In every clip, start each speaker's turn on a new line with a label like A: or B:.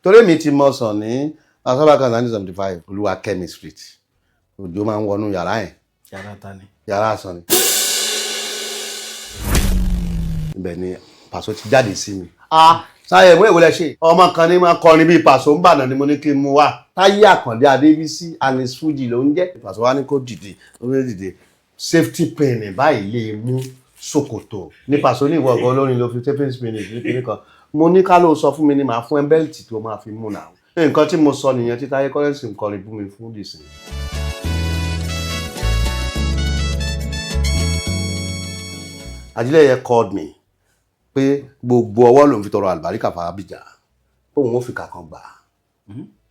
A: Torí mi ti mọ Sunny Asábàkà 1975, Olúwakẹ́mi Street. Òjò máa ń wọnú yàrá yẹn.
B: Yàrá ta ni?
A: Yàrá Sunny. Ibẹ̀ ni Pàṣọ ti jáde sí mi. Ah, sáyẹ̀ mú èwo lẹ ṣe. Ọmọ kan ní máa kọrin bíi Pàṣọ ń bàdàn ni mo ní kí n mú wá. Táyé Àkàndé Adébísí Anis Fuji ló ń jẹ́. Pàṣọ wa ní kó dìde, ó ní dìde. Safety pin báyìí lè mú ṣòkòtò. Ní Pàṣọ ní ìwọ ọ̀gá olórin ló fi safety pin ní kíní kan. Mo ní ká ló sọ fún mi ni màá fún ẹ bẹ́ẹ̀lì tó máa fi mú nà. Nǹkan tí mo sọ nìyẹn tí Táyé Currency ń kọrin bú mi fún dìsìn. Ajílẹ̀yẹ called me pé gbogbo ọwọ́ lòun fi tọrọ àlùbáríkà fún Abidjan, òun ò fi kàkan gbà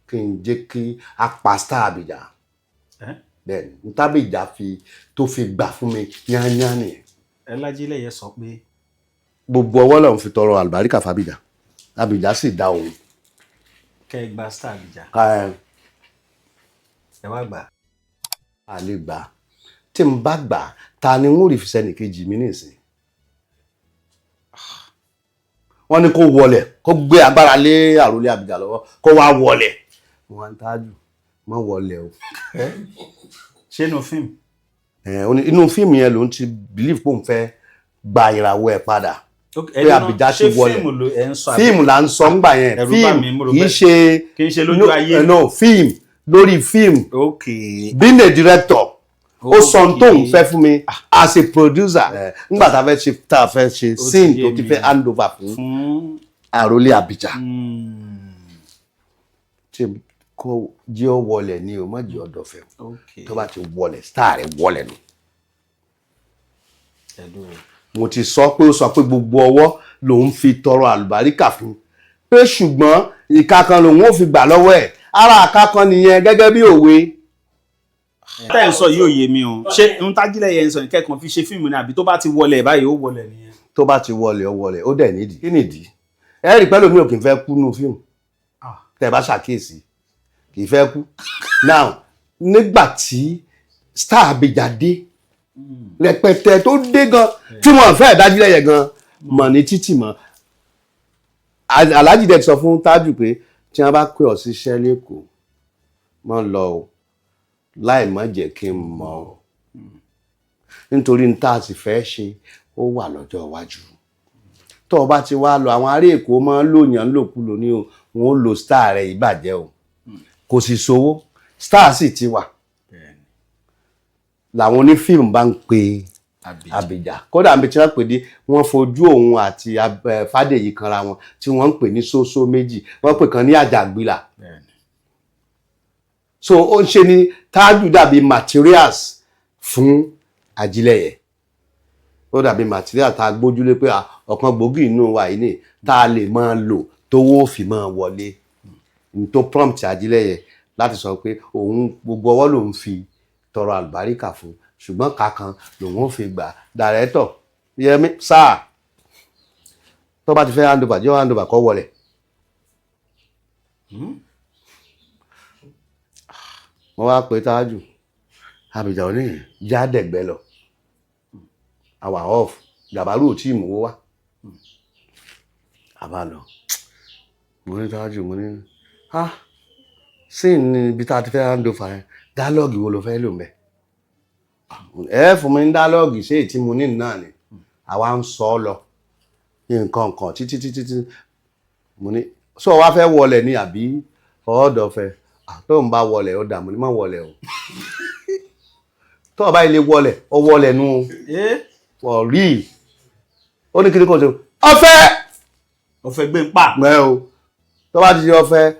A: kí n jẹ́ kí a pa star Abidjan. Bẹ́ẹ̀ ni ntábìjà fi tó fi gbà fún mi yányán nìyẹn.
B: Ẹ l'Ajílẹ̀yẹ sọ pé
A: gbogbo ọwọ́ lòun fi tọrọ àlùbáríkà fún Abidjan, Abidjan sì dá òun.
B: Kẹ́ ẹ gba star Abidjan.
A: Ká ẹ.
B: Ẹ wá gbà.
A: A lè gbà. Tí n bá gbà, ta ni n ó rí fi sẹ́nì kejì mi nísìn? Wọ́n ní kó wọlẹ̀, kó gbé agbára lé àròlé Abidjan lọ́wọ́, kó wá wọlẹ̀. Wọ́n ń tájù má wọlẹ̀ o.
B: Ṣé inú fíìmù?
A: Ẹ, ó ní inú fíìmù yẹn ló ń ti believe pé òun fẹ́ gba ìràwọ̀ ẹ̀ padà pé Abidjan ti wọlẹ̀.
B: Ṣé fíìmù ló ẹ ń sọ?
A: Fíìmù là ń sọ ńgbà yẹn.
B: Ẹ̀rù bà
A: fíìmù
B: mí, mo rò
A: kì í
B: pé-
A: ṣe
B: kì í ṣe lójú ayé.
A: No, fíìmù, lórí fíìmù. Being a director, ó sọ ohun tóun fẹ́ fún mi as a producer ńgbà tá a fẹ́ ṣe
B: Ó ti
A: scene
B: yé
A: tó ti
B: mi.
A: fẹ́ hand over fún
B: fún
A: àròlé Abidjan, tí kò jẹ́ ó wọlẹ̀ ní o, má jẹ́ ọ̀dọ̀fẹ́ o. Tó bá ti wọlẹ̀, star rẹ̀ wọlẹ̀ nù.
B: Ẹ̀dùn.
A: Mo ti sọ pé ó sọ pé gbogbo ọwọ́ lòun fi tọrọ àlùbáríkà fún, pé ṣùgbọ́n ìka kan lòun ò fi gbà lọ́wọ́ ẹ̀, ara àka kan nìyẹn gẹ́gẹ́ bí òwe.
B: Tẹ́ ẹ̀ ń sọ yìí ò yé mi o. Ṣé ohun t'Ajílẹ̀yẹ ń sọ kẹ́kàn fi ṣe fíìmù ni, àbí tó bá ti wọlé báyìí, ó wọlé nìyẹn?
A: Tó bá ti wọlé, ó wọlé. Ó dẹ̀ nídìí. Kí nìdí? Ẹ rí pẹ́lú mi ò kì í fẹ́ kú nínú fíìmù. Tẹ́ ẹ bá ṣàkíyèsí, kì í fẹ́ kú. Now, nígbà tí star Abidjan dé rẹpẹtẹ, tó dé gan tí wọn fẹ́ d'Ajílẹ̀yẹ gan mọ̀ ní títì mọ́, Alhaji dẹ̀ ti sọ fún Tájù pé tí wọ́n bá pè ọ́ síṣẹ́ lẹ́kọ̀ọ́, mọ́ lọ o, láì má jẹ́ kí n mọ̀ ọ́, nítorí n tá a sì fẹ́ ṣe ó wà lọ́jọ́ iwájú. Tó o bá ti wá lọ, àwọn ará Èkó máa ń lòyàn lòkulò ní o, wọn ó lo star rẹ̀ ìbàjẹ́ o, kò sì sówó, star sì ti wà. Làwọn onífíìmù bá ń pe Abidjan. Kódà níbi tí wọ́n pè dé, wọ́n fojú òun àti Fádèyí kanra wọn, tí wọ́n ń pè ní sósó méjì, wọ́n pè kan ní Àjàgbìlà. So ó ń ṣe ni Tájù dàbí materials fún Ajílẹ̀yẹ. Ó dàbí material tá a gbójúlé pé ọ̀kan gbòógì inú wa yìí ni tá a lè máa lò tówó fi máa wọlé. N tó prompt Ajílẹ̀yẹ láti sọ pé òun gbogbo ọwọ́ lòun fi tọrọ àlùbáríkà fún, ṣùgbọ́n kankan lòun ò fi gbà. Director Yẹmi sáà, tó bá ti fẹ́ hand over, jẹ́ hand over, kó wọlé. Mo wá pé Tájù Abidjan oníyìn já dẹ̀gbẹ́ lọ, àwa off Jàbárù ò tí ì mú wá, àbá lọ. Mo ní Tájù, mo ní ha sí ní ibi tá a ti fẹ́ hand over yẹn, dialogue wo ló fẹ́ lò mẹ́? Ẹ fún mi ní dialogue. Ṣé èyí tí mo ní náà ni àwa ń sọ ọ lọ nǹkan kan títí títí tí mo ní sọ wá fẹ́ wọlé ní àbí ọ̀ọ́dọ̀ fẹ́ tó ń bá wọlé, ó dà. Mo ní má wọlé o. Tó o bá ilé wọlé, ó wọlé nu for real. Ó ní kí ni kò ṣe ọ̀fẹ́.
B: Ọ̀fẹ́ gbé ń pa.
A: Mẹ́ o, tó bá ti ṣe ọ̀fẹ́,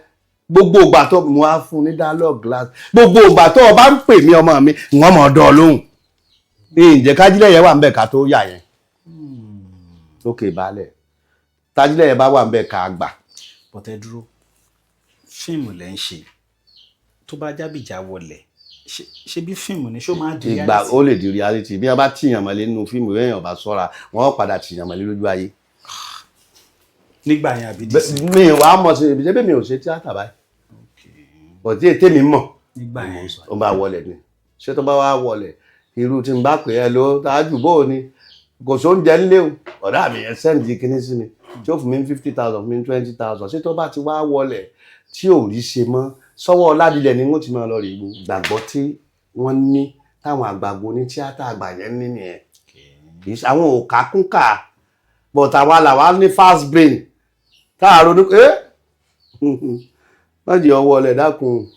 A: gbogbo ìgbà tó mo wá fún ní dialogue glass, gbogbo ìgbà tó o bá ń pè mí, ọmọ mi, wọ́n mọ̀ ọ́ dán ọ lóhùn. Ní ìjẹ́ kájílẹ̀ yẹn wà ń bẹ̀ ká tó yà yẹn lókè balẹ̀, tájílẹ̀ yẹn bá wà ń bẹ̀ ká gbà.
B: Bọ̀tẹ́ dúró, fíìmù lẹ́ ń ṣe. Tó bá jábìjà wọlé, ṣe bí fíìmù ni, ṣó máa di
A: ìgbà
B: reality?
A: Ó lè di reality. Bí wọ́n bá tìyàn mọ́lé nínú fíìmù, èèyàn bá sọ́ra, wọ́n padà tìyàn mọ́lé lójú ayé.
B: Nígbà yẹn àbí dísìn?
A: Mi wàá mọ̀ sí ibi ṣé mi ò ṣe tíátà báyìí, bọ̀dí ètè mi mọ̀.
B: Nígbà yẹn.
A: Ó bá wọlé ni. Ṣé tó bá wá wọlé, irú tí n bá pè é ló tájú bó o ni, kò sóúnjẹ ńlé o, ọ̀dà mi yẹn send kíní sí mi. Tí ó fún mi ní 50,000, fún mi ní 20,000. Ṣé tó bá ti wá wọlẹ̀ tí ò rí ṣe mọ́, sọ́wọ́ Ọládilẹ̀ ni wọ́n ti máa lọ rí gbó. Gbàgbọ́ tí wọ́n ní, táwọn àgbàgbọ́ ní tíátà àgbà yẹn ní nìyẹn. Kì í ṣe àwọn ò kákúnkà, but àwa làwa ní fast brain tá a ronú ẹ́. Má jẹ́ ọwọ́ ọlẹ̀, dákun,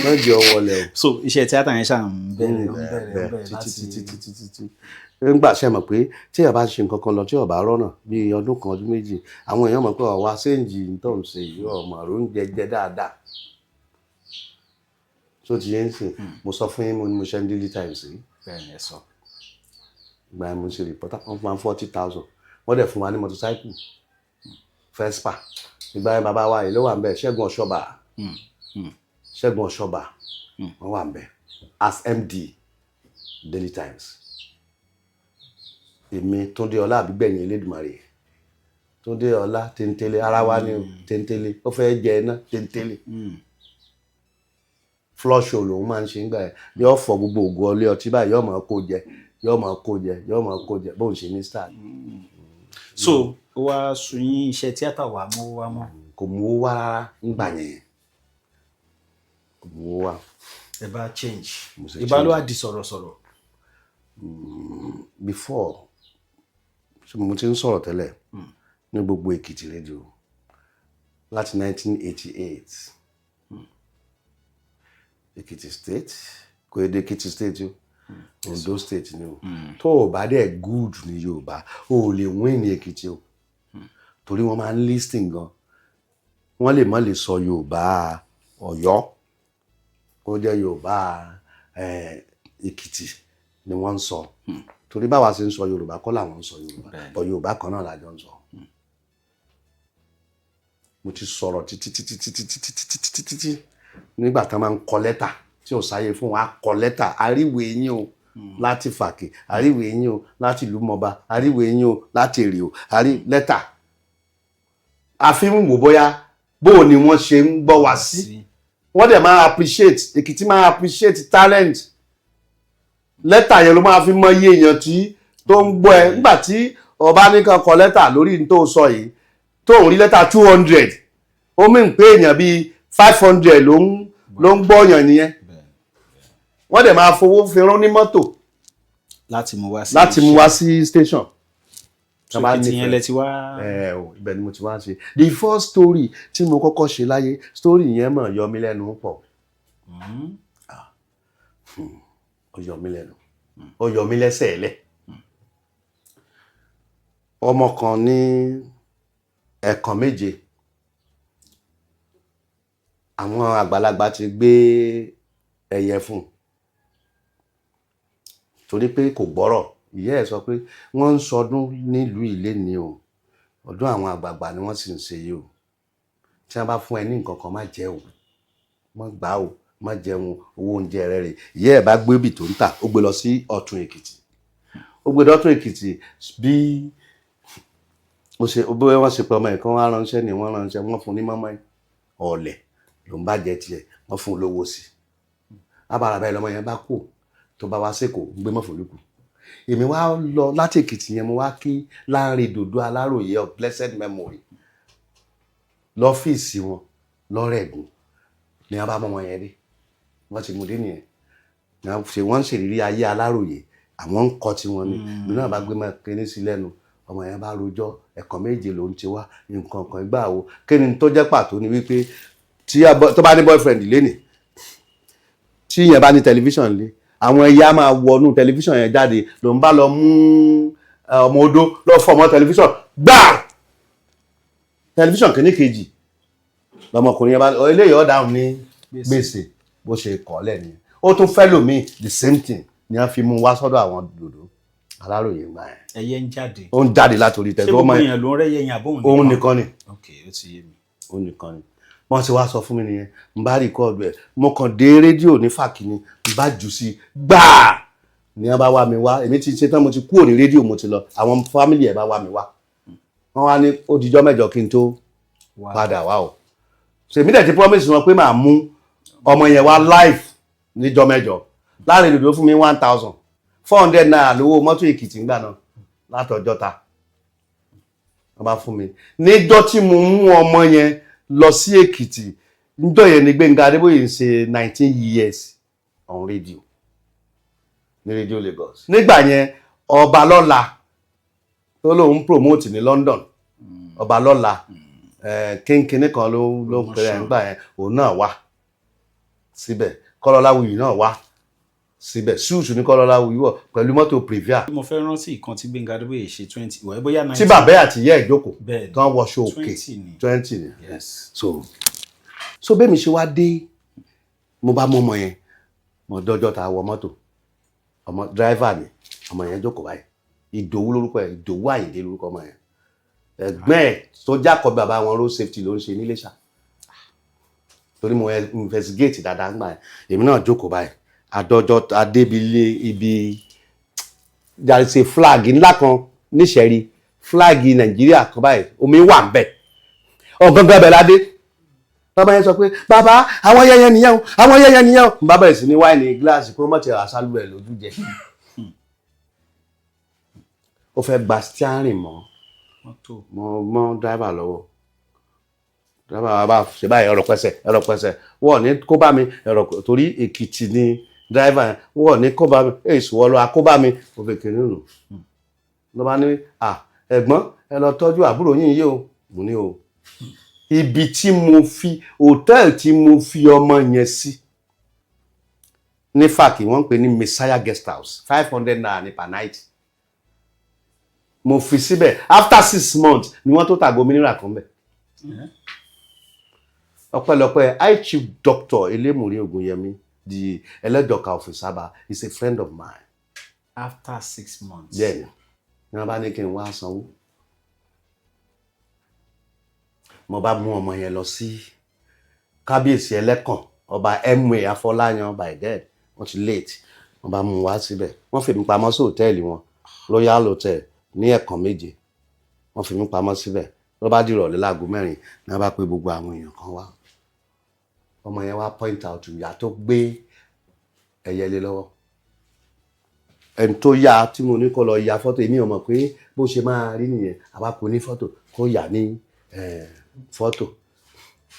A: má jẹ́ ọwọ́ ọlẹ̀ o.
B: So iṣẹ́ tíátà yẹn ṣáà ń bẹ̀rẹ̀, ń bẹ̀rẹ̀, ń
A: bẹ́ẹ̀
B: bẹ̀rẹ̀
A: títí
B: láti
A: títí títí títí. Nígbà ṣe mọ̀ pé tí èèyàn bá ṣe nǹkan kan lọ, tí ó bá rọ́nà bíi ọdún kan, ọdún 2, àwọn èèyàn mọ̀ pé ọ̀wá séǹjì tó ń ṣe yìí, ọmọ oúnjẹ jẹ dáadáa tó ti yẹn ń sìn. Mo sọ fún yín, mo ní mo ṣe ń Daily Times sí.
B: Bẹ́ẹ̀ ni ẹ sọ.
A: Ìgbà yẹn mo ṣe reporter, wọ́n fún wa 40,000, wọ́n dẹ̀ fún wa ní motorcycle Vespa. Ìgbà yẹn bàbá wa yìí ló wà ń bẹ̀, Ṣẹ́gun Ọ̀ṣọ́bà. Ṣẹ́gun Ọ̀ṣọ́bà, wọ́n wà ń bẹ̀ as MD Daily Times. Èmi, Túndé Ọlá àbígbẹ̀yìn Elédùmarè, Túndé Ọlá téńtélé ara wa ni o, téńtélé ó fẹ́ jẹ iná téńtélé. Flush show lòun máa ń ṣe nígbà yẹn. Yóò fọ gbogbo ògùn ọlé ọtí báyìí, yóò máa kó jẹ, yóò máa kó jẹ, yóò máa kó jẹ. Bóun ṣe ní star.
B: So ó wá sun yín, iṣẹ́ tíátà wà mú wá mọ́?
A: Kò mú owó wá rárá nígbà yẹn, kò mú owó wá.
B: Ẹ bá change.
A: Mo ṣe.
B: Ìbá ló wá di sọ̀rọ̀sọ̀rọ̀.
A: Before, ṣé mo ti ń sọ̀rọ̀ tẹ́lẹ̀ ní gbogbo Èkìtì rédíò láti 1988? Èkìtì State, kò èdè Èkìtì State o, Ondo State ni o. Tó o bá dẹ̀ good ní Yorùbá, o ò lè win ní Èkìtì o, torí wọ́n máa ń listen gan. Wọ́n lè má lè sọ Yorùbá Ọ̀yọ́, kó jẹ́ Yorùbá Èkìtì ni wọ́n ń sọ, torí báwa ṣe ń sọ Yorùbá kọ́ làwọn ń sọ Yorùbá, bọ̀ Yorùbá kan náà la jọ ń sọ. Mo ti sọ̀rọ̀ títí títí títí títí títí títí títí. Nígbà tá a máa ń kọ lẹ́tà tí ò sáyé fún wa, kọ lẹ́tà, àríwé yín o láti Fàkè, àríwé yín o láti ìlú Mọba, àríwé yín o láti Èrè o, àrí lẹ́tà. A fi ń wò bóyá bó ni wọ́n ṣe ń gbọ́ wá sí. Wọ́n dẹ̀ máa appreciate, Èkìtì máa appreciate talent. Lẹ́tà yẹn ló máa fi mọ iye èèyàn tí tó ń gbọ́ ẹ. Nígbà tí ọba nìkan kọ lẹ́tà lórí ní tó sọ yìí, tó ń rí lẹ́tà 200, ó mì ń pé èèyàn bíi 500 ló ń gbọ́ yàn nìyẹn. Wọ́n dẹ̀ máa fowó fi rán ní mọ́tò
B: láti mú wá sí
A: láti mú wá sí station.
B: So Èkìtì yẹn lẹ ti wá.
A: Ẹ o, ibẹ̀ ni mo ti wá ṣe the first story tí mo kọ́kọ́ ṣe láyé. Story yẹn mọ̀ yọ mí lẹ́nu pọ̀. Ó yọ mí lẹ́nu, ó yọ mí lẹ́sẹ̀ lẹ̀. Ọmọ kan ní ẹ̀ẹ̀kan méje, àwọn àgbàlagbà ti gbé ẹyẹ fún un torí pé kò gbọ́rọ̀. Ìyá ẹ̀ sọ pé wọ́n ń sọdún nílùú ilé ni o, ọdún àwọn àgbààgbà ni wọ́n sì ń ṣe yìí o. Tí wọ́n bá fún ẹ ní nǹkan kan, má jẹ o, má gbà o, má jẹun, owó oúnjẹ rẹ rè. Ìyá ẹ̀ bá gbé bì tó ń tà, ó gbé lọ sí Ọ̀tún Èkìtì. Ó gbé dọ́tún Èkìtì, bí ó ṣe bí wọ́n ṣe pé ọmọ ẹ̀ kan wá ránṣẹ́ ni wọ́n ránṣẹ́, wọ́n fún ní mọ́mọ́ ọ̀lẹ̀ ló ń bá jẹ tiẹ̀, wọ́n fún un lówó sí i. Abàrà báyìí lọmọ yẹn bá kú. Tó bá wá sẹ́kọ̀ọ́, ń gbé mọ́fòlùkù. Èmi wá lọ láti Èkìtì yẹn, mo wá kí Láńre Dòdò Aláròyé of blessed memory lọ́fíìsì wọn lọ́rẹ̀gùn. Ní wọ́n bá mọ́ wọn yẹn dé, wọ́n ti mú dé nìyẹn. Ní wọ́n ṣe wọ́n ń ṣèrírí ayé Aláròyé, àwọn ń kọ́ tí wọ́n ní. Ìlú náà bá gbé máa kíní sí lẹ́nu, ọmọ yẹn bá rojọ́. Ẹ̀kọ́ méje ló ń ti wá nǹkan kan ìgbà wo. Kí ni tó jẹ́ pàtó ni wípé tí tó bá ní boyfriend lénìí, tí yẹn bá ní tẹlifíṣàn lé, àwọn ẹyẹ á máa wọnú tẹlifíṣàn yẹn jáde. Ló ń bá lọ mú ọmọ odó lọ fọmọ tẹlifíṣàn gbáà, tẹlifíṣàn kìíní kejì lọmọkùnrin yẹn bá eléyìí ọ̀dáhùn ní gbèsè. Bó ṣe kọ́ lẹ̀ nìyẹn. Ó tún fẹ́ lòmíì, the same thing ni wọ́n fi mú wá sọ́dọ̀ àwọn Dòdò Aláròyé gbà yẹn.
B: Ẹyẹ ń jáde.
A: Ó ń jáde látòrí
B: Ṣé
A: tẹ̀sán.
B: gbogbo èèyàn ló ń rẹ́yẹ yẹn àbóhùn?
A: Òun nìkan ni.
B: Ok, ó ti yé mi.
A: Òun nìkan ni. Wọ́n ti wá sọ fún mi nìyẹn, n bá record ẹ̀. Mo kàn dé rédíò ní Fàkíní, n bá jù sí gbáà ní wọ́n bá wá mi wá. Èmi ti ṣe tán, mo ti kúrò ní rédíò, mo ti lọ. Àwọn family ẹ̀ bá wá mi wá, wọ́n wá ní ó dijọ́ mẹ́jọ kí n tó padà wá o. Ṣèmi dẹ̀ ti promise wọn pé màá mú ọmọ yẹn wá live níjọ́ mẹ́jọ. Láàrin ìdòdó fún mi ₦1,400 lówó mọ́tò Èkìtì ńgbà náà látọjọ́ta. Wọ́n bá fún mi níjọ́ tí mo mú ọmọ yẹn lọ sí Èkìtì. Níjọ́ yẹn ni Gbẹ́ngà Adébóyè ń ṣe 19 years on radio ní Radio Lagos nígbà yẹn. Ọbalọ́la tó lóun promote ní London, Ọbalọ́la kínkínní kan ló ń pèrè nígbà yẹn, òun náà wá síbẹ̀. Kọ́lọ́láwuyì náà wá síbẹ̀. Suit ní Kọ́lọ́láwuyì wọ̀ pẹ̀lú mọ́tò Previa.
B: Mo fẹ́ rántí ìkan tí Gbẹ́ngà Adébóyè ṣe 20 wẹ̀, bóyá
A: tí
B: 19.
A: Bàbá àti ìyá ẹ̀ jókòó tán wọṣọ òkè.
B: 20 ni.
A: 20 ni.
B: Yes.
A: So bẹ́ẹ̀ mi ṣe wá dé, mo bá mú ọmọ yẹn, mo dọ́jọ́ ta wọ mọ́tò, ọmọ driver mi, ọmọ yẹn jókòó báyìí. Ìdòwú lórúkọ ẹ̀, Ìdòwú Àyìndé lórúkọ ọmọ yẹn. Ẹ̀gbọ́n ẹ̀ tó jákọ̀ bàbá wọn, road safety ló ń ṣe níléṣà, torí mo investigate dáadáa ńgbà yẹn. Èmi náà jókòó báyìí, àdọ́jọ́ adébílé ibi there is a flag ńlá kan níṣẹ́rí, flag Nàìjíríà kan báyìí, omi wà ń bẹ̀, ọ̀gángan bẹ̀ ládé. Bàbá yẹn sọ pé, "Bàbá, àwọn yẹyẹ nìyẹn o, àwọn yẹyẹ nìyẹn o." Bàbá bẹ̀rẹ̀ sí ní wáìnì gíláàsì kó mọ̀ tí àṣálù ẹ̀ lójú jẹ. Ó fẹ́ gba steering mọ́
B: mọ́tò.
A: Mọ́ driver lọ́wọ́. Driver wa bá ṣe báyìí, ẹ̀rọ pẹ́sẹ̀, ẹ̀rọ pẹ́sẹ̀, wọ́n ní kó bá mi ẹ̀rọ, torí Èkìtì ni driver yẹn. Wọ́n ní kó bá mi, èsì wọ́n lọ akó bá mi. Mo fi kiri nù ló bá ní, "À, ẹ̀gbọ́n, ẹ lọ tọ́jú àbúrò yín yìí o." Mo ní o ibi tí mo fi hòtẹ́ẹ̀lì tí mo fi ọmọ yẹn sí ní Fàkì, wọ́n ń pè ní Messiah Guest House, ₦500 ní per night. Mo fi síbẹ̀, after 6 months ni wọ́n tó tàgbo mineral kan bẹ̀. Ọpẹ́lọpẹ́ High Chief Doctor Elémùrí Ògúnyẹmí, the Ẹlẹ́jọ̀ka of Ìsábà, is a friend of mine.
B: After 6 months.
A: Bẹ́ẹ̀ni, ní wọ́n bá ní kí n wá sanwó, mo bá mú ọmọ yẹn lọ sí kábíyèsí Ẹlẹ́kàn, Ọba Ma Afọláyan. By then wọ́n ti late. Wọ́n bá mú un wá síbẹ̀, wọ́n fi mí pamọ́ sí hòtẹ́ẹ̀lì wọn, Royal Hotel ní Ẹ̀kan Méje. Wọ́n fi mí pamọ́ síbẹ̀. Ló bá dìrọ̀lẹ́ láago 4 ní wọ́n bá pe gbogbo àwọn èèyàn kan wá. Ọmọ yẹn wá point out ìyá tó gbé ẹyẹlé lọ́wọ́, ẹni tó yá tí mo ní kó lọ ya fọ́tò. Èmi ò mọ̀ pé bó ṣe máa rí nìyẹn. Àwa kò ní fọ́tò kó yà ní fọ́tò.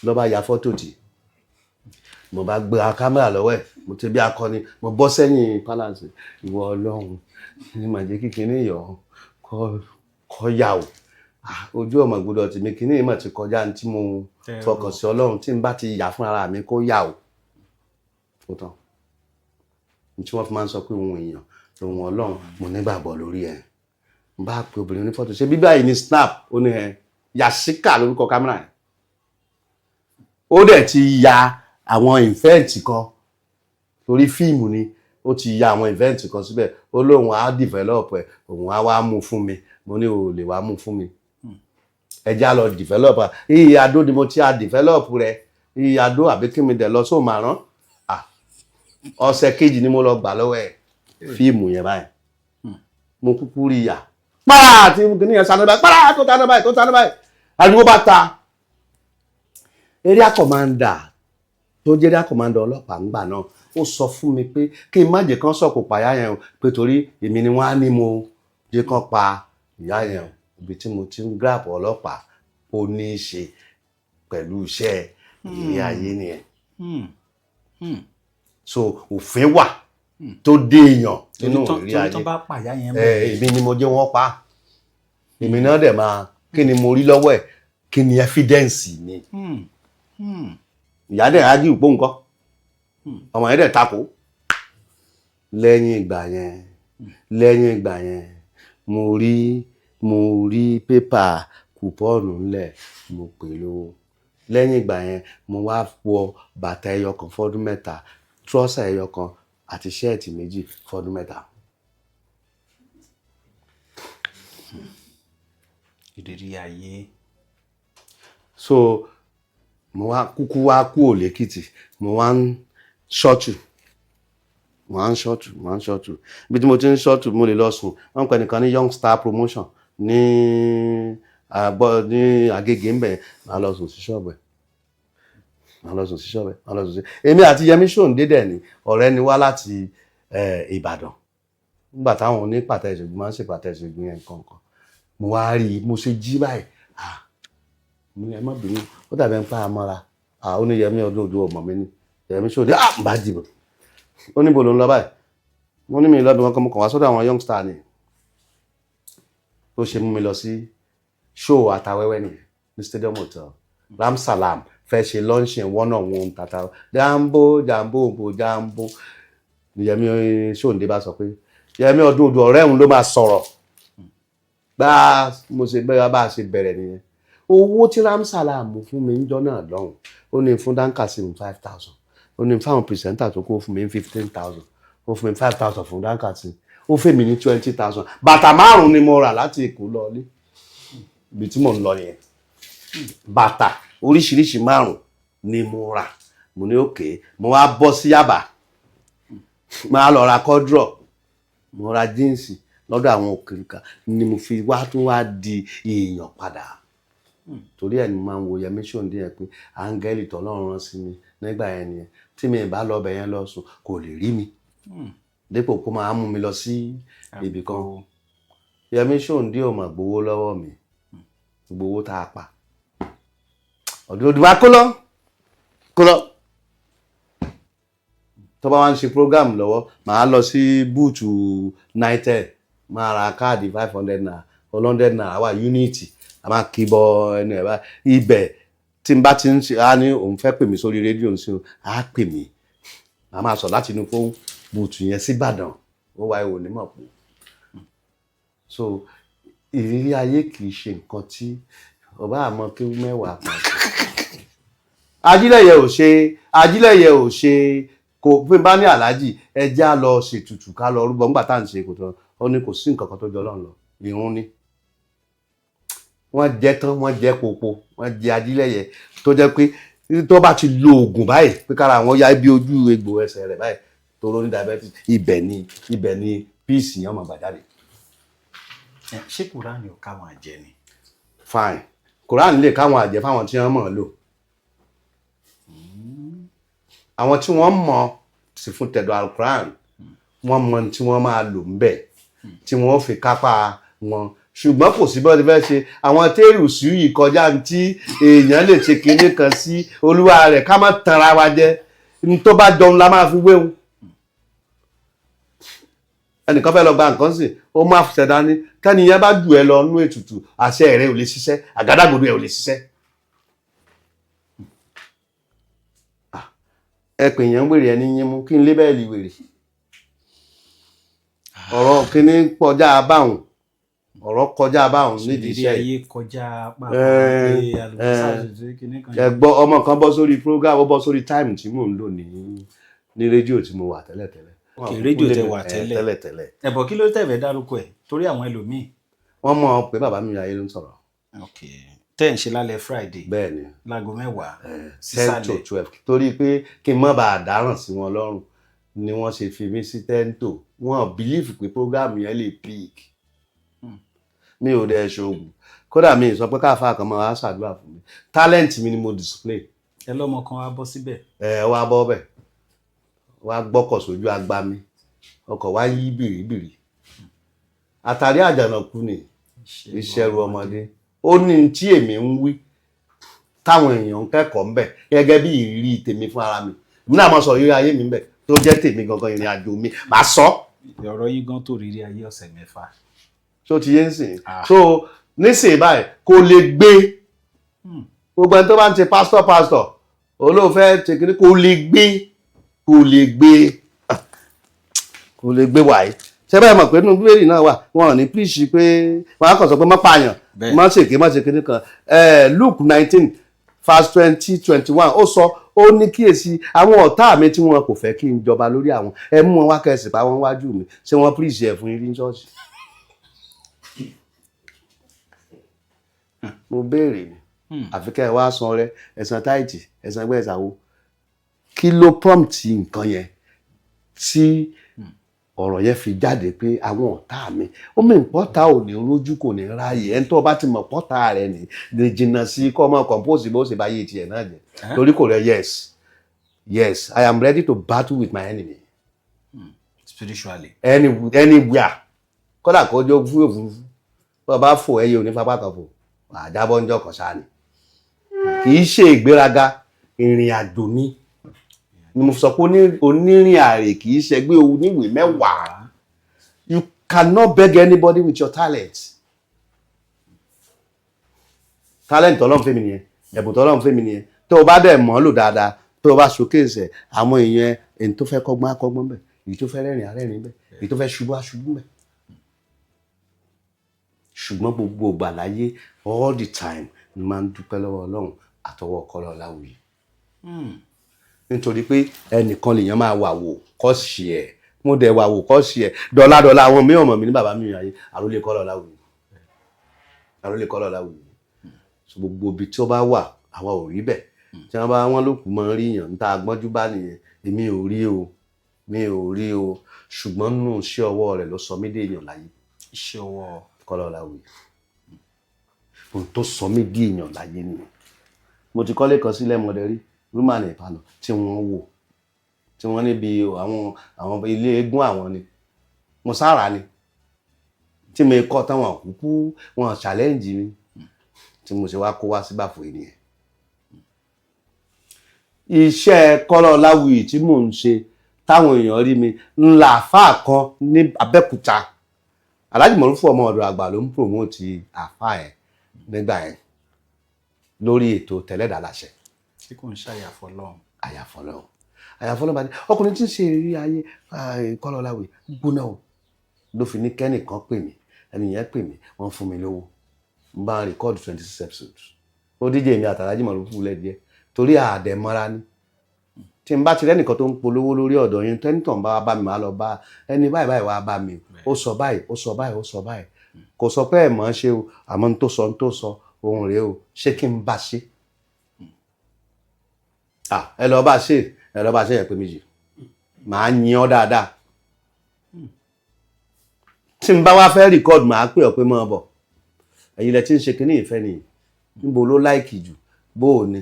A: Ló bá ya fọ́tò tì, mo bá gbé kámẹ́rà lọ́wọ́ ẹ̀, mo ti bí akọni, mo bọ́ sẹ́yìn palace. Ìwọ Ọlọ́run ní màá jẹ́ kíkiní yọ̀ kọ́ yà o. Ojú ọmọ gbọ́dọ̀ tèmi, kíní ìmọ̀ ti kọjá ní tí mo fọkàn sí. Ọlọ́run, tí n bá ti yà fún ara mi, kó yà o. Ó tán. Ní tí wọ́n fi máa ń sọ pé ohun èèyàn lòun Ọlọ́run, mo nígbàgbọ́ lórí ẹ̀. N bá pe obìnrin onífọ́tò, ṣe bíbá yìí ní snap, ó ní ẹ Yasika lórúkọ kámẹ́rà yẹn. Ó dẹ̀ ti ya àwọn event kan, torí fíìmù ni, ó ti ya àwọn event kan síbẹ̀. Ó lóun á develop ẹ̀, òun á wá mú fún mi. Mo ní o lè wá mú fún mi, ẹ já lọ develop iye adó ni mo ti a develop rẹ, iye adó àbí kí mi dẹ̀ lọ sóò máa rán. Ọ̀sẹ̀ kejì ni mo lọ gbà lọ́wọ́ ẹ̀ fíìmù yẹn báyìí. Mo kúkú rí yà pàrà tí kìíní yẹn sáná báyìí, pàrà tó táná báyìí, tó táná báyìí, ariwo bá ta. Area commander tó jẹ́ area commander ọlọ́pàá ńgbà náà, ó sọ fún mi pé kí n má jẹ́ kán sọ̀kò pàyà yẹn o, pé torí èmi ni wọ́n á ní mo jẹ́ kán pa ìyá yẹn o. Ibi tí mo ti ń grab ọlọ́pàá, ó ní í ṣe pẹ̀lú iṣẹ́ ìrírí ayé nìyẹn. So òfin wà tó dé èèyàn nínú ìrírí
B: torí
A: ayé.
B: Tán bá pàyà yẹn.
A: Èmi ni mo jẹ́ wọ́n pa, èmi náà dẹ̀ máa kí ni mo rí lọ́wọ́ ẹ̀, kí ni evidence mi. Ìyá dẹ̀ ájú ìpó nǹkan, ọmọ yẹn dẹ̀ takò. Lẹ́yìn ìgbà yẹn, mo rí pépà coupon ńlẹ̀, mo pè lówó. Lẹ́yìn ìgbà yẹn, mo wá wọ bàtà ẹyọ kan fọ́dún 3, trouser ẹyọ kan àti ṣẹ́ẹ̀tì 2 fọ́dún 3.
B: Ìrírí ayé.
A: So mo wá kúkú wá kúrò lẹ́kìtì, mo wá ń ṣọ́ọ̀tù, mo wá ń ṣọ́ọ̀tù, mo wá ń ṣọ́ọ̀tù. Ibi tí mo ti ń ṣọ́ọ̀tù, mo lè lọ sùn. Wọ́n ń pè nìkan ní Young Star Promotion ní àgbọ̀ ní Agége ńbẹ̀. Màá lọ sùn sí ṣọ́ọ̀bù ẹ̀, màá lọ sùn sí ṣọ́ọ̀bù ẹ̀, màá lọ sùn sí. Èmi àti Yẹmí Ṣòǹdé dẹ̀ ni ọ̀rẹ́ ni wá láti Ìbàdàn, nígbà táwọn onípàtẹ ìṣègùn máa ń ṣèpàtẹ ìṣègùn yẹn nǹkan kan. Mo wá rí i, mo ṣe jí báyìí. Ah, mo ní, "Ẹ má bínú, ó dàbí ẹ ń pa àmọ́ra." Ah, ó ní, "Yẹmí ọdún ojú ọmọ mi ní Yẹmí Ṣòdí." Ah, n bá dìbò. Ó ní, "Bo ló ń lọ báyìí?" Mo ní, "Mi lọ́dún kankan, mo kàn wá sọ́dọ̀ àwọn youngster ni." Ó ṣe mú mi lọ sí show Àtàwẹ́wẹ́ nìyẹn ní Stadium Hotel. Ram Salam fẹ́ ṣe launching one on one tata jambo jambo bo jambo. Ní Yẹmí Ṣòǹdé bá sọ pé Yẹmí ọdún odò ọ̀rẹ́ òun ló máa sọ̀rọ̀. Bá mo ṣe bẹ́ẹ̀, bá a ṣe bẹ̀rẹ̀ nìyẹn. Owó tí Ram Salam fún mi níjọ́ náà lọ́hùn, ó ní fún Dankasim 5,000, ó ní fáwọn presenter tó kó fún mi 15,000, ó fún mi 5,000 fún Dankasim, ó fẹ́ mi ní 20,000. Bàtà márùn-ún ni mo rà láti Èkó lọlé. Ibi tí mò ń lọ nìyẹn. Bàtà oríṣiríṣi márùn ni mo rà. Mo ní òkè, mo wá bọ́ sí Yaba, máa lọ ra kọ́drọ̀, mo ra jíǹsì lọ́dọ̀ àwọn òkèèrè ni mo fi wá tún wá di èèyàn padà. Torí ẹ̀ ni mo máa ń wo Yẹmí Ṣòǹdé yẹn pé áńgẹ́lì tọ́lọ́run rán sí mi nígbà yẹn nìyẹn. Tí mi bá lọ bẹ̀ yẹn lọ sùn, kò lè rí mi dípò kó máa mú mi lọ sí ibì kan. Yẹmí Ṣòǹdé ò mà gbowó lọ́wọ́ mi. Gbowó tá a pa ọdún òdùbá kó lọ, kó lọ. Tó bá wá ń ṣe program lọ́wọ́, màá lọ sí booth Nitel, máa ra káàdì ₦500, ₦100 wà unity, a máa kí bọ ẹnu ẹ̀ báyìí. Ibẹ̀ tí n bá ti ń ṣe, á ní òun fẹ́ pè mí sórí rédíò ń sìn, á pè mí, màá máa sọ láti inú fún booth yẹn sí Ìbàdàn. Ó wá ìwò nímọ̀ pò. So ìrírí ayé kì í ṣe nǹkan tí ọba àmọ́ kí mẹ́wàá pa. Ajílẹ̀yẹ ò ṣe, Ajílẹ̀yẹ ò ṣe kò bí bá ní aláàjì ẹjẹ́ á lọ ṣètùtù, ká lọ rúbọ nígbà tá à ń ṣe kò tán. Ó ní kò sí nǹkan kan tó jọ Ọlọ́run lọ, ìrun ni wọ́n jẹ tán, wọ́n jẹ popo, wọ́n jẹ Ajílẹ̀yẹ tó jẹ́ pé tó bá ti lo oògùn báyìí pé kára àwọn ya ibi ojú egbò ẹsẹ̀ rẹ̀ báyìí tó ló ní diabetes, ibẹ̀ ni peace yẹn máa gbà jáde.
B: Ṣé Kúránì ò káwọn àjẹ́ ni?
A: Fine, Quran lè káwọn àjẹ́ fáwọn tí wọ́n mọ̀ ọ́ lò. Àwọn tí wọ́n mọ̀ sí fún tẹ̀dọ̀ Alukuran, wọ́n mọ̀ tí wọ́n máa lò ń bẹ̀ tí wọ́n fi kápá wọn, ṣùgbọ́n kò sí bọ́ọ̀ ti fẹ́ ṣe àwọn tẹ́rù sí yìí kọjá tí èèyàn lè ṣe kinní kan sí olúwa rẹ̀. Ká má tanra wa jẹ, ní tó bá jọun la máa fi wéhun. Ẹnìkan fẹ́ lọ gba nǹkan sí, ó má ṣẹ̀dá ní tẹ́niyẹn bá jù ẹ lọ nú ètùtù, àṣẹ rẹ ò lè ṣiṣẹ́, àgádágodo ẹ ò lè ṣiṣẹ́. Ẹ pè yẹn ń wèrè, ẹni yín mú kí n lé bẹ́ẹ̀lì wèrè. Ọ̀rọ̀ kíní kọjá báwọn, ọ̀rọ̀ kọjá báwọn nídìí
B: ìrírí
A: iṣẹ́ yìí.
B: Ayé kọjá pàápàá pé àlùbọ́sà ṣoṣo kìíní kan.
A: Ẹ gbọ́, ọmọ kan bọ́ sórí program, ó bọ́ sórí time tí mò ń lò ní rédíò tí mo wà tẹ́lẹ̀tẹ́lẹ̀.
B: Ok, rédíò tẹ wà tẹ́lẹ̀.
A: Tẹ́lẹ̀tẹ́lẹ̀.
B: Ẹ̀bọ̀ kí ló tẹ̀fẹ̀ dárúkọ ẹ̀ torí àwọn ẹlòmíì?
A: Wọ́n mọ̀ pé bàbá mi ayé ló ń sọ̀rọ̀.
B: Ok, tẹ́ ń ṣe lálẹ́ Friday?
A: Bẹ́ẹ̀ ni.
B: Láago 10
A: ten to
B: sísàlẹ̀.
A: 12, torí pé kí n má bàa dáràn sí wọn lọ́rùn ni wọ́n ṣe fi mí sí 10 to. Wọ́n believe pé program yẹn lè pick. Mi ò dẹ̀ ṣoògùn, kódà mi ì sọ pé káfá kan máa wá ṣàdúrà fún mi. Talent mi ni mo display.
B: Ẹ lọ́mọ kan wá bọ́ síbẹ̀.
A: Ẹ wá bọ́ bẹ̀, wá gbọ́kọ̀ sójú agbami, ọkọ̀ wá yí bìrìbìrì, àtàrí àjànàkú ni ìṣẹ̀rù ọmọdé. Ó ní tí èmi ń wí táwọn èèyàn ń kẹ́kọ̀ọ́ ń bẹ̀ gẹ́gẹ́ bí ìrírí tèmi fún ara mi. Èmi náà máa sọ ìrírí ayé mi ń bẹ̀ tó jẹ́ tèmi gangan, ìrìn àjò mi màá sọ.
B: Ọ̀rọ̀ yín gan tó rírí ayé ọ̀sẹ̀ 6.
A: Tó ti yé ń sìn?
B: Ah.
A: So nísìnyí báyìí, kò lè gbé gbogbo ẹni tó bá ń ṣe pásítọ̀ pásítọ̀ olóòfẹ́ ṣe kí kò lè gbé, kò lè gbé, kò lè gbé wàyí. Ṣé bẹ́ẹ̀ mọ̀ pé nínú Bíbélì náà wà, wọn ò ní píríṣì pé wọn á kàn sọ pé má pààyàn, má ṣèké, má ṣe kíní kan. Luke 19 verse 20, 21, ó sọ, ó ní, "Kíyèsí, àwọn ọ̀tá mi tí wọn kò fẹ́ kí n jọba lórí àwọn, ẹ mú wọn wá kẹsì pa wọn wájú mi." Ṣé wọ́n píríṣì ẹ̀ fún yín ní ṣọ́ọ̀ṣì? Mo béèrè ni. Àfi kẹ́ ẹ wá san rẹ ẹ̀san táìtì, ẹ̀san ẹgbẹ́ ìsàwó. Kí ló prompt nǹkan yẹn tí ọ̀rọ̀ yẹn fi jáde pé àwọn ọ̀tá mi? Ó mì pọ́tà ò ní rójú, kò ní ráàyè. Ẹni tó bá ti mọ̀ pọ́tà rẹ̀ ní lè jìnnà sí kọ́ ọmọ compose bó ṣe bá yé tiẹ̀ náà jẹ́ torí kò rẹ. Yes, I am ready to battle with my enemy.
B: Spiritually.
A: Anywhere, kódà kó jọ fún òfurufú. Bó bá fò, ẹyẹ ò ní fapá kan fò, wàá jábọ́ ńjọ́ kan sáà ni. Kì í ṣe ìgbéraga, ìrìn àjò ni. Ni mo sọ pé onírìn àrè kì í ṣẹgbẹ́ oníwèé mẹ́wàá. You cannot beg anybody with your talent. Talent Ọlọ́run fún mi nìyẹn, ẹ̀bùn tọ́lọ́run fún mi nìyẹn. Tó o bá dẹ̀ mọ̀ ọ́ lò dáadáa, tó o bá showcase ẹ̀, àwọn èèyàn, èyí tó fẹ́ kọ́gbọ́n á kọ́gbọ́n bẹ̀, èyí tó fẹ́ rẹ́rìn á rẹ́rìn bẹ̀, èyí tó fẹ́ ṣubú á ṣubú bẹ̀. Ṣùgbọ́n gbogbo ìgbà láyé, all the time, ni máa ń dúpẹ́ lọ́wọ́ Ọlọ́run àtọwọ́ Kọ́lá Ọláwuyì, nítorí pé ẹnìkan lèèyàn máa wà wò kọ́ọ̀sì ẹ̀. Mo dẹ̀ wà wò kọ́ọ̀sì ẹ̀ dọ́là dọ́là. Àwọn mìíràn mọ̀ mí ní bàbá mi ayé, àrólé Kọ́lá Ọláwuyì, àrólé Kọ́lá Ọláwuyì. So gbogbo ibi tí ó bá wà, àwa ò rí bẹ́ẹ̀. Tí wọ́n bá wọ́n ló kù máa ń rí yàn níta agbọ́njú bá nìyẹn. Èmi ò rí o, mi ò rí o, ṣùgbọ́n nínú iṣẹ́ ọwọ́ rẹ̀ ló sọ mí dé èèyàn láyé.
B: Iṣẹ́ ọwọ́
A: Kọ́lá Ọláwuyì, ohun tó sọ mí dé èèyàn láyé nìyẹn. Mo ti kọ́lé kan sílẹ̀ mọ̀dẹ́ rí, rúmàní ìpalọ̀ tí wọ́n wò, tí wọ́n níbi àwọn ilé eégún àwọn ni mo sára ni tí mo kọ́ táwọn kúkú wọn challenge mi, tí mo ṣe wá kó wá sí Bàfò nìyẹn. Iṣẹ́ Kọ́lá Ọláwuyì tí mò ń ṣe táwọn èèyàn rí mi ńlá, àfáà kan ní Abẹ́òkúta, Alhaji Mọ̀rúfù ọmọ ọ̀dọ̀ àgbà, ló ń promote àfáà ẹ̀ nígbà yẹn lórí ètò tẹ̀lẹ́dà láṣẹ.
B: Tí kò ń ṣàyàfọ́ lọ́hùn.
A: Àyàfọ́lọ́, àyàfọ́lọ́ bá ní ọkùnrin tí ń ṣe ìrírí ayé. Kọ́lá Ọláwuyì gbóná o, ló fi ní kẹ́nìkan pè mí. Ẹni yẹn pè mí, wọ́n fún mi lówó, n bá record 26 episodes. Ó díje èmi àtàlájì Mọ̀rúfù lẹ́díẹ̀ torí àdẹ̀mọ́ra ni. Tí n bá ti rẹ́nìkan tó ń polówó lórí ọ̀dọ̀ yín, tẹ́nitọ̀n bá wá bá mi, máa lọ bá ẹni báyìí báyìí wá bá mi, ó sọ báyìí, ó sọ báyìí, ó sọ báyìí, kò sọ pé ẹ̀ mọ̀ ọ́n ṣe o, àmọ́ n tó sọ, n tó sọ ohun rèé o, ṣé kí n bá ṣe? Ẹ lọ bá ṣe, ẹ lọ bá ṣe. Yẹn pé méjì, màá yin ọ́ dáadáa. Tí n bá wá fẹ́ record, màá pè ọ́ pé mọ́ ọ bọ̀. Ẹ̀yin lẹ tí ń ṣe kínní ìfẹ́ nìyí, níbo ló like jù, bó o ní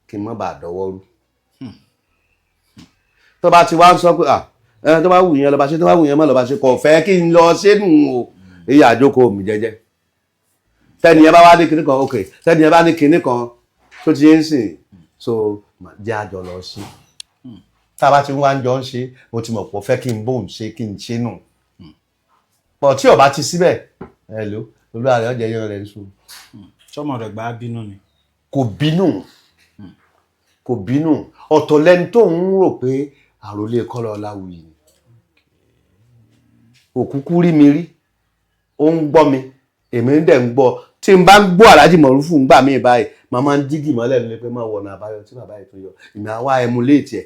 A: kí n má bàa dọwọ́ rú. Tó bá ti wá ń sọ pé ẹ tó bá wù yẹn lọ bá ṣe, tó bá wù yẹn má lọ bá ṣe, kò fẹ́ kí n lọ sínú o. Èyí àjókòó mi jẹ́jẹ́. Tẹ́ni ẹ bá wá ní kinní kan, ok, tẹ́ni ẹ bá ní kinní kan tó ti ń sìn, so jẹ́ àjọ lọ sí. Tá a bá ti wá ń jọ ń ṣe, mo ti mọ̀ pọ̀ fẹ́ kí n bóun ṣe, kí n ṣe nù pọ̀. Tí ò bá ti síbẹ̀, ẹ ló olúwa rẹ̀ ọ̀jẹ̀ yẹn rẹ̀ ń sùn.
B: Sọmọ rẹ̀ gbà á bínú ni?
A: Kò bínú, kò bínú. Ọ̀tọ̀ lẹni tó ń rò pé àròlé Kọ́lá Ọláwuyì ni. Òkúkú rí mi rí, ó ń gbọ́ mi, èmi ń dẹ̀ ń gbọ́. Tí n bá ń gbọ́ Alhaji Mọ̀rúfù ń gbà mí báyìí, màá máa ń dígì mọ́lẹ̀ nílé pé máa wọ̀nà àbáyọ tí bàbá yìí tó yọ. Èmi àwa emulate ẹ̀.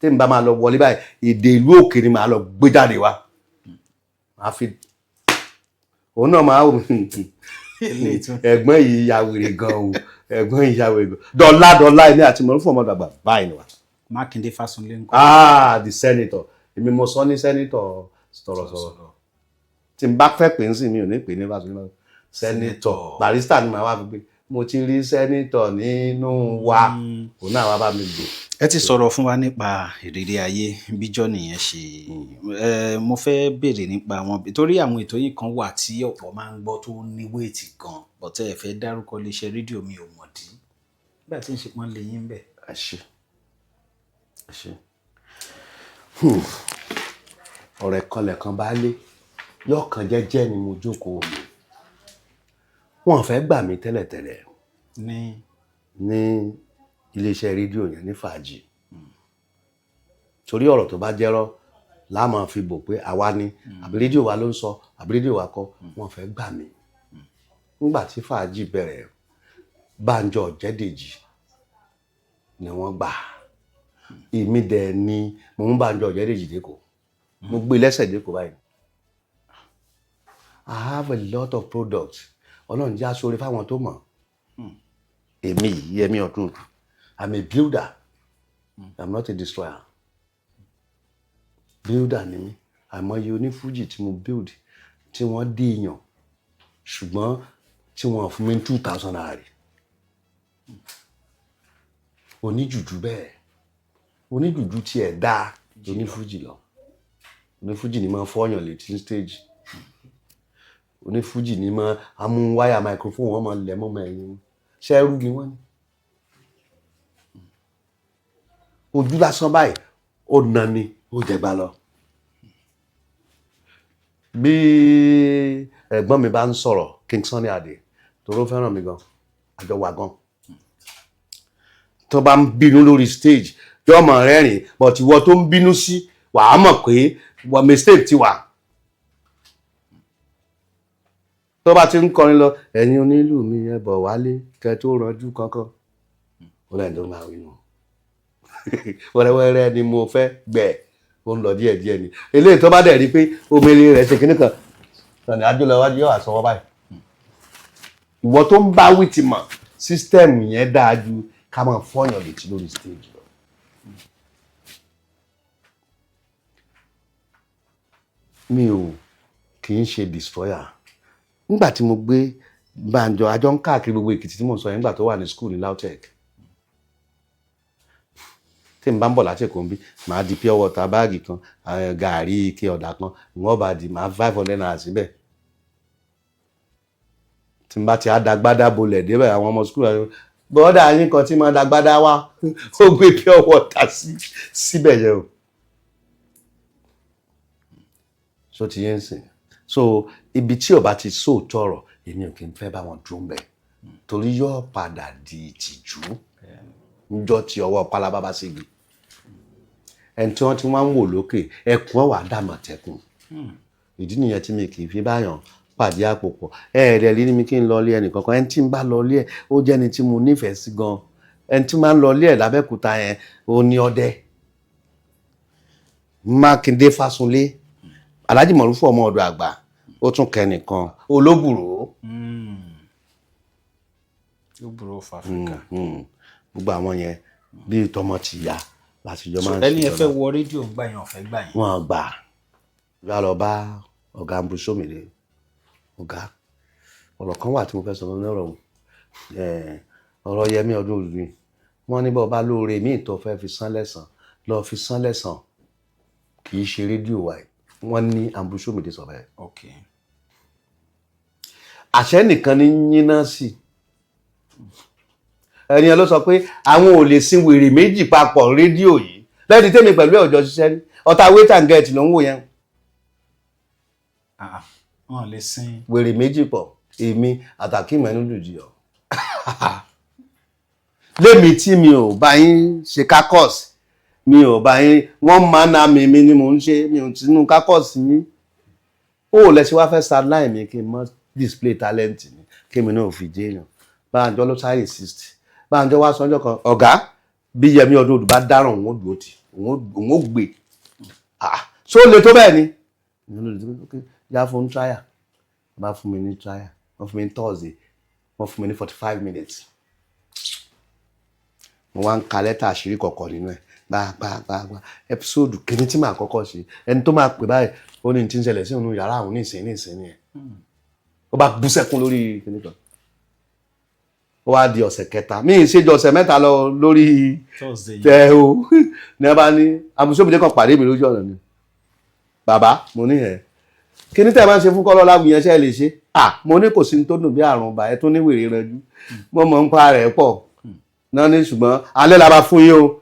A: Tí n bá máa lọ wọlé báyìí, èdè ìlú òkè ni màá lọ gbé jáde wá, màá fi òun náà máa wò. Ẹ̀gbọ́n yìí ya wèrè gan o, ẹ̀gbọ́n yìí ya wèrè gan. Dọ́là dọ́là, èmi àti Mọ̀rúfù ọmọdé àgbà báyìí ni wà.
B: Mákindé Fásunlé ńkọ́?
A: Ah, the senator. Èmi mo sọ ní senator sọ̀rọ̀sọ̀rọ̀. Tí n bá fẹ́ pè ń sìn, mi ò ní pè ní Fásunlé, senator barrister ni màá wá fi pé mo ti rí senator nínú wa, òun náà wá bá mi lò.
B: Ẹ ti sọ̀rọ̀ fún wa nípa ìrírí ayé bíjọ́ nìyẹn ṣe. Ẹ mo fẹ́ béèrè nípa àwọn, torí àwọn ètò yìí kan wà tí ọ̀pọ̀ máa ń gbọ́ tó ní weight gan, bọ̀tẹ́ ẹ fẹ́ dárúkọ iléeṣẹ́ rédíò, mi ò mọ̀ dí nígbà tí ń ṣe pọ́n lè yín bẹ̀.
A: Ẹ ṣé, ẹ ṣé. Ọ̀rẹ́ kan lẹ̀kan bá lé yọ̀ọ̀kan jẹ́jẹ́ ni mo jókòó mi. Wọ́n fẹ́ gbà mí tẹ́lẹ̀tẹ́lẹ̀
B: ní
A: ní iléeṣẹ́ rédíò yẹn ní Fàájì, torí ọ̀rọ̀ tó bá jẹ́rọ́ la máa fi bò pé àwa ni, àbí rédíò wa ló ń sọ, àbí rédíò wa kọ́. Wọ́n fẹ́ gbà mí nígbà tí Fàájì bẹ̀rẹ̀. Bánjọ Ọ̀jẹ́dèjì ni wọ́n gbà. Èmi dẹ̀ ni mo mú Bánjọ Ọ̀jẹ́dèjì dẹ́kọ̀, mo gbé lẹ́sẹ̀ dẹ́kọ̀ báyìí. I have a lot of products. Ọlọ́run jẹ́ aṣọ́re fáwọn tó mọ̀. Èmi yìí, Yẹmí Ọdún, I'm a builder, I'm not a destroyer. Builder ni mí. Àìmọye onífújì tí mo build tí wọ́n dé èèyàn, ṣùgbọ́n tí wọ́n fún mi ní ₦2,000 rí. Oníjùjú bẹ́ẹ̀, oníjùjú tiẹ̀ dáa onífújì lọ. Onífújì ni máa ń fọ́yàn létí ní stage. Onífújì ní mọ́ amú wáyà microphone, wọn máa lẹ̀ mọ́ ọmọ ẹ̀yìn wọn. Ṣẹ́rú ni wọ́n ní. Ojú lásán báyìí, ó na ni ó jẹgba lọ. Bí ẹ̀gbọ́n mi bá ń sọ̀rọ̀, King Sunny Adé, toró fẹ́ràn mi gan, àjọ wà gan, tó bá ń bínú lórí stage, yóò mọ̀ rẹ́rìn, but ìwọ tó ń bínú sí, wàá mọ̀ pé wọ́n mistake ti wà. Tó bá ti ń kọrin lọ, "Ẹ̀yin onílù mi, ẹ bọ̀ wálé kẹ tó rọjú kankan," ó lẹ́yìn tó máa wí nù, "Wẹ́rẹ́wẹ́rẹ́ ni mo fẹ́ gbẹ̀." Ó ń lọ díẹ̀díẹ̀ ni. Eléyìí tó bá dẹ̀ rí pé omele rẹ̀ ṣe kíní kan sọ̀nì àjò lọ wájú, yóò àsọwọ́ báyìí. Ìwọ tó ń bá wí ti mọ̀. System yẹn dáa ju ká máa fọyàn létí lórí stage lọ. Mi ò kì í ṣe destroyer. Nígbà tí mo gbé Bánjọ, àjọ ń káàkiri gbogbo Èkìtì tí mò ń sọ yẹn, nígbà tó wà ní school ní LAUTECH, tí n bá ń bọ̀ láti Èkó ń bí, màá di pure water báàgì kan, gàárì ike ọ̀dà kan, ìwọ̀n bá di màá ₦500 síbẹ̀. Tí n bá ti á dagbádá bolẹ̀ débẹ̀, àwọn ọmọ school rẹ̀, bọ́dà yín kan tí máa dagbádá wá, ó gbé pure water sí síbẹ̀ yẹn o. So ti yẹn ń sìn, so ibi tí ó bá ti sóòótọ́ ọ̀rọ̀, èmi ò kì í fẹ́ bá wọn dúró ń bẹ̀, torí yóò padà di ìtìjú níjọ́ tí ọwọ́ pálábá bá ségi. Ẹni tí wọ́n ti wá ń wò lókè, ẹkùn ọ̀wà dàmọ̀tẹ́kùn. Ìdí nìyẹn tí mi kì í fi báyàn pàdé àpò pọ̀. Ẹ ẹ̀rẹ̀ rí mi kí n lọ ilé ẹnì kankan. Ẹni tí ń bá lọ ilé ẹ̀, ó jẹ́ ẹni tí mo nífẹ̀ẹ́ sí gan. Ẹni tí máa ń lọ ilé ẹ̀ lábẹ́òkúta yẹn, ó ní ọdẹ Mákindé Fásunlé, Alhaji Mọ̀rúfù ọmọ ọ̀dọ̀ àgbà, ó tún kẹ́nìkan Olóbùrò.
B: Olóbùrò of Africa.
A: Gbogbo àwọn yẹn, bíi tọmọ tìyá láti jọ máa ń
B: ṣe. Ẹni ẹ fẹ́
A: jọba.
B: Wọ rédíò ń gbà yẹn, ọ̀fẹ́ gbà yẹn?
A: Wọn gbà yà lọ bá ọ̀gá Ambrose Omile. "Ọ̀gá, ọ̀rọ̀ kan wà tí mo fẹ́ sọ lọ́rọ̀ ọ̀hún. Ọ̀rọ̀ Yẹmí ọdún òdu ni wọ́n ní bọ́ọ̀ bá lóore míì tó fẹ́ fi san lẹ́sàn, lọ́ọ́ fi san lẹ́sàn, kì í ṣe rédíò wa yìí." Wọ́n ní Ambrose Omile sọ bẹ́ẹ̀. Àṣẹ nìkan ní yínná sí ẹni yẹn ló sọ pé àwọn ò lè sin wèrè méjì papọ̀ rédíò yìí. Lẹ́yìn tèmi pẹ̀lú ẹ̀ ọjọ́ ṣiṣẹ́ rí, ọ̀tá wait and get ló ń wò yẹn.
B: Ah, ah, wọn lè sin
A: wèrè méjì pọ̀, èmi àtàkìmọ̀ ẹnu dùdì ọ̀ lémi tí mi ò bá yín ṣe caucus, mi ò bá yín wọ́n máa na mi, mi ni mò ń ṣe, mi ò sínú caucus yín. Ó lẹ ṣe wá fẹ́ sideline mi kí n mọ́ display talent mi, kí mi náà fi jẹ́ èèyàn. Bánjọ ló sáré insist. Bánjọ wá sọ́jọ́ kan, "Ọ̀gá, bí Yẹmí ọdún odù bá dáràn, òun ó dúró tì, òun ó gbé." Ah, ṣó le tó bẹ́ẹ̀ ni? Yá, fún trial. Bá fún mi ní trial, wọ́n fún mi ní Thursday, wọ́n fún mi ní 45 minutes. Mo wá ń ka lẹ́tà àṣírí kọ̀ọ̀kan nínú ẹ̀ gbá gbá gbá gbá. Episode kìíní tí màá kọ́kọ́ ṣe, ẹni tó máa pè báyìí, ó ní tí ń ṣẹlẹ̀ sí òun yàrá àwọn nísìnyí nísìnyí ẹ̀, ó bá bú sẹ́kún lórí kìíní kan. Ó wá di ọ̀sẹ̀ kẹta, mi ì ṣe ju ọ̀sẹ̀ 3 lọ lórí
B: Thursday.
A: Tẹ o ní a bá ní àmúṣọ́bìdé kan pàdé mi lójú ọ̀nà ni. "Bàbá," mo ní, "ẹ̀ kí ní tẹ́ ẹ máa ń ṣe fún Kọ́lá Ọláwuyì yẹn, ṣe é lè ṣe?" "À," mo ní, "kò sí ní tó dùn bí àrùn ọba ẹ tó ní wèrè rẹjú, mo mọ̀ ń pa rẹ̀ pọ̀ náà ní, ṣùgbọ́n alẹ́ la máa fún yín o,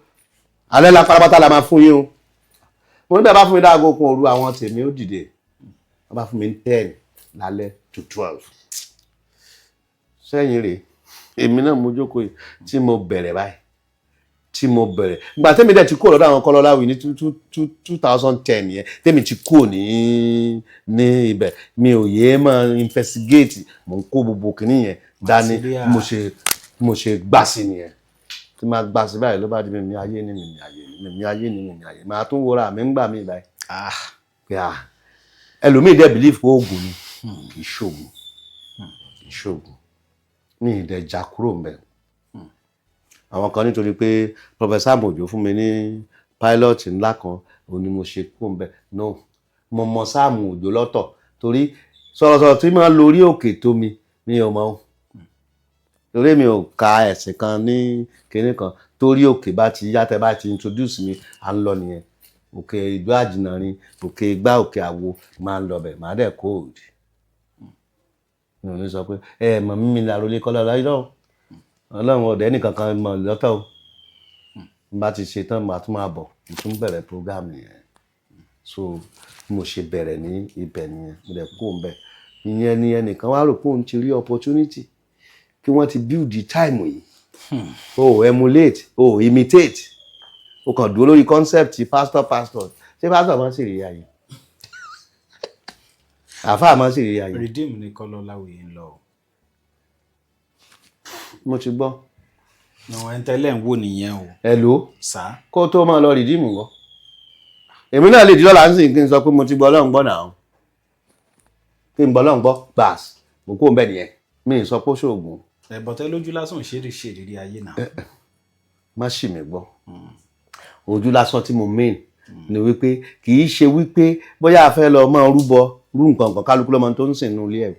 A: alẹ́ la pátápátá la máa fún yín o." Mo ní bẹ́ẹ̀ bá fún mi dáago kun òru, àwọn tèmi ó dìde. Wọ́n bá fún mi ní 10 lálẹ́ to 12 sẹ́yìn rèé. Èmi náà mo jókòó yìí tí mo bẹ̀rẹ̀ báyìí, tí mo bẹ̀rẹ̀ ìgbà tẹ́mi dẹ̀ ti kúrò lọ́dọ̀ àwọn Kọ́lá Ọláwuyì ní 2010 yẹn, tẹ́mi ti kúrò ní ibẹ̀, mi ò yé máa investigate. Mo ń kó gbogbo kìíní yẹn dání.
B: Material.
A: Mo ṣe gbà sí nìyẹn, tí máa gbà sí báyìí, ló bá di mímí ayé ní mímí ayé ní mímí ayé ní mímí ayé. Màá tún wọra mi ń gbà mí báyìí pé ah, ẹlòmíì dẹ̀ believe pé oògùn ni. Kì í ṣoògùn, kì í ṣoògùn. Ní ìdẹ̀jà kúrò ń bẹ̀. Àwọn kan nítorí pé Professor Amojo fún mi ní pilot ńlá kan, òun ni mo ṣe kúrò ń bẹ̀. No, mo mọ Sáàmù Òjó lọ́tọ̀, torí sọ̀rọ̀sọ̀rọ̀ tí máa ń lórí òkè tó mi, mi ò mọ̀ o, torí mi ò ka ẹ̀sìn kan ní kinní kan. Torí òkè bá ti yá, tẹ́ bá ti introduce mi, à ń lọ nìyẹn. Òkè ìlú àjìnàrin, òkè igbá, òkè àwo, máa ń lọ bẹ̀, máa dẹ̀ kó òdì. Mi ò ní sọ pé ẹ mọ̀ mímí ní àròlé Kọ́lá Ọláwuyì. Ọlọ́run ọ̀dẹ́ nìkan kan mọ̀ lọ́tọ̀ o. N bá ti ṣe tán, màá tún máa bọ̀, mo tún bẹ̀rẹ̀ program yẹn. So bí mo ṣe bẹ̀rẹ̀ ní ibẹ̀ nìyẹn. Mo dẹ̀ kúrò ńbẹ̀. Ìyẹn ni ẹnìkan wá rò pé òun ti rí opportunity kí wọ́n ti build the time yìí. O emulate, o imitate, o kàn dúró lórí concept pastor. Pastor, ṣé pastor máa ń ṣèrírí ayé? Àáfàá máa ń ṣèrírí ayé?
B: Redeem ní Kọ́lá Ọláwuyì ń lọ o.
A: Mo ti gbọ́.
B: Àwọn ẹni tẹ́lẹ̀ ń wò nìyẹn o.
A: Hello.
B: Sá.
A: Kó tó máa lọ Redeem wọ́, èmi náà lè di lọ́la ń sìn kí n sọ pé mo ti gbọ́ Ọlọ́run gbọ́ náà, kí n gbọ́ Ọlọ́run gbọ́ gbàs, mo kó ń bẹ̀ nìyẹn. Mi ì sọ pé ó ṣoògùn.
B: Ẹ̀bọ̀tẹ́ lójú lásán ṣe é ṣe ìrírí ayé náà.
A: Má ṣì mí gbọ́. Ojú lásán tí mo mean ni wípé kì í ṣe wípé bóyá a fẹ́ lọ máa rúbọ rú nǹkan kan. Kálukú lọ́mọ tó ń sìn nínú ilé ẹ̀.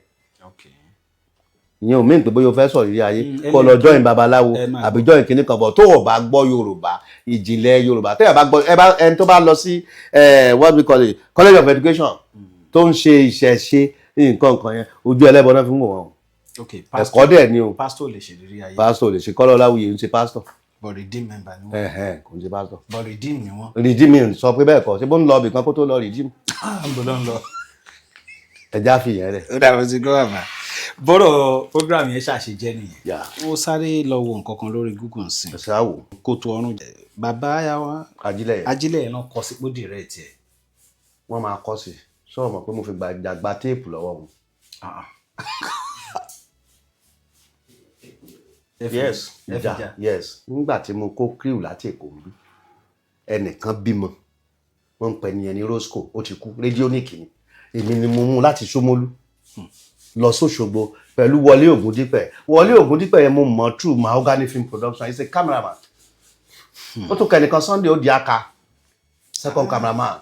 A: Ìyẹn ò mean pé bóyá o fẹ́ sọ̀rọ̀ ìrírí ayé kó lọ join babaláwo
B: Ẹ máa
A: àbí join kinní kan bọ̀. Tó o bá gbọ́ Yorùbá, ìjìnlẹ̀ Yorùbá, tẹ́yà bá gbọ́ ẹ bá ẹni tó bá lọ sí what we call it, College of Education, tó ń ṣe ìṣẹ̀ṣe nǹkan kan yẹn, ojú ẹlẹ́bọ náà fi ń wò wọ́n o. Ẹ̀kọ́ dẹ̀ ni o.
B: Pastor lè ṣèrírí ayé.
A: Pásítọ̀ lè ṣe. Kọ́lá Ọláwuyì ń ṣe pásítọ̀.
B: But Redeem member ni wọ́n.
A: Ẹ̀hẹ́n, kò ń ṣe pásítọ̀.
B: But Redeem ni wọ́n.
A: Redeem, mi sọ pé bẹ́ẹ̀ kọ́. Ṣé bó ń lọ ibì kan kó tó lọ Redeem?
B: Ń bọ̀ ló ń lọ.
A: Ẹja fi yẹn rẹ̀.
B: Ó dàbọ̀ sí gbọ́ bàbá bọ́rọ̀ program yẹn ṣàṣejẹ́ nìyẹn. Ó sáré lọ wo nǹkan kan lórí Google nsìn.
A: Ẹ̀sẹ̀ àwò.
B: Kótó ọrùn bàbá yà wá.
A: Ajílẹ̀ yẹn.
B: Ajílẹ̀ yẹn náà kọ sí pé direct ẹ̀.
A: Wọ́n máa kọ́ sí. Sọ̀rọ̀ mọ̀ pé mo fi gba téèpù lọ́wọ́ wọn.
B: Ah.
A: Yes.
B: Ẹ fi
A: Ìjà.
B: jà.
A: Yes, nígbà tí mo kó crew láti Èkó ń bí, ẹnìkan bímọ, wọ́n ń pè ní ẹni Roscoe, ó ti kú, rédíónìkì ni. Èmi ni mo mú láti Ṣómólú lọ sóṣogbo pẹ̀lú Wọlé Ògúndípẹ̀. Wọlé Ògúndípẹ̀ yẹn, mo mọ̀ through Mahogany Film Production. He's a cameraman. Ó tún kẹ́nìkan, Sunday ó di aka second cameraman.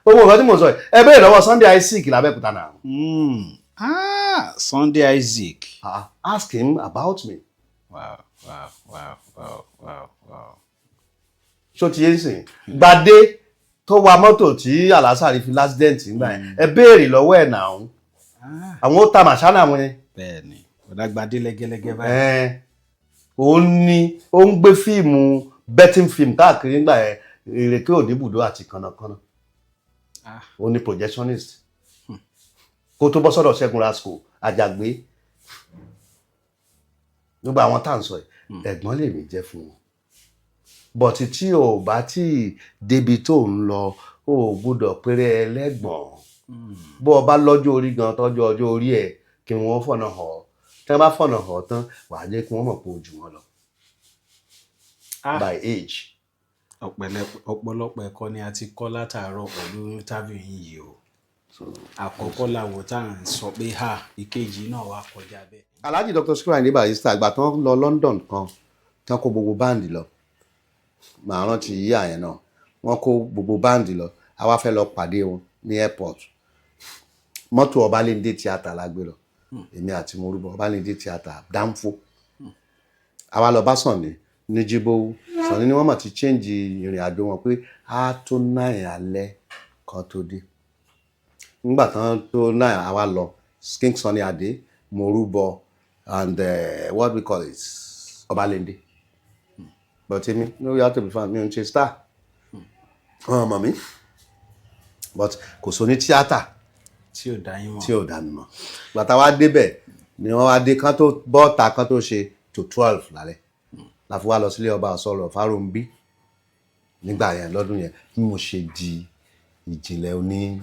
A: Gbogbo nǹkan tí mo sọ yìí, ẹ bẹ́ẹ̀ lọ́wọ́ Sunday Isaac l'Abẹ́òkúta náà.
B: Ah, Sunday Isaac.
A: Ah, ask him about me.
B: Wow.
A: Ṣó ti yé sìn? Gbadé tó wa mọ́tò tí Alásàrí fi l'accident ńgbà yẹn, ẹ béèrè lọ́wọ́ ẹ̀ náà. Àwọn ó ta màṣánà wọn yẹn.
B: Bẹ́ẹ̀ ni, ọ̀dà gbadé lẹ́gẹ́lẹ́gẹ́ báyìí.
A: Ẹn, òun ni ó ń gbé fíìmù betting film káàkiri ńgbà yẹn, Ìrèké Òdìbùdó àti Kànnàkànnà. Òun ni projectionist kó tó bọ́ sọ́dọ̀ Ṣẹ́gun Rasco Àjàgbé. Gbogbo àwọn tá à ń sọ yìí, ẹ̀gbọ́n lèmi jẹ́ fún wọn. But tí o bá tí ì débi tó ń lọ, o ò gbúdọ̀ péré ẹlẹ́gbọ̀n. Bó o bá lọ́jọ́ orí gan, tọ́jú ọjọ́ orí ẹ̀ kí wọ́n fọ̀nà hàn ọ́. Tí wọ́n bá fọ̀nà hàn ọ́ tán, wàá jẹ́ kí wọ́n mọ̀ pé o jù wọ́n lọ by age.
B: Ọ̀pọ̀lọpọ̀ ẹ̀kọ́ ni a ti kọ́ látàárọ̀ pẹ̀lú interview yín yìí o. Àkọ́kọ́ làwọ̀ tá à ń sọ pé ha, ìkejì náà wá kọjá bẹ́ẹ̀.
A: Alhaji Dr. Sikiru Ayinde Barrister, àgbà tán lọ London kan tán, kó gbogbo band lọ. Màá rántí yíyà yẹn náà. Wọ́n kó gbogbo band lọ, àwa fẹ́ lọ pàdé wọn ní airport. Mọ́tò Ọbalẹ́ndé Theatre la gbé lọ, èmi àti Morúbọ. Ọbalẹ́ndé Theatre dánfó, àwa lọ bá Sànní ní Jíbówú. Sànní ni wọ́n mọ̀ ti change ìrìn àjò wọn pé á tó 9 alẹ́ kan tó dé. Nígbà tán tó 9, àwa lọ. King Sunny Adé, Morúbọ and what we call it, Ọbalẹ́ndé. But èmi, no, you have to be fan. Mi ò ń ṣe star, wọn mọ̀ mí, but kò sóní tíátà
B: tí ò dá yín mọ̀.
A: Tí ò dá mi mọ̀. Gbàtà wá débẹ̀ ni wọ́n wá dé kán tó bọ́ọ̀ta kán tó ṣe to 12 lálẹ́ la fi wá lọ sílé ọba ọ̀sọ́rọ̀ Fáròǹbí nígbà yẹn, lọ́dún yẹn. Bí mo ṣe di ìjìnlẹ̀ oní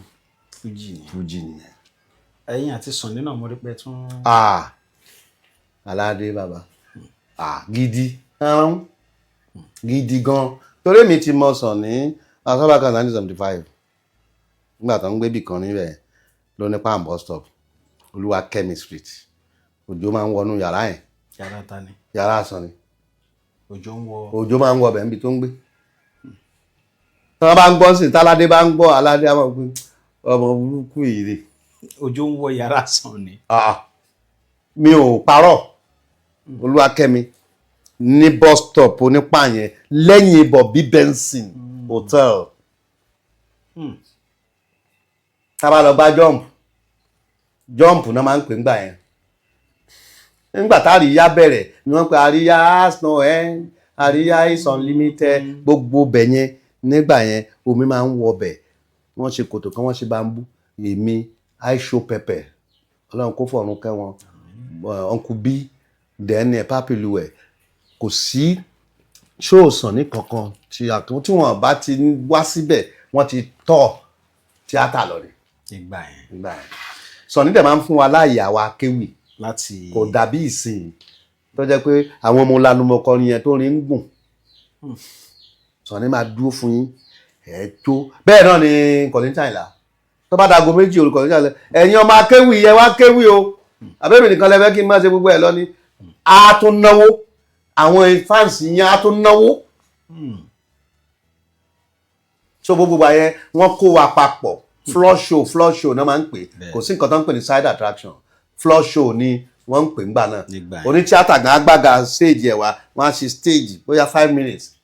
B: Fújì ni.
A: Fújì nìyẹn.
B: Ẹ̀yin àti Sunny náà, mo rí pé tún.
A: Ah, aládé bàbá, ah, gidi ẹ̀rún gidi gan, torí mi ti mọ Sunny asọ́bàkà 1975, nígbà tó ń gbé bì kan níbẹ̀ ló ní Palm bus stop, Olúwakẹ́mi Street. Òjò máa ń wọnú yàrá yẹn.
B: Yàrá ta ni?
A: Yàrá Sunny.
B: Òjò ń wọ.
A: Òjò máa ń wọ ọbẹ̀ níbi tó ń gbé. Tí wọ́n bá ń gbọ́ sí, táládé bá ń gbọ́, aládé á máa pé ọmọ burúkú yìí rè.
B: Òjò ń wọ yàrá Sunny.
A: Ah, mi ò parọ́. Olúwakẹ́mi ní bus stop onípa yẹn, lẹ́yìn Bobby Benson Hotel. Tá bá lọ gbá jump. Jump náà máa ń pè ńgbà yẹn. Nígbà tá àríyá bẹ̀rẹ̀ ni wọ́n pe àríyá has no end, àríyá is unlimited. Gbogbo bẹ̀ yẹn nígbà yẹn, omi máa ń wọ bẹ̀. Wọ́n ṣe kòtò kan, wọ́n ṣe bambú. Èmi, Aisho Pepper, Ọlọ́run kó fọ̀run kẹ́ wọn, Uncle B, then ẹ̀ Papiluẹ̀. Kò sí ṣóòsàn ní kankan tí àtún tí wọ́n bá ti wá síbẹ̀, wọ́n ti tọ́ tíátà lọ ni.
B: Nígbà yẹn.
A: Nígbà yẹn, Sunny dẹ̀ máa ń fún wa láàyè àwa kéwì
B: láti
A: kò dàbí ìsìn tó jẹ́ pé àwọn ọmọ lanumọkọrin yẹn tó rin ń gùn. Sunny máa dúró fún yín ẹ̀ tó bẹ́ẹ̀ náà ni Kollington Àyìnlá. Tó bá dago 2 òru, Kollington Àyìnlá, "Ẹ̀yin ọmọ akéwì yẹ wá kéwì o, àbẹ́bí nìkan lẹ́fẹ́ kí n má ṣe gbogbo ẹ̀ lọ ni." A tún náwó, àwọn fans yẹn á tún náwó. So gbogbo wa yẹn, wọ́n kó wa papọ̀. Floor show, floor show náà máa ń pè. Kò sí nǹkan tó ń pè ní side attraction, floor show ni wọ́n ń pè ńgbà náà.
B: Nígbà yẹn.
A: Oní tíátà gan agbága stage ẹ̀ wá, wọ́n á ṣe stage bóyá 5 minutes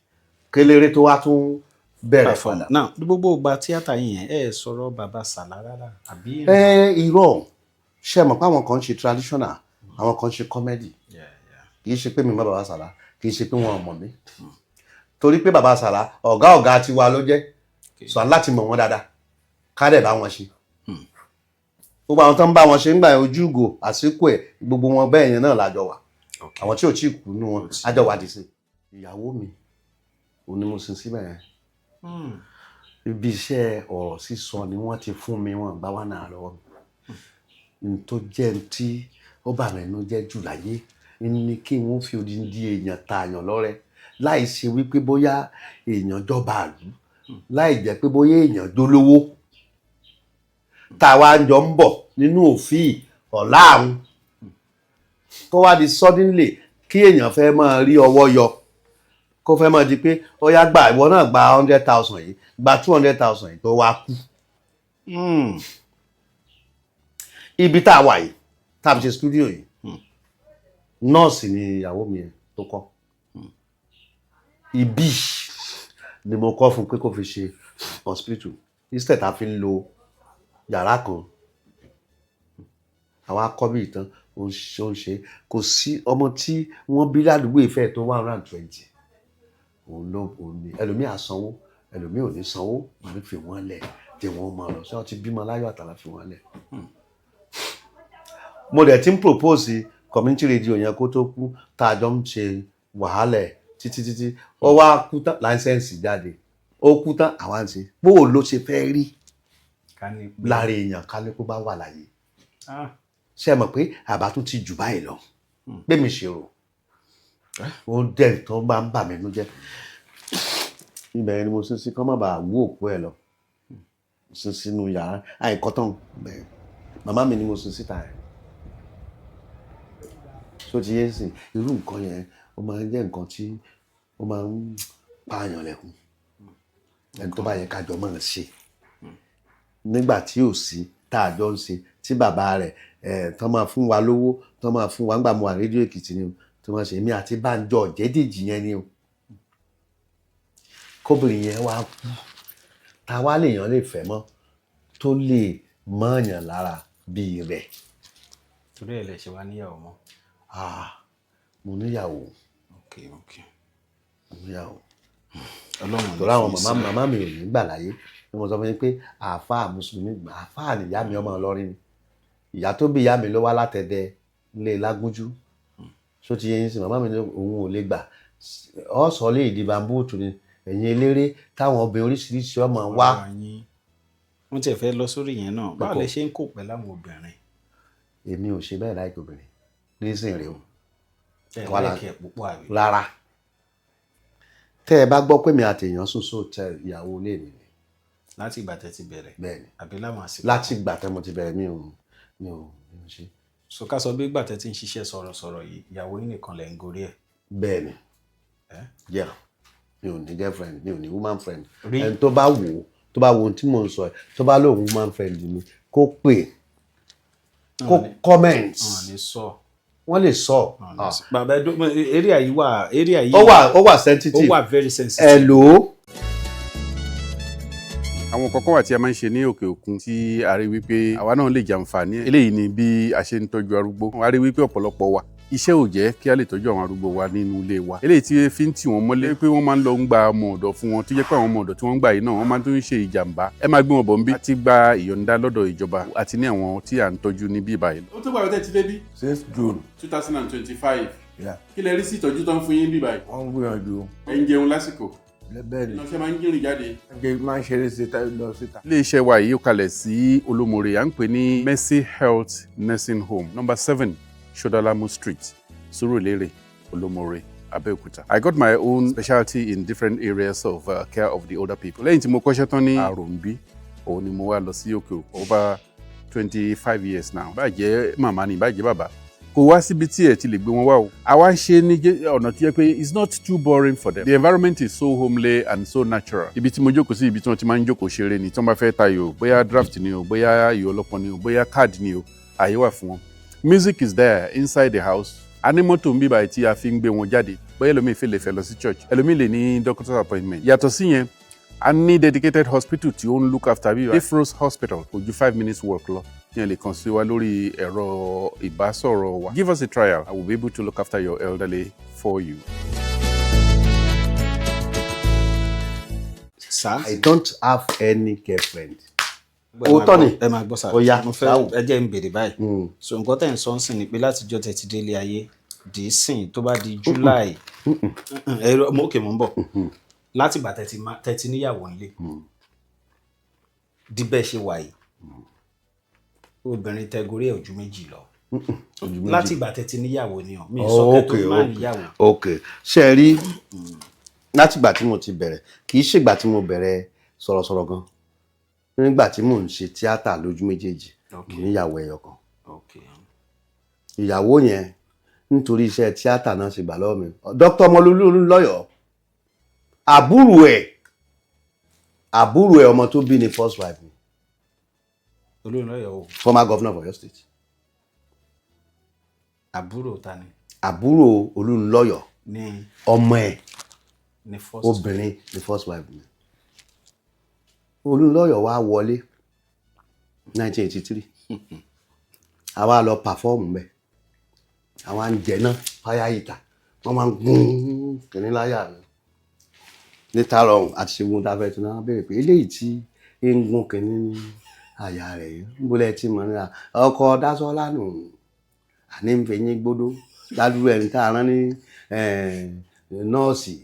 A: kéléré tó wá tún bẹ̀rẹ̀
B: Perform.
A: padà.
B: Now, gbogbo ìgbà tíátà yìí yẹn, ẹ sọ̀rọ̀ bàbá Sàlá rárá, àbí?
A: Ẹ irọ́, ṣe mọ̀ pé àwọn kan ń ṣe traditional, àwọn kan ń ṣe comedy. Kì í ṣe pé mi mọ̀ bàbá Sàlá, kì í ṣe pé wọn ò mọ̀ mí, torí pé bàbá Sàlá ọ̀gá ọ̀gá tiwa ló jẹ́. Sọ láti mọ̀ wọ́n dáadáa, ká dẹ̀ bá wọn ṣe. Gbogbo àwọn tó ń bá wọn ṣe ń gbà ojúgò àsìkò ẹ̀, gbogbo wọn bẹ́ẹ̀ yẹn náà lájọ wà. Àwọn tí ò tí ì kú nú wọn, àjọ wà dì sí. Ìyàwó mi, òun ni mo sin síbẹ̀ yẹn. Ibi iṣẹ́ ọ̀rọ̀ sísọ ni wọ́n ti fún mi, wọ́n gbá wà náà lọ́wọ́ mi. N tó jẹ́ n tí ó bà mí nínú jẹ́ jù láyé ní kí wọ́n fi odindi èèyàn tààyàn lọ́rẹ, láì ṣe wípé bóyá èèyàn jọba àlú, láì jẹ́ pé bóyá èèyàn jólówó, tá a wá ń jọ ń bọ̀ nínú òfin ọ̀la àrùn, kó wá di suddenly kí èèyàn fẹ́ máa rí ọwọ́ yọ, kó fẹ́ máa di pé ó yá, gbà, ìwọ náà gba 100,000 yìí, gba 200,000 yìí, tó wá kú. Ibi tá a wà yìí, tá a fi ṣe studio yìí, nọ́ọ̀sì ni ìyàwó mi yẹn tó kọ́. Ibi ni mo kọ́ fún pé kó fi ṣe hospital instead tá a fi ń lo yàrá kan. Àwọn akọ́bí ìtàn ó ń ṣe, ó ń ṣe. Kò sí ọmọ tí wọ́n bí ládùúgbò ìfẹ́ tó 120. Òun ló òun ni ẹlòmíì á sanwó, ẹlòmíì ò ní sanwó. Òun fi wọ́n lẹ̀ tí wọ́n máa lọ ṣé wọ́n ti bímọ láyọ̀ àtàlà, fi wọ́n lẹ̀. Mo dẹ̀ ti ń propose community radio yẹn kó tó kú, tá a jọ ń ṣe wàhálà ẹ̀ títí títí. Ó wá kú tán, license jáde. Ó kú tán, àwa ń ṣe. Bó o ló ṣe fẹ́ rí
B: Ká ní pé
A: lára èèyàn ká ní kó bá wà láyé?
B: Ah,
A: Ṣé ẹ mọ̀ pé àbá tún ti jù báyìí lọ? Pé mi ṣe rò ó dẹ̀ tó bá ń bà mí nú jẹ́. Ibẹ̀ ni mo sin sí, kọ́ má bàa wú òkú ẹ̀ lọ. Mo sin sínú yàrá àìkọ́tàn bẹ́ẹ̀. Màmá mi ni mo sin síta ẹ̀. Ṣó ti yé sìn? Irú nǹkan yẹn, ó máa ń jẹ́ nǹkan tí ó máa ń pààyàn lẹ́kún. Ẹni tó bá yẹ ká jọ máa ṣe nígbà tí ò sí, tá a jọ ń ṣe, tí bàbá rẹ̀ ẹ̀ tán máa fún wa lówó, tán máa fún wa nígbà mo wà rédíò Èkìtì ni o, tí wọ́n ṣe èmi àti Bánjọ Ọ̀jẹ́dèjì yẹn ni o. Kóbìnrin yẹn wá kú, ta wá lèèyàn lè fẹ́ mọ́ tó lè mọ̀ọ́yàn lára bíi rẹ̀?
B: Torí ẹ̀ lẹ ṣe wá níyàwó mọ́?
A: Ah, mo níyàwó.
B: Ok.
A: Mo níyàwó.
B: Ọlọ́run ò ní
A: Torí àwọn
B: fi
A: màmá
B: sílẹ̀.
A: Màmá mi ò ní gbà láyé ni mo sọ fún yín pé àáfàá mùsùlùmí, àáfàá nìyá mi, ọmọ Ìlọrin ni. Ìyá tó bí ìyá mi ló wá látẹ̀dẹ̀ nílé Lágúnjú. Ṣó ti yé yín sí? Màmá mi ní òun ò lè gbà. Ọ sọ lé ìdí bambú tù ni ẹ̀yin eléré táwọn obìnrin oríṣiríṣi ọmọ wá.
B: Ọ̀rọ̀ yín, wọ́n tiẹ̀ fẹ́ lọ sórí yẹn náà. Báwo lẹ ṣe ń kó pẹ̀lú àwọn obìnrin?
A: Èmi ò ṣe bẹ́ẹ̀ láìpẹ́ obìnrin nísìnyí rèé o.
B: Ẹ
A: Wàhálà.
B: like ẹ̀ púpọ̀, àbí?
A: Rárá. Tẹ́ ẹ bá gbọ́ pé mi àti èèyàn sùn sóòtẹ́, ìyàwó ilé mi ni.
B: Láti ìgbà tẹ́ ti bẹ̀rẹ̀?
A: Bẹ́ẹ̀ ni.
B: Àbí láwọn àsìkò?
A: Láti ìgbà tẹ́ mo ti bẹ̀rẹ̀, mi ò ṣe.
B: So ká sọ bí ìgbà tẹ́ ti ń ṣiṣẹ́ sọ̀rọ̀sọ̀rọ̀ yìí, ìyàwó yín nìkan lẹ̀ ń gorí ẹ̀?
A: Bẹ́ẹ̀ ni.
B: Ẹ́?
A: Yeah, mi ò ní girlfriend, mi ò ní woman friend.
B: Rí?
A: Ẹni tó bá wò ó, tó bá wo ohun tí mò ń sọ ẹ, tó bá lóun woman friend mi, kó pè, kó comment.
B: Wọn ní sọ.
A: Wọ́n lè sọ.
B: Wọn ní sọ. Bàbá ẹ area yìí wà, area yìí
A: Ó wà, ó wà
B: ó
A: sensitive.
B: wà very sensitive.
A: Hello.
C: Àwọn kọ̀ọ̀kan wà tí a máa ń ṣe ní òkè òkun tí a rí wípé àwa náà lè jàǹfààní ẹ̀. Eléyìí ni bí a ṣe ń tọ́jú arúgbó. A rí wípé ọ̀pọ̀lọpọ̀ wa, iṣẹ́ ò jẹ́ kí a lè tọ́jú àwọn arúgbó wa nínú ilé wa. Eléyìí tí fi ń tì wọ́n mọ́lé pé wọ́n máa ń lọ ń gba ọmọ ọ̀dọ̀ fún wọn, tó jẹ́ pé àwọn ọmọ ọ̀dọ̀ tí wọ́n ń gbà yìí náà, wọ́n máa ń tún ṣe ìjàmbá. Ẹ máa gbé wọn bọ̀ ń bí àti gba ìyọ̀ǹda lọ́dọ̀ ìjọba àti ní àwọn tí à ń tọ́jú níbí báyìí. Ó tó gbàgbé tẹ́ ti débí.
D: Since June.
C: 2025.
D: Yeah.
C: Kí lẹ rí sí ìtọ́jú tó ń fún yín bí báyìí?
D: Wọ́n ń gbìyànjú.
C: Ẹ ń jẹun lásìkò?
D: Bẹ́ẹ̀ ni.
C: Ṣe máa ń jìnrìn jáde?
D: Ṣe máa ń ṣeré síta, lọ síta.
C: Iléeṣẹ́ wa yìí ó kalẹ̀ sí Olómore, à ń pè ní Mercy Health Nursing Home, number 7, Shodalamu Street, Surulere, Olómore, Abẹ́òkúta. I got my own specialty in different areas of care of the older people. Lẹ́yìn tí mo kọ́ṣẹ́ tán ní Àròǹbí, òun ni mo wá lọ sí òkè òkun, over 25 years now. Bá jẹ́ màmá ni, bá jẹ́ bàbá, kò wá síbi tí ẹ ti lè gbé wọn wá o. Àwa ń ṣe ní ọ̀nà tí yẹ pé it's not too boring for them. The environment is so homely and so natural. Ibi tí mo jókòó sí, ibi tí wọ́n ti máa ń jókòó ṣeré ni, tí wọ́n bá fẹ́ tayò, bóyá draft ni o, bóyá ayò ọlọ́pọ́n ni o, bóyá card ni o, àyè wà fún wọn. Music is there inside the house. A ní mọ́tò ń bíbáyìí tí a fi ń gbé wọn jáde. Bóyá ẹlòmíì fẹ́ lè fẹ́ lọ sí church, ẹlòmíì lè ní doctor's appointment. Yàtọ̀ sí yẹn, a ní dedicated hospital tí ó ń look after bíbá. Ifros Hospital kò ju 5 minutes walk lọ. Yẹn lè kàn sí wa lórí ẹ̀rọ ìbásọ̀rọ̀ wa. Give us a trial. I will be able to look after your elderly for you.
B: Sá.
A: I don't have any girlfriend. Òótọ́ ni.
B: Ẹ máa gbọ́ sá.
A: Ó yá,
B: mo fẹ́
A: sáwò.
B: Ẹ jẹ́ ń béèrè báyìí. So nǹkan tẹ̀ ń sọ ń sìn ni pé látijọ́ tẹ̀ ti délé ayé dì í sìn, tó bá di July ẹ mo òkè, mo ń bọ̀. Látìgbà tẹ̀ ti níyàwó nílé di bẹ́ẹ̀ ṣe wà yìí, obìnrin tẹ gorí ẹ̀ ojú méjì lọ?
A: Ojú méjì.
B: Látìgbà tẹ̀ ti níyàwó ni ọ mi ì sọ kẹ́ tó má níyàwó.
A: Ok, ṣe ẹ rí, látìgbà tí mo ti bẹ̀rẹ̀, kì í ṣègbà tí mo bẹ̀rẹ̀ sọ̀rọ̀sọ̀rọ̀ gan, nígbà tí mò ń ṣe tíátà lójú méjèèjì, mo níyàwó ẹyọ kan. Ìyàwó yẹn, nítorí iṣẹ́ tíátà náà ṣe gbà lọ́wọ́ mi. Dr. Ọmọlúlú Olúnlọ́yọ̀, àbúrò ẹ̀ ọmọ tó bí ni first wife mi.
B: Olúnlọ́yọ̀ o?
A: Former governor of Oyo State.
B: Àbúrò ta ni?
A: Àbúrò Olúnlọ́yọ̀.
B: Ní?
A: Ọmọ ẹ̀.
B: Ní first?
A: Obìnrin ni first wife mi. Olúnlọ́yọ̀ wá wọlé 1983, àwa lọ perform bẹ́ẹ̀, àwa ń jẹ náà fire heater, wọ́n máa ń gún kìnní láyà mi níta rọrùn àti ṣe gbóhùn tá a fẹ́ tún náà béèrè pé eléyìí tí ń gún kìnní ní àyà rẹ̀ yìí, ń bolẹ̀ tí mo ní ọkọ̀ Dásọ́lá nù, àní ń fi yín gbódó ládùúgbò ẹni tá a rán ní nọ́ọ̀sì,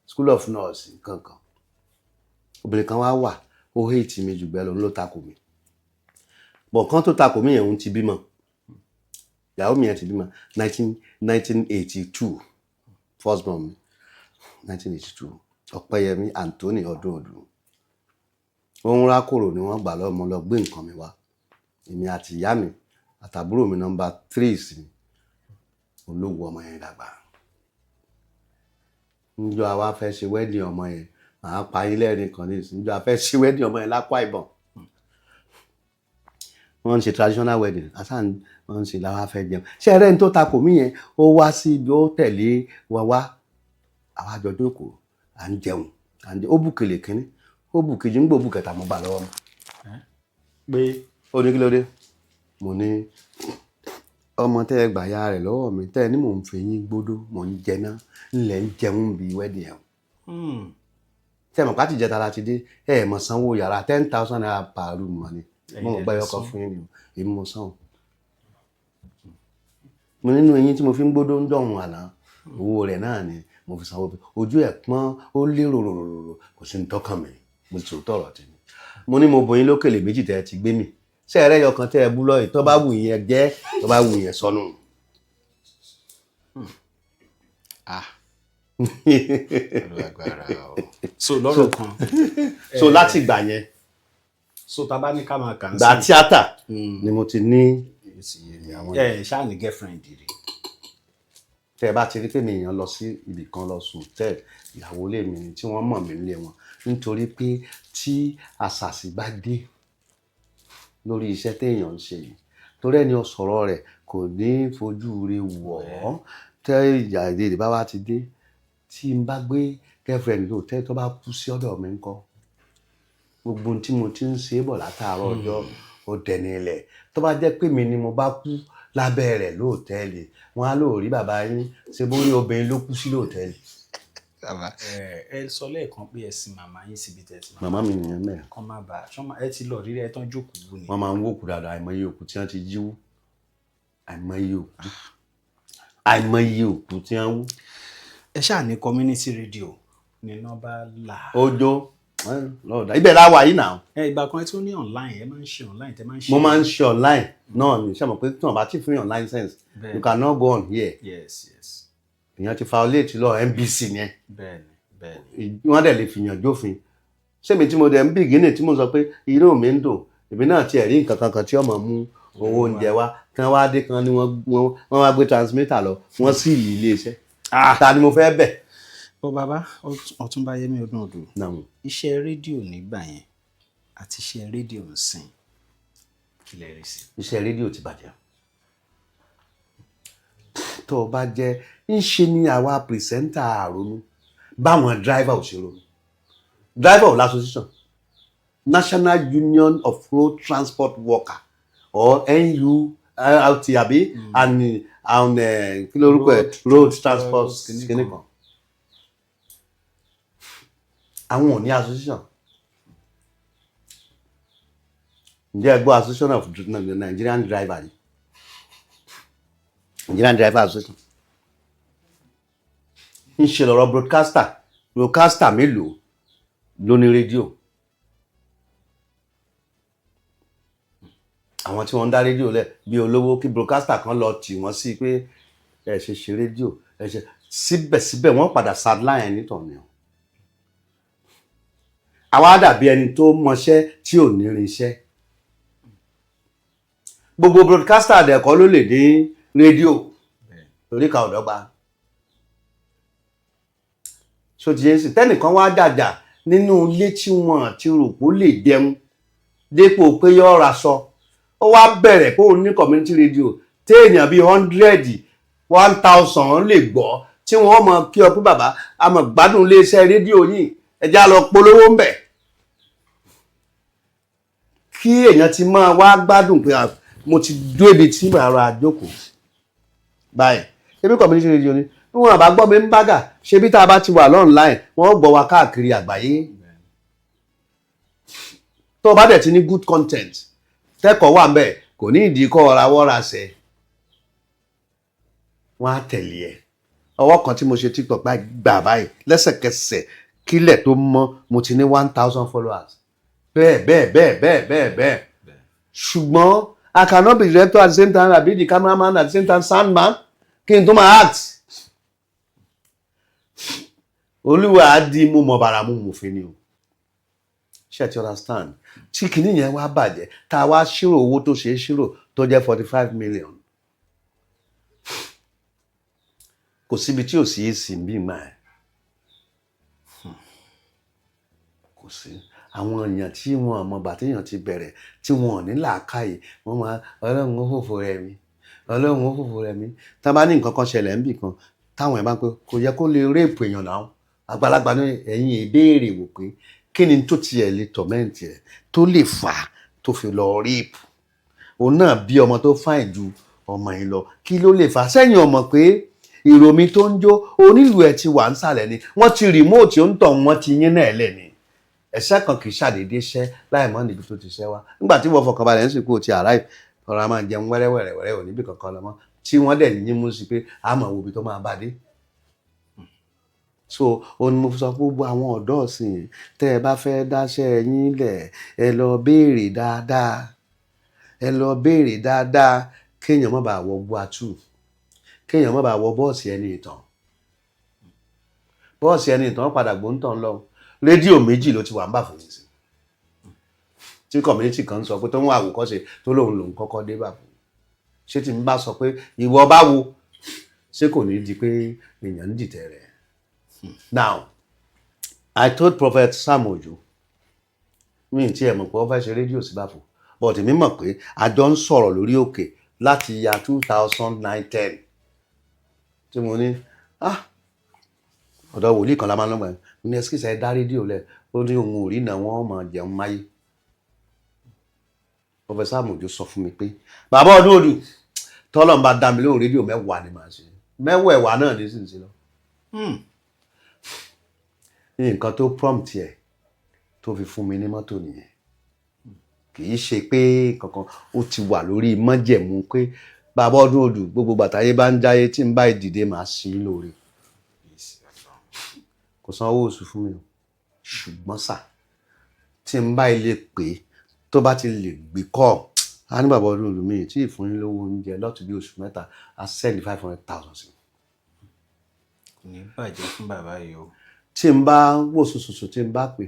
A: school of nurse kankan. Obìnrin kan wá wà, ó hate mi jù bẹ́ẹ̀ lọ, ló takò mi bọ̀ kan tó takò mí yẹn, òun ti bímọ. Ìyàwó mi yẹn ti bímọ 1982, first born mi, 1982, Ọ̀pẹ́yẹmí Anthony ọdún ọdún òun rákòrò ni wọ́n gbà lọ́wọ́ mo lọ gbé nǹkan mi wá. Èmi àti ìyá mi àtàbúrò mi number three sí mi, olówó ọmọ yẹn dàgbà. Níjọ́ àwa fẹ́ ṣe wedding ọmọ yẹn, màá pa yín lẹ́rìn kan ní ìsìn. Níjọ́ a fẹ́ ṣe wedding ọmọ yẹn lápá ìbọn, wọ́n ń ṣe traditional wedding asan wọ́n ń ṣe làwọn afẹ́ jẹun. Ṣé ẹrẹ́ ní tó takò mí yẹn, ó wá sí ibi, ó tẹ̀lé wa wá. Àwa jọ jókòó, à ń jẹun, à ń jẹun. Ó bù kèlè kínní, ó bù kejì, ń gbò bù kẹta, mo gbà lọ́wọ́ mi.
B: Pé?
A: Ó ní kí ló dé? Mo ní ọmọ tẹ́ ẹ gbà ya rẹ̀ lọ́wọ́ mi, tẹ́ ẹ ní mò ń fi yín gbódó, mò ń jẹ ná ńlẹ̀ ń jẹun bíi wedding ẹ̀. Tẹ́ ẹ mọ̀ pátì jẹta la ti dé, ẹ ẹ̀ mọ̀ sanwó yàrá ₦10,000 per room mọ̀ ni. Mo mọ̀ gbá yọkọ̀ fún yín ni o, èmi mo san o. Mo nínú eyín tí mo fi ń gbódó ń dọ̀hún àná, owó rẹ̀ náà ni mo fi sanwó. Ojú ẹ̀ pọ́n, ó lérò rororo, kò sí ní tọ́kàn mi, mo ti sòótọ́ ọ̀rọ̀ tèmi. Mo ní mo bòyín lókèlè méjì tẹ́ ẹ ti gbé mi, ṣé ẹrẹ́ yọkan tẹ́ ẹ bú lọ́yìn, tó bá wù yẹn jẹ́, tó bá wù yẹn sọnù.
B: Ah, agbára o. So lọ́rọ̀ kan.
A: So láti ìgbà yẹn,
B: So tá a bá ní ká máa kà ń
A: gbà tíátà ni mo ti ní ìyàwó.
B: Ẹ ṣáà ní girlfriend rí?
A: Tẹ́ ẹ bá ti rí pé mi èèyàn lọ sí ibì kan lọ sùn tẹ́ ìyàwó ilé mi ni tí wọ́n mọ̀ mí nílé wọn, nítorí pé tí àṣàṣì bá dé lórí iṣẹ́ téèyàn ń ṣe yìí, torí ẹni ọ̀sọ̀rọ̀ rẹ̀ kò ní fojú rẹ̀ wọ̀ ọ́. Tẹ́ ìjà èdè bá wá ti dé, tí n bá gbé girlfriend lò tẹ́ tó bá kú sí ọ̀dọ̀ mi ńkọ́? Gbogbo ohun tí mo ti ń ṣe é bọ̀ látàárọ̀ ọjọ́, ó dẹni ilẹ̀. Tó bá jẹ́ pé mi ni mo bá kú lábẹ́ rẹ̀ lóòtẹ́ẹ̀lì, wọn á lóò rí bàbá yín ṣe bórí obìnrin ló kú sí lóòtẹ́ẹ̀lì.
B: Ẹ ẹ sọ lẹ́ẹ̀kan pé ẹ sin màmá yín síbi tẹ̀ sí.
A: Màmá mi nìyẹn mẹ́rin.
B: Kán má bàa ṣọ́n ẹ ti lọ rírẹ́ ẹ tán jókòó wù ni.
A: Wọ́n máa ń wòkú dáadáa. Àìmọye òkú tí wọ́n ti jí wú, àìmọye òkú, àìmọye òkú tí wọ́n wú.
B: Ẹ ṣáà ní community radio ní nọ́mbà là.
A: Ọjọ́ lọ́ọ̀dà ibẹ̀ la wà yìí náà.
B: Ẹ ìgbà kan ẹ tún ní online, ẹ máa ń ṣe online, tẹ máa ń ṣe.
A: Mo máa ń ṣe online náà ni. Ṣé mo pé tí wọ́n bá ti fún yàn license, you cannot go on here.
B: Yes.
A: Èèyàn ti violate law NBC yẹn.
B: bẹ́ẹ̀ni bẹ́ẹ̀ni.
A: Wọ́n dẹ̀ lè fìyàn jófin. Sẹ́mi tí mo dẹ̀ ń bìgínì tí mo sọ pé inú mi ń dùn, èmi náà tiẹ̀ rí nǹkan kankan tí ọmọ mú owó oúnjẹ wá, kí wọ́n wá dé kan ní wọ́n wá gbé transmitter lọ, wọ́n sì lì ilé iṣẹ́. Ta ni mo fẹ́ bẹ̀?
B: Bọ́ bàbá Ọ̀túnba Yẹmí Ọdúnọdù,
A: Nàmú.
B: iṣẹ́ rédíò nígbà yẹn àti iṣẹ́ rédíò ń sìn, kí lẹ rí sí?
A: Iṣẹ́ rédíò ti bàjẹ́. Tó o bá jẹ́ ń ṣe ni àwa presenter àrònú báwọn driver ò ṣe ronú. Driver ò l'association, National Union of Road Transport Worker or NURT àbí and kí lórúkọ ẹ̀, road transport kìíní kan, àwọn ò ní association. Ǹjẹ́ ẹ gbọ́ Association of Nigerian Driver ni, Nigerian Driver Association? Ń ṣe lọ́rọ̀ broadcaster. Broadcaster mélòó ló ní rédíò? Àwọn tí wọ́n ń dá rédíò lẹ̀ bí olówó, kí broadcaster kan lọ tì wọ́n sí pé ẹ ṣe ṣe rédíò, ẹ ṣe síbẹ̀síbẹ̀, wọ́n padà sideline ẹni tọ̀ ni o. Àwa dàbí ẹni tó mọṣẹ́ tí ò ní irinṣẹ́. Gbogbo broadcaster dẹ̀kọ́ ló lè ní rédíò torí ká ọ̀dọ́gba so ti yẹn sì tẹnìkan wá dàjà nínú ilé tí wọn ti rò pé ó lè jẹun dépò pé yóò ra sọ, ó wá bẹ̀rẹ̀ kó o ní community radio téèyàn bíi 100, 1,000 lè gbọ́, tí wọ́n mọ̀ kí ọ pé bàbá a mọ̀ gbádùn iléeṣẹ́ rédíò yìí, ẹ já lọ polówó ń bẹ̀, kí èèyàn ti máa wá gbádùn pé mo ti dó ibi tí màá ra jókòó báyìí. Ṣebí community radio ni, bí wọn bá gbọ́ mi ń bágà, ṣebí tá a bá ti wà online, wọ́n gbọ́ wa káàkiri àgbáyé. Tó o bá dẹ̀ ti ní good content, tẹ́kọ̀ọ́ wà ń bẹ̀, kò ní ìdí kọ́ ọ̀ra wọ́ra ṣẹ, wọ́n á tẹ̀lé ẹ̀. Ọwọ́ kan tí mo ṣe TikTok báyìí gbà báyìí, lẹ́sẹ̀kẹsẹ̀ kílẹ̀ tó mọ́, mo ti ní 1,000 followers. Bẹ́ẹ̀ bẹ́ẹ̀ bẹ́ẹ̀ bẹ́ẹ̀ bẹ́ẹ̀ bẹ́ẹ̀. Ṣùgbọ́n I cannot be director at the same time, I be the cameraman at the same time, soundman, kí n tó máa act. Olúwa á di mú mọ bàrà mú mòfin ni o. Ṣé ti understand? Tí kinní yẹn wá bàjẹ́, tá a wá ṣírò owó tó ṣe é ṣírò tó jẹ́ 45 million, kò síbi tí ò sí èsì ń bí mà ẹ́, kò sí àwọn èèyàn tí wọn mọ bàtí èèyàn ti bẹ̀rẹ̀, tí wọn ò ní làákàyè. Wọn máa, Ọlọ́run ó fòfò rẹ̀ mí, Ọlọ́run ó fòfò rẹ̀ mí. Tá a bá ní nǹkan kan ṣẹlẹ̀ níbì kan, táwọn ẹ̀ bá ń pẹ́ kò yẹ kó lè rape èèyàn náà, àgbàlagbà ní ẹ̀yìn ìbéèrè wò pé kí ni tó tiẹ̀ lè torment ẹ̀ tó lè fà á tó fi lọ rape òun náà bí ọmọ tó fine ju ọmọ yìí lọ? Kí ló lè fà á? Sẹ́yìn ọmọ pé ìròmí tó ń jó onílù ẹ̀ ti wà ń sàlẹ̀ ni, wọ́n ti remote ń tọ̀, wọ́n ti yín náà lẹ̀ ni. Ẹ̀ṣẹ̀ kan kì í ṣàdédé ṣẹ́ láì mọ́ níbi tó ti ṣẹ́ wá. Nígbà tí wọ́n fọkànbalẹ̀ ń sìnkú ti arrive, ọ̀rọ̀ a máa jẹun wẹ́rẹ́wẹ́rẹ́ ò níbi kankan lọ mọ́, tí wọ́n dẹ̀ yín mú sí pé a mọ̀ wo ibi tó máa bá dé. So ó ní mo sọ pé gbogbo àwọn ọ̀dọ́ ọ̀sìn, tẹ́ ẹ bá fẹ́ dáṣẹ́ yín lẹ̀, ẹ lọ béèrè dáadáa, ẹ lọ béèrè dáadáa, kéèyàn má bàa wọ gbọ́, kéèyàn má bàa wọ bọ́ọ̀sì ẹni ìtàn. Bọ́ọ̀sì ẹni ìtàn padà gbóǹtàn lọ. Rédíò méjì ló ti wà ń bà fún mi sí, tí community kan sọ pé tó ń wá àwòkọ́ṣe tó lóun lòun kọ́kọ́ dé bà fún. Ṣé tí n bá sọ pé ìwọ bá wo, ṣé kò ní di pé èèyàn ń dìtẹ̀ rẹ̀? Now, I told Prophet Sam Ojo, mi ì tiẹ̀ mọ̀ pé wọ́n fẹ́ ṣe rédíò sí Báfò, but èmi mọ̀ pé a jọ ń sọ̀rọ̀ lórí òkè láti ya 2009-10, tí mo ní, ah, Ọ̀dọ̀ wòlíì kan la máa ń lọ́gbà. Mo ní, "Excuse, ẹ dá rédíò lẹ̀." Ó ní òun ò rí náà, wọ́n máa jẹun máyé. Professor Amojo sọ fún mi pé, "Bàbá Ọdún Odù, tọ́lọ́run bá dá mi lóhùn, rédíò 10 ni màá ṣe." Mẹ́wàá ẹ̀wà náà ní sì ń ṣe lọ. Nǹkan tó prompt ẹ̀ tó fi fún mi ní mọ́tò nìyẹn. Kì í ṣe pé kankan, ó ti wà lórí májẹ̀mú pé, "Bàbá Ọdún Odù, gbogbo gbàtàyé bá ń jáyé, tí ń bá ìdìde, màá sí i lóore." Kò san owó oṣù fún mi o, ṣùgbọ́n sà, tí n bá ilé pè é, tó bá ti lè gbé kọ́ á ní, "Bàbá Ọdún Odù, mi tí ì fún yín lówó oúnjẹ lọ́tún bí oṣù 3," á send 500,000 sí mi.
B: Kò ní bàjẹ́ fún bàbá yìí o.
A: Tí n bá wò sùsùsù, tí n bá pè,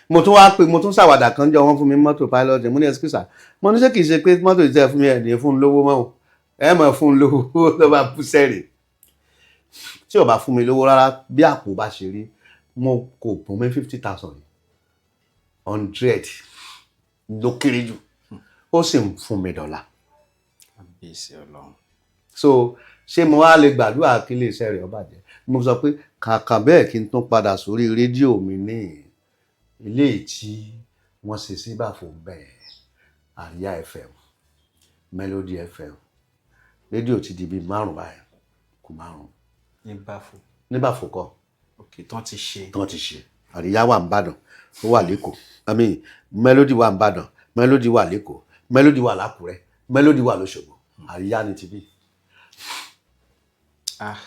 A: mo tún wá pé, mo tún ṣàwàdà kan jọ, wọ́n fún mi mọ́tò Pilot. Mo ní, "Excuse, mo ní ṣé kìí ṣe pé mọ́tò ìtẹ́ fún mi, ẹ̀ ní fún un lówó mọ́ o? Ẹ mọ̀ fún un lówó." Ló bá bú sẹ́rì. Tí ò bá fún mi lówó rárá, bí àpò bá ṣe rí, mo kò bùn mi 50,000, 100 ló kéré jù, ó sì ń fún mi dọ́là.
B: Kábíyèsí Ọlọ́run.
A: So ṣé mo wá lè gbàdúrà kí iléeṣẹ́ rẹ̀ ó bàjẹ́? Mo sọ pé kàkà bẹ́ẹ̀, kí n tún padà sórí rédíò mi ní ilé tí wọ́n ṣe sí Bàfò bẹ́ẹ̀, Àríyá FM, Melody FM. Rédíò ti di bíi márùn báyìí, kù márùn.
B: Ní Báfò?
A: Ní Bàfò kọ́.
B: Òkè tán ti ṣe.
A: Tí wọ́n ti ṣe. Àríyá wà nìbàdàn, ó wà lẹ́kọ̀ọ́. I mean, Melody wà nìbàdàn, Melody wà lẹ́kọ̀ọ́, Melody wà lákùrẹ́, Melody wà lọ́ṣogbo. Àríyá ni ti bí.
B: Ah.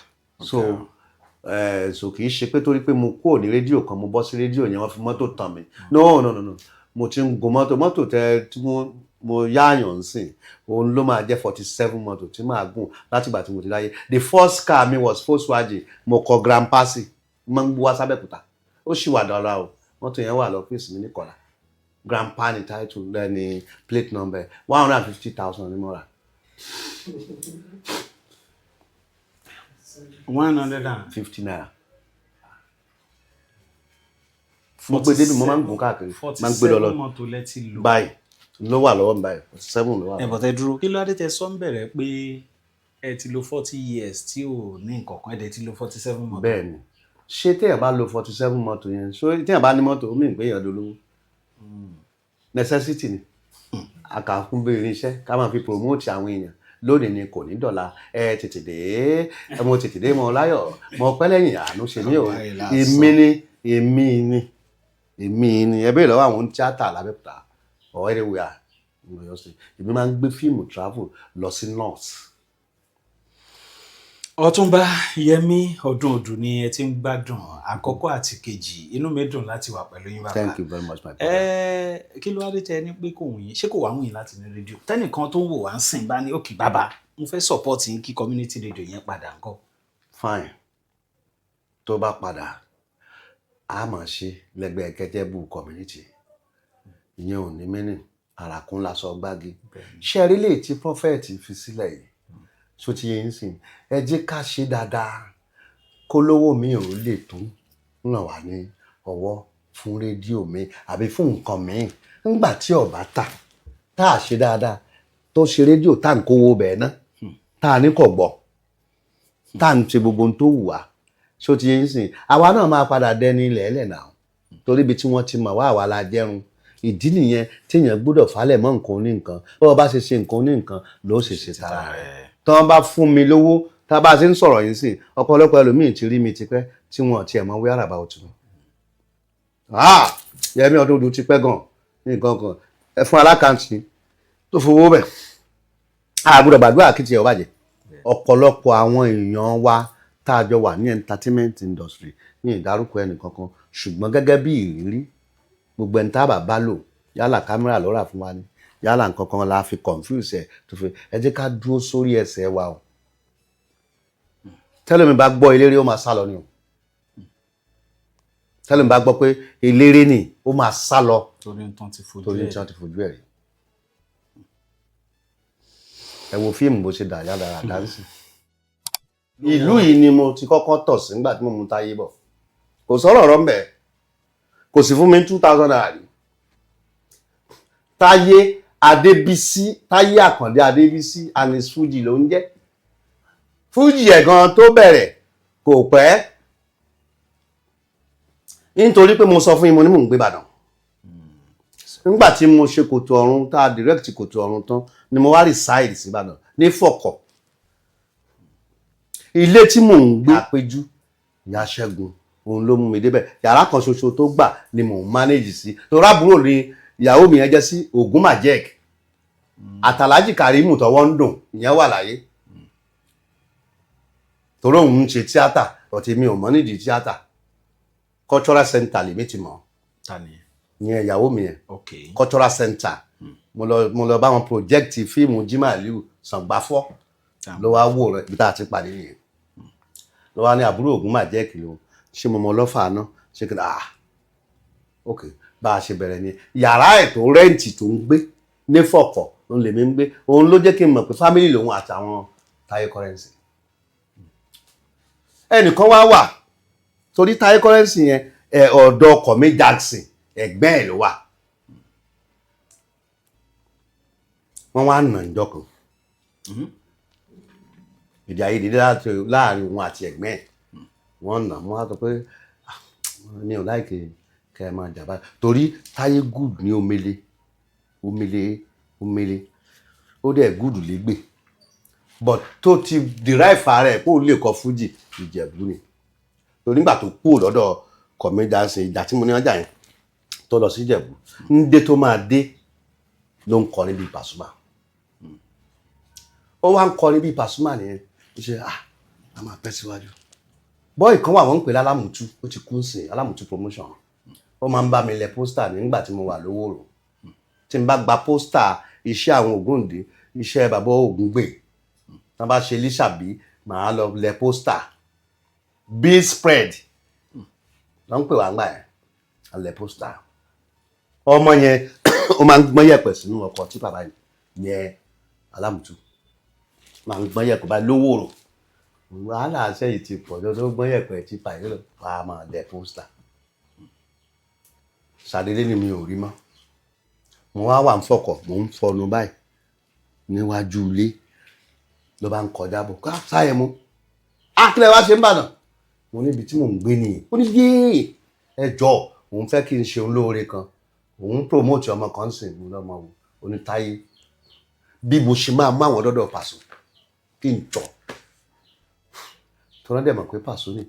A: So kì í ṣe pé torí pé mo kúrò ní rédíò kan, mo bọ́ sí rédíò yẹn, wọ́n fi mọ́tò tàn mí. No, no, no, no. Mo ti ń gun mọ́tò. Mọ́tò tẹ tí mo yáàyàn ń sìn, òun ló máa jẹ́ 47 mọ́tò tí màá gùn látìgbà tí mo ti láyé. The first car mi was Volkswagen. Mo kọ grandpa sí, mo máa ń gbé wá sábẹ́kúta. Ó sì wà dára o. Mọ́tò yẹn wà lọ́fíìsì mi ní Kọ̀lá. Grandpa ni title lẹ́ni, plate number 150,000 ni mo rà.
B: One hundred and
A: 50 naira. Mo gbé débi, mo máa ń gùn káàkiri, máa ń gbé lọ lọ
B: 47 mọ́tò lẹ ti lò.
A: Báyìí ló wà lọ́wọ́ mi báyìí, 47 ló wà
B: Ẹ
A: lọ́wọ́.
B: bọ̀tẹ́ dúró, kí ló dé tẹ sọ ń bẹ̀rẹ̀ pé ẹ ti lo 40 years tí ò ní nǹkan kan, ẹ dẹ̀ ti lo 47 mọ́tò?
A: Bẹ́ẹ̀ ni. Ṣé téèyàn bá lo 47 mọ́tò yẹn, ṣó téèyàn bá ní mọ́tò, ó mìíràn pé èèyàn dolówó? Necessity ni àkàkùn bí irinṣẹ́ ká máa fi promote àwọn èèyàn. Lónìí ni, kò ní dọ̀la. Ẹ tètè dé, ẹ mo tètè dé, mo láyọ̀, mo pẹ́ lẹ́yìn, àánú ṣe mí o. Èmi ni, èmi ni, èmi ni. Ẹ bẹ́ẹ̀ lọ́wọ́ àwọn tíátà lábẹ́òkúta or anywhere in Ọ̀yọ́ State, èmi máa ń gbé fíìmù travel lọ sí north.
B: Ọ̀túnba Yẹmí Ọdún Odù ni ẹ ti ń gbádùn àkọ́kọ́ àti kejì. Inú mi dùn láti wà pẹ̀lú yín, bàbá.
A: Thank you very much, my brother.
B: Ẹ kí ló wá dé tẹ ní pé kò wù yín? Ṣé kò wá wù yín láti ní rédíò? Tẹnìkan tó ń wò wá ń sìn bá ní, "Okay bàbá, mo fẹ́ support yín kí community radio yẹn padà ńkọ́?"
A: Fine, tó bá padà, a máa ṣe lẹ́gbẹ̀ẹ́ kẹtẹ́bù community. Ìyẹn ò ní mínì àràkún lásọ gbági. Ṣé ẹ rí lè tí prophet fi sílẹ̀ yìí, ṣó ti yẹ yín sìn? Ẹ jẹ́ ká ṣe dáadáa, kó lówó mi ò lè tún ràn wá ní ọwọ́ fún rédíò mi àbí fún nǹkan míì. Ńgbà tí ọba tà tá a ṣe dáadáa, tó ṣe rédíò tá à ń kówó bẹ́ẹ̀ ná, tá a ní kò gbọ́, tá à ń ṣe gbogbo ohun tó wù wá, ṣó ti yẹ yín sìn? Àwa náà máa padà dẹni ilẹ̀ ẹlẹ̀ náà, torí ibi tí wọ́n ti mọ̀ wá, àwa la jẹ́run. Ìdí nìyẹn téèyàn gbọ́dọ̀ falẹ̀ mọ́ nǹkan oní nǹkan. Bó bá ṣe ṣe nǹkan oní nǹkan ló ṣe ṣe tara rẹ̀. Tí wọ́n bá fún mi lówó, tá a bá ṣe ń sọ̀rọ̀ yìí sìn, ọ̀pọ̀lọpọ̀ ẹlòmíì ti rí mi tipẹ́ tí wọ́n tiẹ̀ mọ wíwárà bá òtún. Ah, Yẹmí Ọdún Odù ti pẹ́ gan nǹkan kan. Ẹ fún alákàntì tó fowó bẹ̀, a gbọ́dọ̀ gbàdúrà kí tiẹ̀ ó bàjẹ́. Ọ̀pọ̀lọpọ̀ àwọn èèyàn wa tá a jọ wà ní entertainment industry, ní ìdárúkọ ẹnì kankan, ṣùgbọ́n gẹ́gẹ́ bí ìrírí, gbogbo ẹni tá a bá bá lò, yálà kámẹ́rà ló rà fún wa ni, yálà nǹkan kan la fi confuse ẹ̀ tó fi, ẹ jẹ́ ká dúró sórí ẹsẹ̀ wa o. Tẹ́lẹ̀mí bá gbọ́ eléré, ó máa sá lọ ni o. Tẹ́lẹ̀mí bá gbọ́ pé eléré ni, ó máa sá lọ.
B: Torí nǹkan ti fojú
A: Torí
B: ẹ̀.
A: tí wọ́n ti fojú ẹ̀ rí. Ẹ wo fíìmù bó ṣe dà yára dáńsì. Ìlú yìí ni mo ti kọ́kọ́ tọ̀ sí nígbà tí mo mú táyé bọ̀. Kò sọ̀rọ̀ ọ̀rọ̀ mbẹ̀, kò sì fún mi 2,000 naira rí. Táyé Adébísí, Táyé Àkàndé Adébísí and his Fuji ló ń jẹ́. Fuji ẹ̀ gan tó bẹ̀rẹ̀ kò pẹ́. Nítorí pé mo sọ fún yín, mo ní mò ń gbé Ìbàdàn nígbà tí mo ṣe Kòtò Ọ̀run, tá a direct Kòtò Ọ̀run tán ni mo wá reside sí Ìbàdàn ní Fọ̀kọ̀. Ilé tí mò ń gbé, Àpéjú, ìyá Ṣẹ́gun, òun ló mú mi débẹ̀. Yàrá kan ṣoṣo tó gbà ni mò ń manage sí, torí àbúrò ni ìyàwó mi yẹn jẹ́ sí Ògún Majek àtàlájì Kàrímù tọwọ́ ń dùn. Ìyẹn wà láyé torí òun ń ṣe tíátà, ọ̀tí mi ò mọ̀ nídìí tíátà. Cultural center lèmi ti mọ̀.
B: Ta ni?
A: Ìyẹn ìyàwó mi yẹn. Cultural center, mo lọ bá wọn project fíìmù Jimoh Aliu Sàngbáfọ́. Ló wá wò rẹ ibi tá a ti pàdé nìyẹn. Ló wá ní àbúrò Ògún Majek ló ṣé mo mọ ọlọ́fà náà ṣé kí, ah, ok. Bá a ṣe bẹ̀rẹ̀ ni yàrá ẹ̀ tó rent tó ń gbé ní Fọ̀kọ̀, òun lèmi ń gbé. Òun ló jẹ́ kí n mọ̀ pé family lòun àtàwọn Táyé Currency. Ẹnìkan wá wà, torí Táyé Currency yẹn, ẹ ọ̀dọ̀ ọkọ̀ mi Jackson, ẹ̀gbẹ́ ẹ̀ ló wà. Wọ́n wá nà ìjọ kan, èdè àìyedè láàrin òun àti ẹ̀gbẹ́ ẹ̀. Wọ́n nà wọ́n á sọ pé, "Ah, mi ò like kẹ́ ẹ máa jà báyìí," torí Táyé good ní omele, omele, omele. Ó dẹ̀ good légbè, but tó ti derive ara ẹ̀ kó lè kọ fújì, Ìjẹ̀bú ni. Torí nígbà tó kúrò lọ́dọ̀ comedian, ìjà tí mo ní ọjà yẹn, tó lọ sí Ìjẹ̀bú, ń dé tó máa dé ló ń kọrin bíi Pasuma. Ó wá ń kọrin bíi Pasuma nìyẹn. Ó ṣe, ah, a máa pẹ́ síwájú. Boy kan wà, wọ́n ń pè lálámùtú, ó ti kú sí Alámùtú Promotion. Ó máa ń bá mi lẹ poster nígbà tí mo wà lówóró. Tí n bá gba poster iṣẹ́ àwọn Ògúndé, iṣẹ́ bàbá Ògúngbè, tí wọ́n bá ṣe lísàbí, màá lọ lẹ poster. Bill spread ló ń pè wá ńgbà yẹn, a lẹ poster. Ọmọ yẹn, ó máa ń gbọ́n yẹ̀pẹ̀ sínú ọkọ̀ tí bàbá yẹn, Alámùtú, máa ń gbọ́n yẹ̀pẹ̀ báyìí lówóró. Wàhálà àṣẹ yìí ti pọ̀ tó gbọ́n yẹ̀pẹ̀ tí pàyẹ́ lọ wà á máa lẹ poster. Ṣàdédé ni mi ò rí mọ́. Mo wá wà ń fọkọ̀, mò ń fọnu báyìí níwájú ilé, ló bá ń kọjá bọ̀ ká sáyẹn mú. Akílẹ̀ wá ṣe ń bàdàn? Mo níbi tí mò ń gbé nìyẹn. Ó ní yéè, ẹ jọ, òun fẹ́ kí n ṣe òun lóore kan, òun promote ọmọ kan sìn. Mo lọ́mọ wo? Onítáyé. Bí mo ṣe máa mú àwọn dọ́dọ̀ Pàṣọ kí n jọ tọ́lá dẹ̀ mọ̀ pé Pàṣọ ni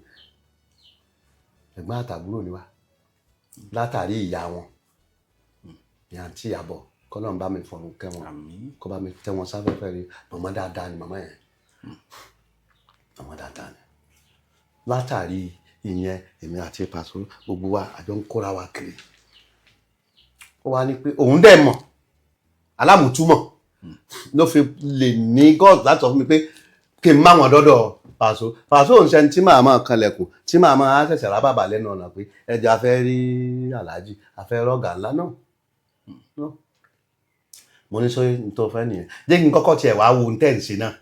A: ẹ̀gbọ́n àtàbúrò ni wá látàrí ìyá wọn ní àǹtí Ìyábọ̀. Kọ́lọ́run bá mi fọ̀run kẹ́ wọn.
B: Àmín.
A: Kó bá mi tẹ́ wọn sáfẹ́fẹ́ rí. Màmá dáadáa ni màmá yẹn, màmá dáadáa ni. Látàrí ìyẹn, èmi àti Pàṣọ, gbogbo wa àjọ ń kóra wa kiri. Ó wá ní pé òun dẹ̀ mọ̀ alámùtúmọ̀ ló fi lè ní God láti sọ fún mi pé kí n má wọn dọ́dọ̀ Pàṣọ. Pàṣọ òun ṣẹni tí màá máa kanlẹ̀kùn, tí màá máa ṣẹ̀ṣẹ̀ rá bàbà lẹ́nu ọ̀nà pé ẹjọ́ a fẹ́ rí aláàjì, a fẹ́ rọ́gà ńlá náà. No. Mo ní sọ ní tó fẹ́ nìyẹn, jẹ́ kí n kọ́kọ́ tiẹ̀ wá wo ohun tẹ́ ń ṣe náà.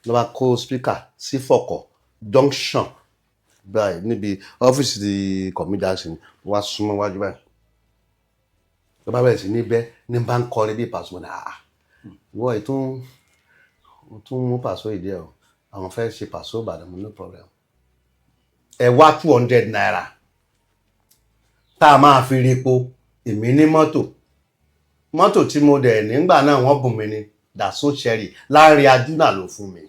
A: Ló bá kó speaker sí Fọ̀kọ̀ junction báyìí níbi ọ́fíìsì ti comedian, wá súnmọ́ wájú báyìí, ló bá bẹ̀rẹ̀ sí ní bẹ́ ní bá ń kọrin bí Pasuma. Ní àá, wọ́n ẹ̀ tún mú Pàṣọ ìdí ẹ̀ o, àwọn fẹ́ ṣe Pàṣọ Ìbàdàn. Mo, no problem, ẹ wá ₦200 tá a máa fi repo. Èmi ní mọ́tò, mọ́tò tí mo dẹ̀ nígbà náà, wọ́n bùn mí ní Datsun Cherry. Láàrin Ajúnà ló fún mi,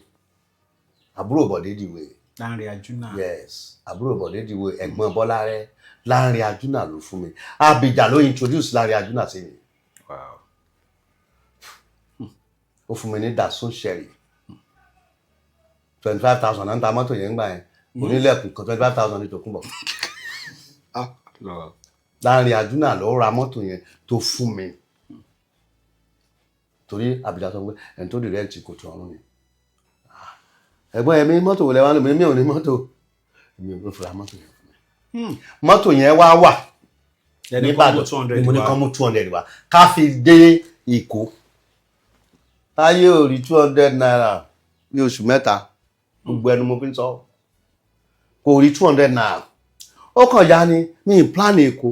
A: àbúrò Bọ̀dé Dìwé.
B: Láàrin Ajúnà.
A: Yes, àbúrò Bọ̀dé Dìwé, ẹ̀gbọ́n Bọ́lá rẹ̀. Láàrin Ajúnà ló fún mi. Abidjan ló introduce Láàrin Ajúnà sí mi. Ó fún mi ní Datsun Cherry, 25,000 náà ń ta mọ́tò yẹn ń gbà yẹn, onílẹ̀kùn kan, 25,000 ní tòkunbọ̀.
B: Lọ.
A: Láàrin Ajúnà ló ra mọ́tò yẹn tó fún mi, torí Abidjan sọ pé ẹni tó direct Kòtò Ọ̀run ni. Ah, ẹ̀gbọ́n yẹn mi, mọ́tò wò lẹ wá lò mí? Mi ò ní mọ́tò, mi ò fi ra mọ́tò yẹn fún mi. Mọ́tò yẹn wá wà nìbàdàn ni mo ní kán mú 200 wá ká fi dé Èkó. Táyé ò rí ₦200 ní oṣù 3, gbogbo ẹnu mo fi ń sọ, kò rí ₦200. Ó kàn ya ni mi ì plan Èkó,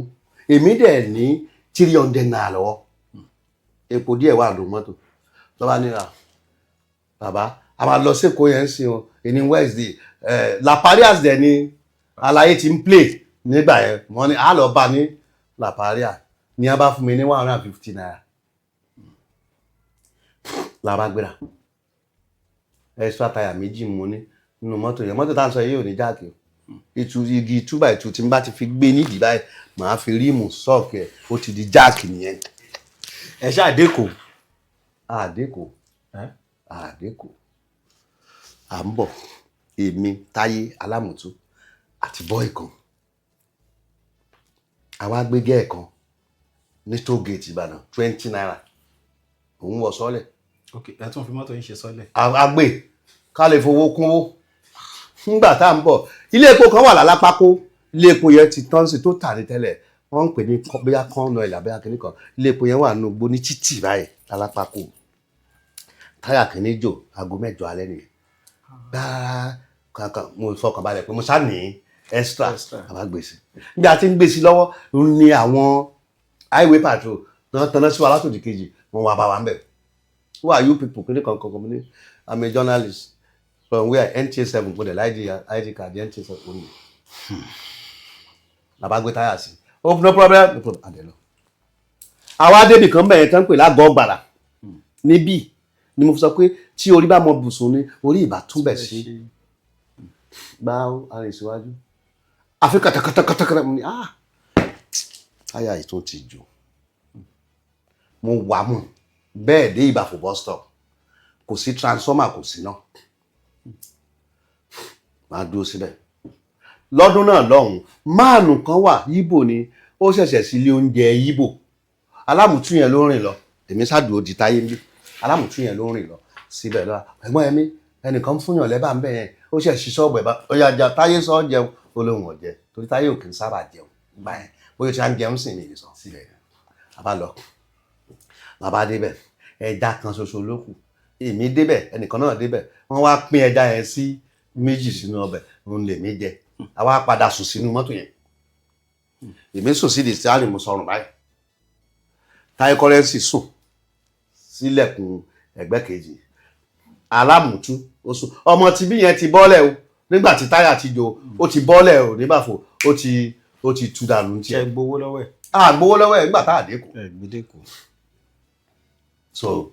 A: èmi dẹ̀ ní ₦300 lọ́wọ́, epo díẹ̀ wà ló mọ́tò. Lọ́ba níra, bàbá, a máa lọ sí Èkó yẹn ń sìn o, ìní Wednesday, La Parias dẹ̀ ni. Aláyé ti ń play nígbà yẹn. Wọ́n ní a lọ bá ní Laparia ní a bá fún mi ní ₦150 la bá gbéra. Extra tire méjì mo ní nínú mọ́tò yẹn. Mọ́tò tá à ń sọ yìí ò ní jack o. Ìtú igi 2x2 tí n bá ti fi gbé nídìí báyìí, màá fi rim sọ́ọ̀kì ẹ̀, ó ti di jack nìyẹn.
B: Ẹ ṣáà dẹ́kọ̀.
A: Àdékò, àdékò, à ń bọ̀. Èmi, Táyé Alámùtú àti boy kan, àwa gbé gẹ́ẹ̀ kan ní toll gate Ìbàdàn, ₦20, òun wọ̀ sọ́lẹ̀.
B: Ok, ẹ tún fi mọ́tò yín ṣe sọ́lẹ̀.
A: A gbé ká lè fowó kúnwó. Nígbà tá à ń bọ̀, ilé epo kan wà lálápákó. Ilé epo yẹn ti tán sí tó tà ní tẹ́lẹ̀, wọ́n ń pè ní bóyá kan lọ ìlà, bóyá kìíní kan. Ilé epo yẹn wà nínú igbó ní títì báyìí lálápákó. Táyà kìíní jò, aago 8 alẹ́ nìyẹn gbáà kankan. Mo fọkàn balẹ̀ pé mo sá ní extra.
B: Extra.
A: Àbá gbèsè níbi àti ń gbèsè lọ́wọ́ ní àwọn highway patrol náà tanná sí wa látòdì kejì. Wọn wà bá wa ń bẹ̀, "Who are you people?" Kìíní kan kan kan. Mo ní, "I'm a journalist." "From where?" "NTA 7." Mo dẹ̀ láìdí ID card NTA 7 ó ní làbá gbé táyà sí. "Oh, no problem, no problem." Àdé lọ. Àwa débì kan bẹ̀rẹ̀ tán pè lágọ̀ọ́ gbàrà níbí ni mo fi sọ pé tí orí bá mọ bùsùn ni orí ìbá túbẹ̀ sí gbá arìn síwájú, àfi kàtàkàtàkàtà. Mo ní, "Ah, táyà yìí tún ti jò." Mo wà mú bẹ́ẹ̀ dé Ìbàfò bus stop, kò sí transformer, kò sí náà, máa dúró síbẹ̀. Lọ́dún náà lọ́hùn, máàlù kan wà, yíbò ni, ó ṣẹ̀ṣẹ̀ sí ilé oúnjẹ yíbò. Alámùtú yẹn ló rìn lọ, èmi ṣàdúró di táyé ń bí. Alámùtú yẹn ló rìn lọ síbẹ̀ lọ́wọ́. "Ẹ̀gbọ́n ẹ̀mí, ẹnìkan fúnyàn lẹ́bàá ń bẹ̀ yẹn, ó ṣẹ̀ sí ṣọ́ọ̀bù ẹ̀ bá ó yà já." Táyé sọ jẹun, ó lóun ọ̀jẹ̀ torí táyé ò kì í sábà jẹun gbà yẹn. Bóyá ó ti á ń jẹun sì ní ìsàn síbẹ̀. Àbá lọ, bàbá débẹ̀, ẹja kan ṣoṣo ló kù. Èmi débẹ̀, ẹnìkan náà débẹ̀, wọ́n wá pín ẹja yẹn sí méjì sínú ọbẹ̀, òun lèmi jẹ. Àwa padà sùn sínú mọ́tò yẹn. Èmi sùn sí ìdí mo sọrùn báyìí, Táyé Currency sùn sílẹ̀kùn ẹ̀gbẹ́ kejì, Alámùtú ó sùn. Ọmọ tibí yẹn ti bọ́lẹ̀ o. Nígbà tí táyà ti jò, ó ti bọ́lẹ̀ o nígbàfọ̀, ó ti tú dànù ní
B: Ṣe
A: tiẹ̀.
B: gbowó lọ́wọ́ ẹ̀?
A: A gbowó lọ́wọ́ ẹ̀ nígbà tá a dé kù.
B: Ẹ gbẹdẹkù.
A: So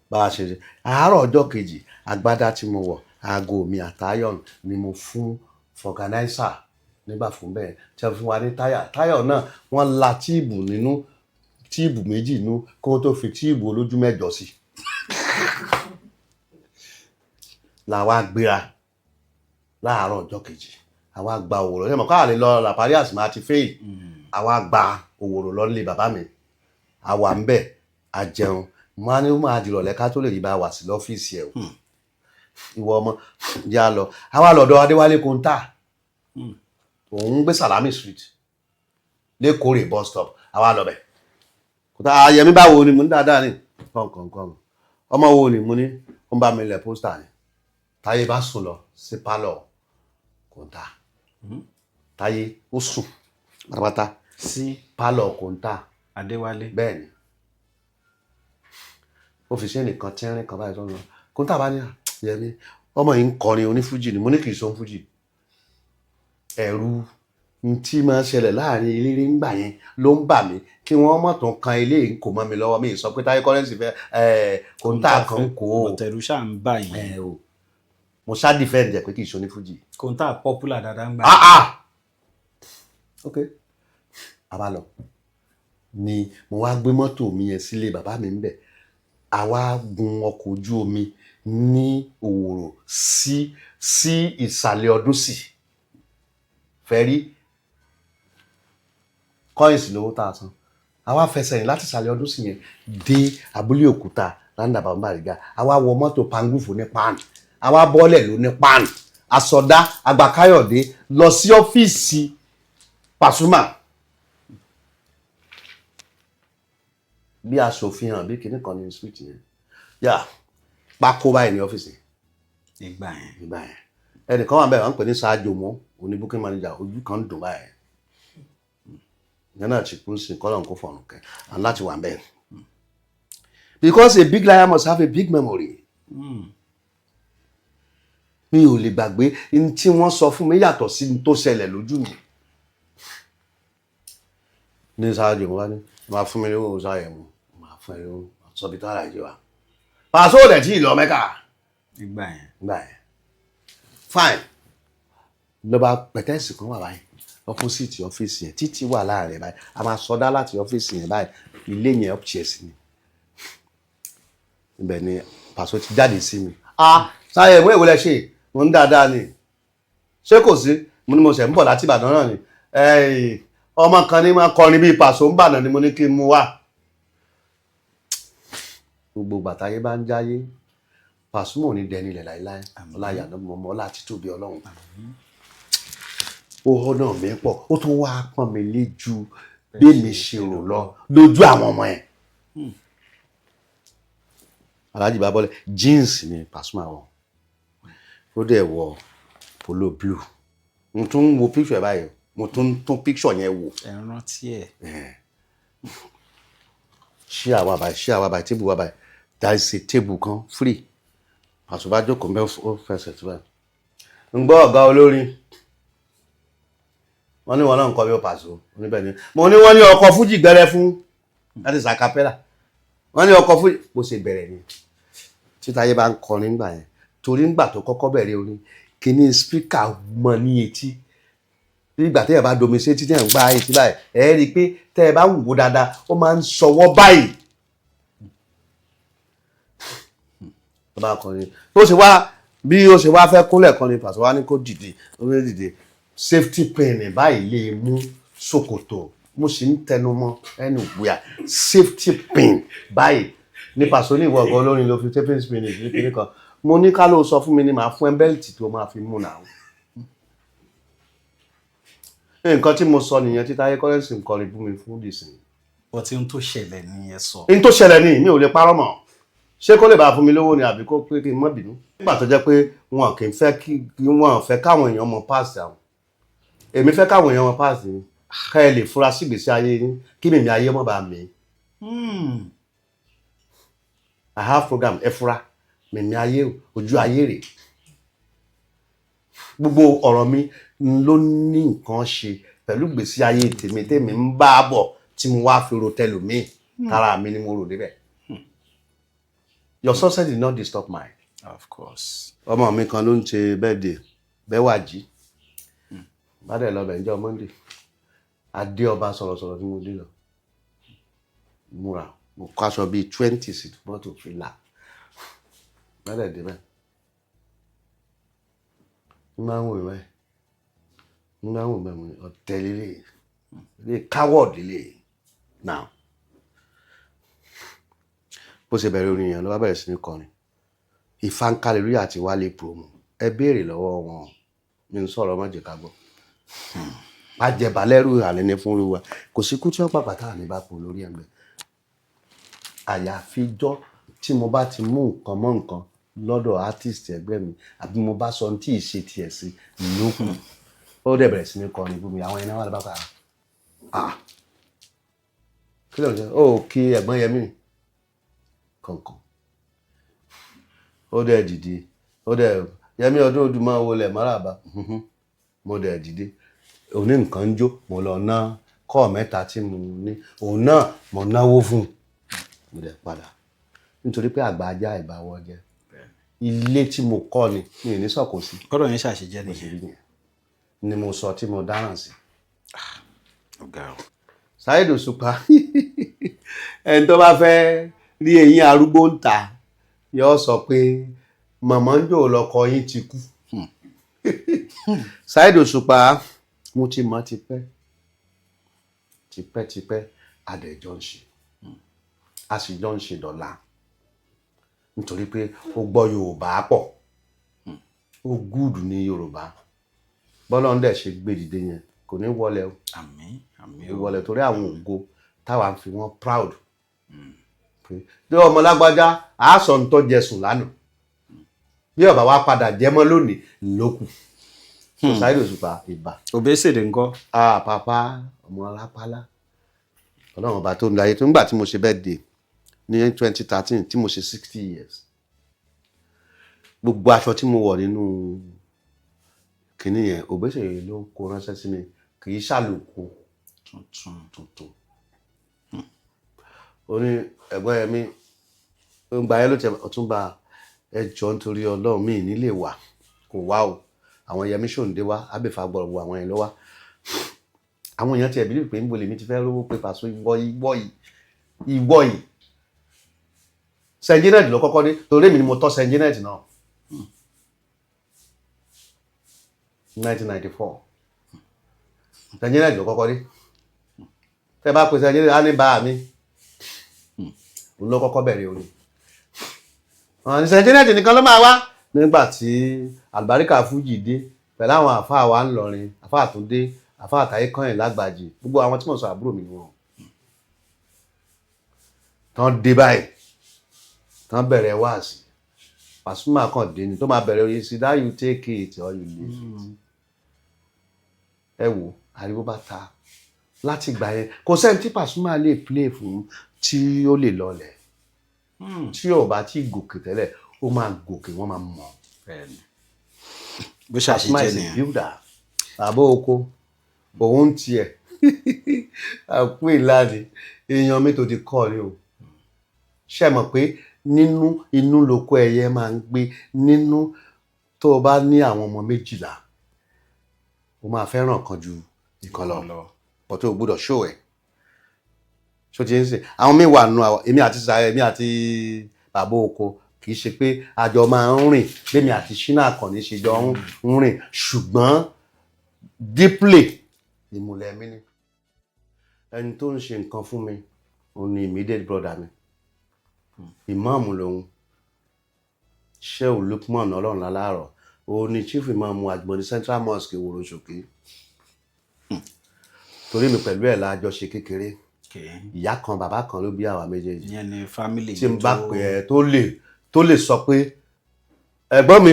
A: bá a ṣe ṣe àárọ̀ ọjọ́ kejì, agbádá tí mo wọ̀, aago mi àtayọ̀n ni mo fún vulcanizer nígbà fún bẹ́ẹ̀ tí wọ́n fún wa ní táyà. Táyà náà, wọ́n la tube nínú, tube méjì nínú, kó tó fi tube olójú mẹ́jọ sí làwa gbéra láàárọ̀ ọjọ́ kejì. Àwa gba Òwòrò ṣe mọ̀ káà lè lọ Làpárí àsìmọ́ àti fẹ́yì. Àwa gba Òwòrò lọ nílé bàbá mi, àwa ń bẹ̀, a jẹun. Mo á ní ó máa dìrọ̀lẹ́ ká tó lè rí bá wà sí lọ́fíìsì ẹ̀ o. Ìwọ ọmọ yà lọ, àwa lọ́dọ̀ Adéwálé Kóńtà, òun ń gbé Salami Street lẹ́kọ̀ọ́rẹ́ bus stop. Àwa lọ bẹ̀. Kóńtà Ayẹmí, báwo ni? Mo ní dáadáa ni kọ̀ọ̀kan. Ọmọ wo ni? Mo ní ó ń bá mi lẹ̀ poster ni. Táyé bá sùn lọ sí pálọ̀ Kóńtà. Táyé ó sùn pátápátá
B: Sí
A: pálọ̀ Kóńtà.
B: Adéwálé.
A: Bẹ́ẹ̀ ni, ó fi ṣe nìkan tínrín kan báyìí sọ́nà. Kóńtà bá ní, "À, Yẹmí, ọmọ yìí ń kọrin onífújì ni." Mo ní kì í sọ fújì. Ẹ̀rù n tí máa ń ṣẹlẹ̀ láàrin eléré ńgbà yẹn ló ń bà mí kí wọ́n mọ̀ tó kan ilé yìí kò mọ́ mi lọ́wọ́. Mi sọ pé Táyé Currency fẹ́ Kóńtà kan kó o.
B: Ọ̀tẹ̀rù ṣáà ń bà yín.
A: Ẹ̀ o, mo ṣá defend ẹ̀ pé kì í ṣe onífújì.
B: Kóńtà popular dáadáa ń gbà.
A: Ah ah, ok, a bá lọ ni mo wá gbé mọ́tò mi yẹn sílé bàbá mi ń bẹ̀. Àwa gun ọkọ̀ ojú omi ní Òwòrò sí ìsàlẹ̀ ọdún sí fẹ́rí coins lówó tá a san. Àwa fẹsẹ̀ rìn láti ìsàlẹ̀ ọdún sí yẹn dé abúlé òkúta roundabout Bariga. Àwa wọ mọ́tò pangúfò ní pan, àwa bọ́lẹ̀ ló ní pan, àsọdá àgbàkáyọ̀dé lọ sí ọ́fíìsì Pasuma bí aṣòfin hàn bí kinní kan ní street yẹn yà pákó báyìí ní ọ́fíìsì.
B: Ìgbà yẹn.
A: Ìgbà yẹn, ẹnìkan wà bẹ́ẹ̀, wọ́n ń pè ní Ṣáájú mọ́ òní booking manager, ojú kan ń dùn báyìí. Ìyẹn náà ti kú sí, kọ́lọ̀ kó fọ̀rùn kẹ́ and láti wà bẹ́ẹ̀, because a big liar must have a big memory. Mi ò lè gbàgbé n tí wọ́n sọ fún mi yàtọ̀ sí n tó ṣẹlẹ̀ lójú mi. Ní sáájú mo bá ní máa fún mi lówó sáyẹn, mo máa fún ẹ lówó sọ bí tó àlàyé wa. Pàṣẹ ò dẹ̀ tí ì lọ Mẹ́kà
B: Nígbà yẹn.
A: Nígbà yẹn, fine, ló bá pẹ̀tẹ́ẹ̀sì kan wà báyìí, opposite ọ́fíìsì yẹn, títí wà láàrin báyìí, a máa sọdá láti ọ́fíìsì yẹn báyìí, ilé yẹn upstairs ni. Ibẹ̀ ni Pàṣọ ti jáde sí mi. "Ah, sáyẹn ìwé ìwé lẹ ṣe?" Mo ń dáadáa ni. "Ṣé kò sí?" Mo ní mo ṣẹ̀ ń bọ̀ láti Ìbàdàn náà ni. "Ẹ̀ẹ́n, ọmọ kan ní máa kọrin bíi Pàṣọ ń bàdàn ni mo ní kí n mú wá." Gbogbo gbàtáyé bá ń jáyé, Pasuma ò ní dẹni ilẹ̀ láéláé. Ọlá ìyànà mọ̀mọ́, ọlá títóbi Ọlọ́run. Ó họ́nà mi pọ̀, ó tún wá pọ́n mi lé ju bí mi ṣe rò lọ lójú àwọn ọmọ yẹn. Alhaji Babọ́lẹ̀, jeans ni Pasuma wọ̀, ó dẹ̀ wọ polo blue. Mo tún ń wo picture báyìí, mo tún ń tún picture yẹn wò.
B: Ẹ rántí ẹ.
A: Ṣé àwa báyìí, ṣé àwa báyìí, table wa báyìí, there is a table kan free. Pasuma jókòó mbẹ́, ó fẹsẹ̀ tó báyìí. Ń gbọ́ ọ̀gá olórin, wọ́n ní wọn náà ń kọ́ bí ó Pàṣọ oníbẹ̀ ni. Mo ní wọ́n ní ọkọ̀ fújì gbẹrẹ fún, that is acapella. Wọ́n ní ọkọ̀ fújì bó ṣe bẹ̀rẹ̀ ni títáyé bá ń kọrin nígbà yẹn, torí ńgbà tó kọ́kọ́ bẹ̀rẹ̀ orin, kíní speaker mọ ní etí bí ìgbà téèyàn bá domi sí etí, téèyàn gbá etí báyìí. Ẹ rí i pé tẹ́ ẹ bá wò dáadáa, ó máa ń sọwọ́ báyìí tó bá kọrin. Tó ṣe wá bí ó ṣe wá fẹ́ kúnlẹ̀ kọrin, Pàṣọ wá ní kó dìde. Ó ní dìde, safety pin báyìí lè mú ṣòkòtò. Mo sì ń tẹnu mọ́ ẹnu gbìyà, safety pin báyìí ní Pàṣọ ní ìwọ ọ̀gá olórin ló fi safety pin ní kíní kan. Mo ní ká ló sọ fún mi ni màá fún ẹ belt tó máa fi mú náà. Nǹkan tí mo sọ nìyẹn tí Táyé Currency ń kọrin bú mi fún dìsìn.
B: But ohun tó ṣẹlẹ̀ ni ẹ sọ.
A: N tó ṣẹlẹ̀ ní mi ò lè parọ́ mọ́. Ṣé kó lè bá fún mi lówó ni àbí kó pé kí n má bínú? Nígbà tó jẹ́ pé wọn kì í fẹ́ kí wọn fẹ́ káwọn èèyàn mọ past àwọn, èmi fẹ́ káwọn èèyàn mọ past mi, ká ẹ lè fura sí ìgbésí ayé yín, kí mímí ayé mọ́ bá mi. I have program, ẹ fura mímí ayé o, ojú ayé rè. Gbogbo ọ̀rọ̀ mi ló ní nǹkan ṣe pẹ̀lú ìgbésí ayé tèmi, tèmi ń bá bọ̀ tí mo wá fi ro tẹlòmíì, tara mi ni mo rò débẹ̀. Your success did not disturb mine.
B: Of course.
A: Ọmọ mi kan ló ń ṣe birthday, Bẹ́wàjí. Bá dẹ̀ lọ bẹ̀ níjọ́ Monday, adé ọba sọ̀rọ̀sọ̀rọ̀ tí mo dé lọ múra, mo kó aṣọ bíi 20 sí mọ́tò, fìlà. Bá dẹ̀ débẹ̀, n máa ń wò mí, n máa ń wò mí, mo ní ọ̀tẹ̀ lílé lè, coward lílé. Now, bó ṣe bẹ̀rẹ̀ orin yẹn, ló bá bẹ̀rẹ̀ sí ní kọrin ìfankalẹ̀lúyà àti Wálé Promo. Ẹ béèrè lọ́wọ́ wọn, mi ń sọ̀rọ̀ mọ́jẹ̀ ká gbọ́ ajẹ̀bálẹ́rù àlẹ́ ní fún wa. Kò sí kú tí wọ́n pàpà tá à ní bá pò lórí ẹgbẹ́, àyàfijọ́ tí mo bá ti mú nǹkan mọ́ nǹkan lọ́dọ̀ artist ẹgbẹ́ mi, àbí mo bá sọ ohun tí ì ṣe tiẹ̀ sí lókun. Ó dẹ̀ bẹ̀rẹ̀ sí ní kọrin fún mi. Àwọn ẹni wà lọ́ba pa, ah, kí ló ń ṣe? Ó kí ẹ̀gbọ́n Yẹmí kọ̀ọ̀kan. Ó dẹ̀ dìde, ó dẹ̀ Yẹmí ọdún ọdún máa wọlé máràbá. Mo dẹ̀ dìde, òní nǹkan ń jó, mo lọ ná kọ́ mẹ́ta tí mo ní, òun náà mo náwó fún un. Mo dẹ̀ padà nítorí pé àgbà ajá ìbáwọ́ jẹ́ ilé tí mo kọ́ ni mi ò ní sọ̀kò sí.
B: Kọ́rọ̀ yẹn ṣàṣejẹ́
A: Bó ṣe
B: nìyẹn.
A: Rí nìyẹn ni mo sọ tí mo dáràn sí.
B: Ọ̀gá o.
A: Saheed Òṣùpá, ẹni tó bá fẹ́ rí eyín arúgbó ń ta yóò sọ pé màmá ń jò lọkọ yín ti kú. Saheed Òṣùpá, mo ti mọ̀ tipẹ́ tipẹ́ tipẹ́, adẹ̀jọ́ ń ṣe, a sì jọ ń ṣe dọ̀la, nítorí pé ó gbọ́ Yorùbá pọ̀, ó good ní Yorùbá. Bọ́lá ń dẹ̀ ṣe gbé dìde yẹn, kò ní wọlé o.
B: Àmín, àmín
A: Kò
B: o.
A: wọlé, torí àwọn ògo táwa ń fi wọ́n proud pé bí ọmọ lágbájá àásọ ń tọ́ jẹsùn lánàá, bí ọba wa padà jẹ mọ́ lónìí lókù. Saheed Òṣùpá, ìbà.
B: Òbésèré ńkọ́?
A: Ah, papa ọmọ alápálá, Ọlọ́run ọba tó ń darí tó. Nígbà tí mo ṣe birthday ní 2013, tí mo ṣe 60 years, Gbogbo aṣọ tí mo wọ̀ nínú kinní yẹn, Òbésèré ló kó ránṣẹ́ sí mi, kì í ṣàlòkù.
B: Tuntun.
A: Tuntun. Ó ní, "Ẹ̀gbọ́n Yẹmí, ń gba ẹ ló tẹ Ọ̀túnba, ẹ jọ̀ọ́, nítorí Ọlọ́run, mi nílé wà kò wá o." Àwọn Yẹmí Ṣòǹdé wá, abẹ́fà gbọ́dọ̀ wo àwọn yẹn ló wá. Àwọn èèyàn tiẹ̀ believe pé ń bo lèmi ti fẹ́ rówó pé Paso. Ìwọ, ìwọ yìí, ìwọ yìí, Saint Janet ló kọ́kọ́ dé, torí èmi ni mo tọ́ Saint Janet náà, 1994. Saint Janet ló kọ́kọ́ dé. Tẹ́ bá pe Saint Janet, á ní bá mi, òun ló kọ́kọ́ bẹ̀rẹ̀ orin. Àwọn ní Saint Janet nìkan ló máa wá. Nígbà tí àlùbáríkà fújì dé pẹ̀lú àwọn àfáà wa ńlọrin, àfáà Àtúndé, àfáà Àtàyè Kọ́yìn Lágbàjì, gbogbo àwọn tí mo sọ, àbúrò mi ni wọn tán dé báyìí, tán bẹ̀rẹ̀ wáàsí. Pasuma kàn dé ni tó máa bẹ̀rẹ̀ orin sí that, "You take it or you leave it." Ẹ wò, ariwo bá ta. Láti gbà yẹn, kò sẹ́ni tí Pasuma lè play fún tí ó lè lọlẹ̀. Tí ò bá tí gòkè tẹ́lẹ̀, ó máa gòkè, wọ́n máa mọ̀.
B: Bẹ́ẹ̀ni, bó ṣàṣe
A: Pasuma
B: jẹ́
A: is a
B: nìyẹn.
A: builder. Bàbá oko òun tiẹ̀ àpò ìlànà èèyàn mi tó ti kọ́ ni o. Ṣe mọ̀ pé nínú inú lóko ẹyẹ máa ń gbé nínú. Tó o bá ní àwọn ọmọ 12, o máa fẹ́ràn kan ju ìkan lọ, but o gbọ́dọ̀ show ẹ̀. Ṣó ti ń sìn? Àwọn míì wà nù àwọn èmi àti sàrẹ, èmi àti bàbá oko, kì í ṣe pé àjọ máa ń rìn bẹ́ẹ̀ mi àti Ṣínà Àkànní ṣe jọ ń rìn, ṣùgbọ́n deeply, ìmùlẹ̀ mi ni. Ẹni tó ń ṣe nǹkan fún mi, òun ni immediate brother mi, ìmáàmù lòun, Shehu Lukman Ọlọ́run láláàrọ̀. Òun ni chief imam Àgbọ̀nrín Central Mosque, Ìwòròṣòkè. Torí mi pẹ̀lú ẹ̀ la jọ ṣe kékeré. Ìyá kan, bàbá kan ló bí àwa méjèèjì.
B: Ìyẹn ni family.
A: Tí n bá pè ẹ́, tó lè sọ pé, "Ẹ̀gbọ́n mi,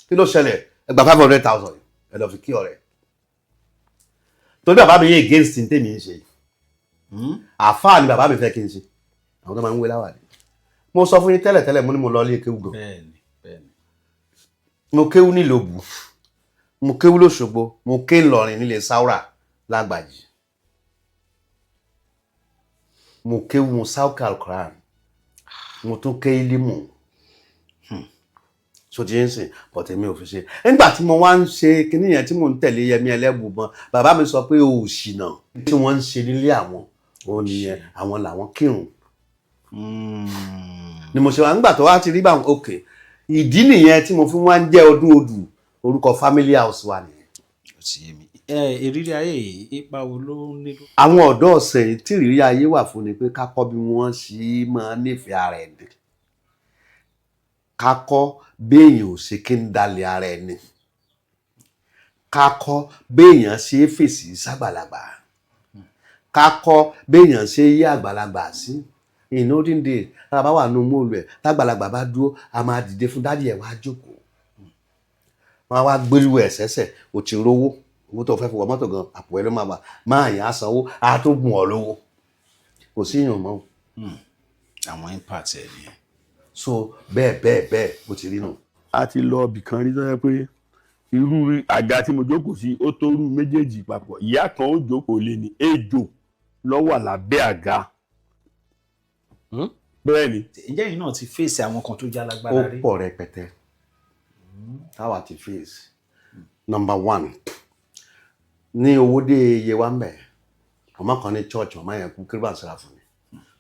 A: kí ló ṣẹlẹ̀? Ẹ gba 500,000, ẹ lọ fi kí ọ̀rẹ́." Torí bàbá mi yé against ní tèmi ń ṣe. Àáfàá ni bàbá mi fẹ́ kí n ṣe, àwọn tó máa ń wé láwàní. Mo sọ fún yín tẹ́lẹ̀ tẹ́lẹ̀, mo ní mo lọ ilé kéwú gan.
B: bẹ́ẹ̀ni bẹ́ẹ̀ni
A: Mo kéwú nílòbù, mo kéwú lóṣogbo, mo ké ńlọrin nílé Sáúrà Lágbàjì. Mo kéwú, mo sáwùkà Alquran, mo tún ké ilimu. So ti ń sìn, but èmi ò fi ṣe. Nígbà tí mo wá ń ṣe kinní yẹn, tí mò ń tẹ̀lé Yẹmí Ẹlẹ́bùbọn, bàbá mi sọ pé o ò ṣìnà. Tí wọ́n ń ṣe nílé àwọn òun nìyẹn, àwọn làwọn kírun ni mo ṣe wá. Nígbà tó wá ti rí báwọn, ok, ìdí nìyẹn tí mo fi wá ń jẹ́ Ọdún Odù. Orúkọ family house wa nìyẹn.
B: Ó ti yé mi. Ẹ ìrírí ayé yìí, ipa wo ló ń nílò?
A: Àwọn ọ̀dọ́ ọ̀sẹ̀ yìí, tí ìrírí ayé wà fún ni pé ká kọ́ bí wọ́n ṣe máa nífẹ̀ẹ́ ara ẹni, ká kọ́ béèyàn ò ṣe kí ń dalẹ̀ ara ẹni, ká kọ́ béèyàn ṣe é fèsì ságbàlagbà, ká kọ́ béèyàn ṣe yí àgbàlagbà sí. In olden days, tá a bá wà nínú mọ́ọ̀lù ẹ̀, tágbàlagbà bá dúró, a máa dìde fún daddy ẹ̀, wá jókòó. Wọ́n á wá gbérú ẹ̀ sẹ́sẹ̀. Ò ti rówó, owó tó fẹ́ fi wọ mọ́tò gan, àpò ẹ̀ ló máa wà. Máa yàn á sanwó, á tó gùn ọ́ lówó. Kò sí ìyàn mọ́.
B: Àwọn impact ẹ nìyẹn.
A: So bẹ́ẹ̀ bẹ́ẹ̀ bẹ́ẹ̀, bó ti rí nù.
D: A ti lọ ibì kan rí tó yẹ pé irú àga tí mo jókòó sí, ó tó rú méjèèjì papọ̀. Ìyá kan ó jókòó lé ní, ejò ló wà lábẹ́ àga. Bẹ́ẹ̀ ni.
B: Ǹjẹ́ yìí náà ti fèsì àwọn kan tó já
A: Ó
B: lágbára rí?
A: pọ̀ rẹpẹtẹ táwa ti face. Number one, ní owó dé iye wa ń bẹ̀, ọmọ kan ní church, ọmọ yẹn kú, kérúbù sẹ́ráfù ni.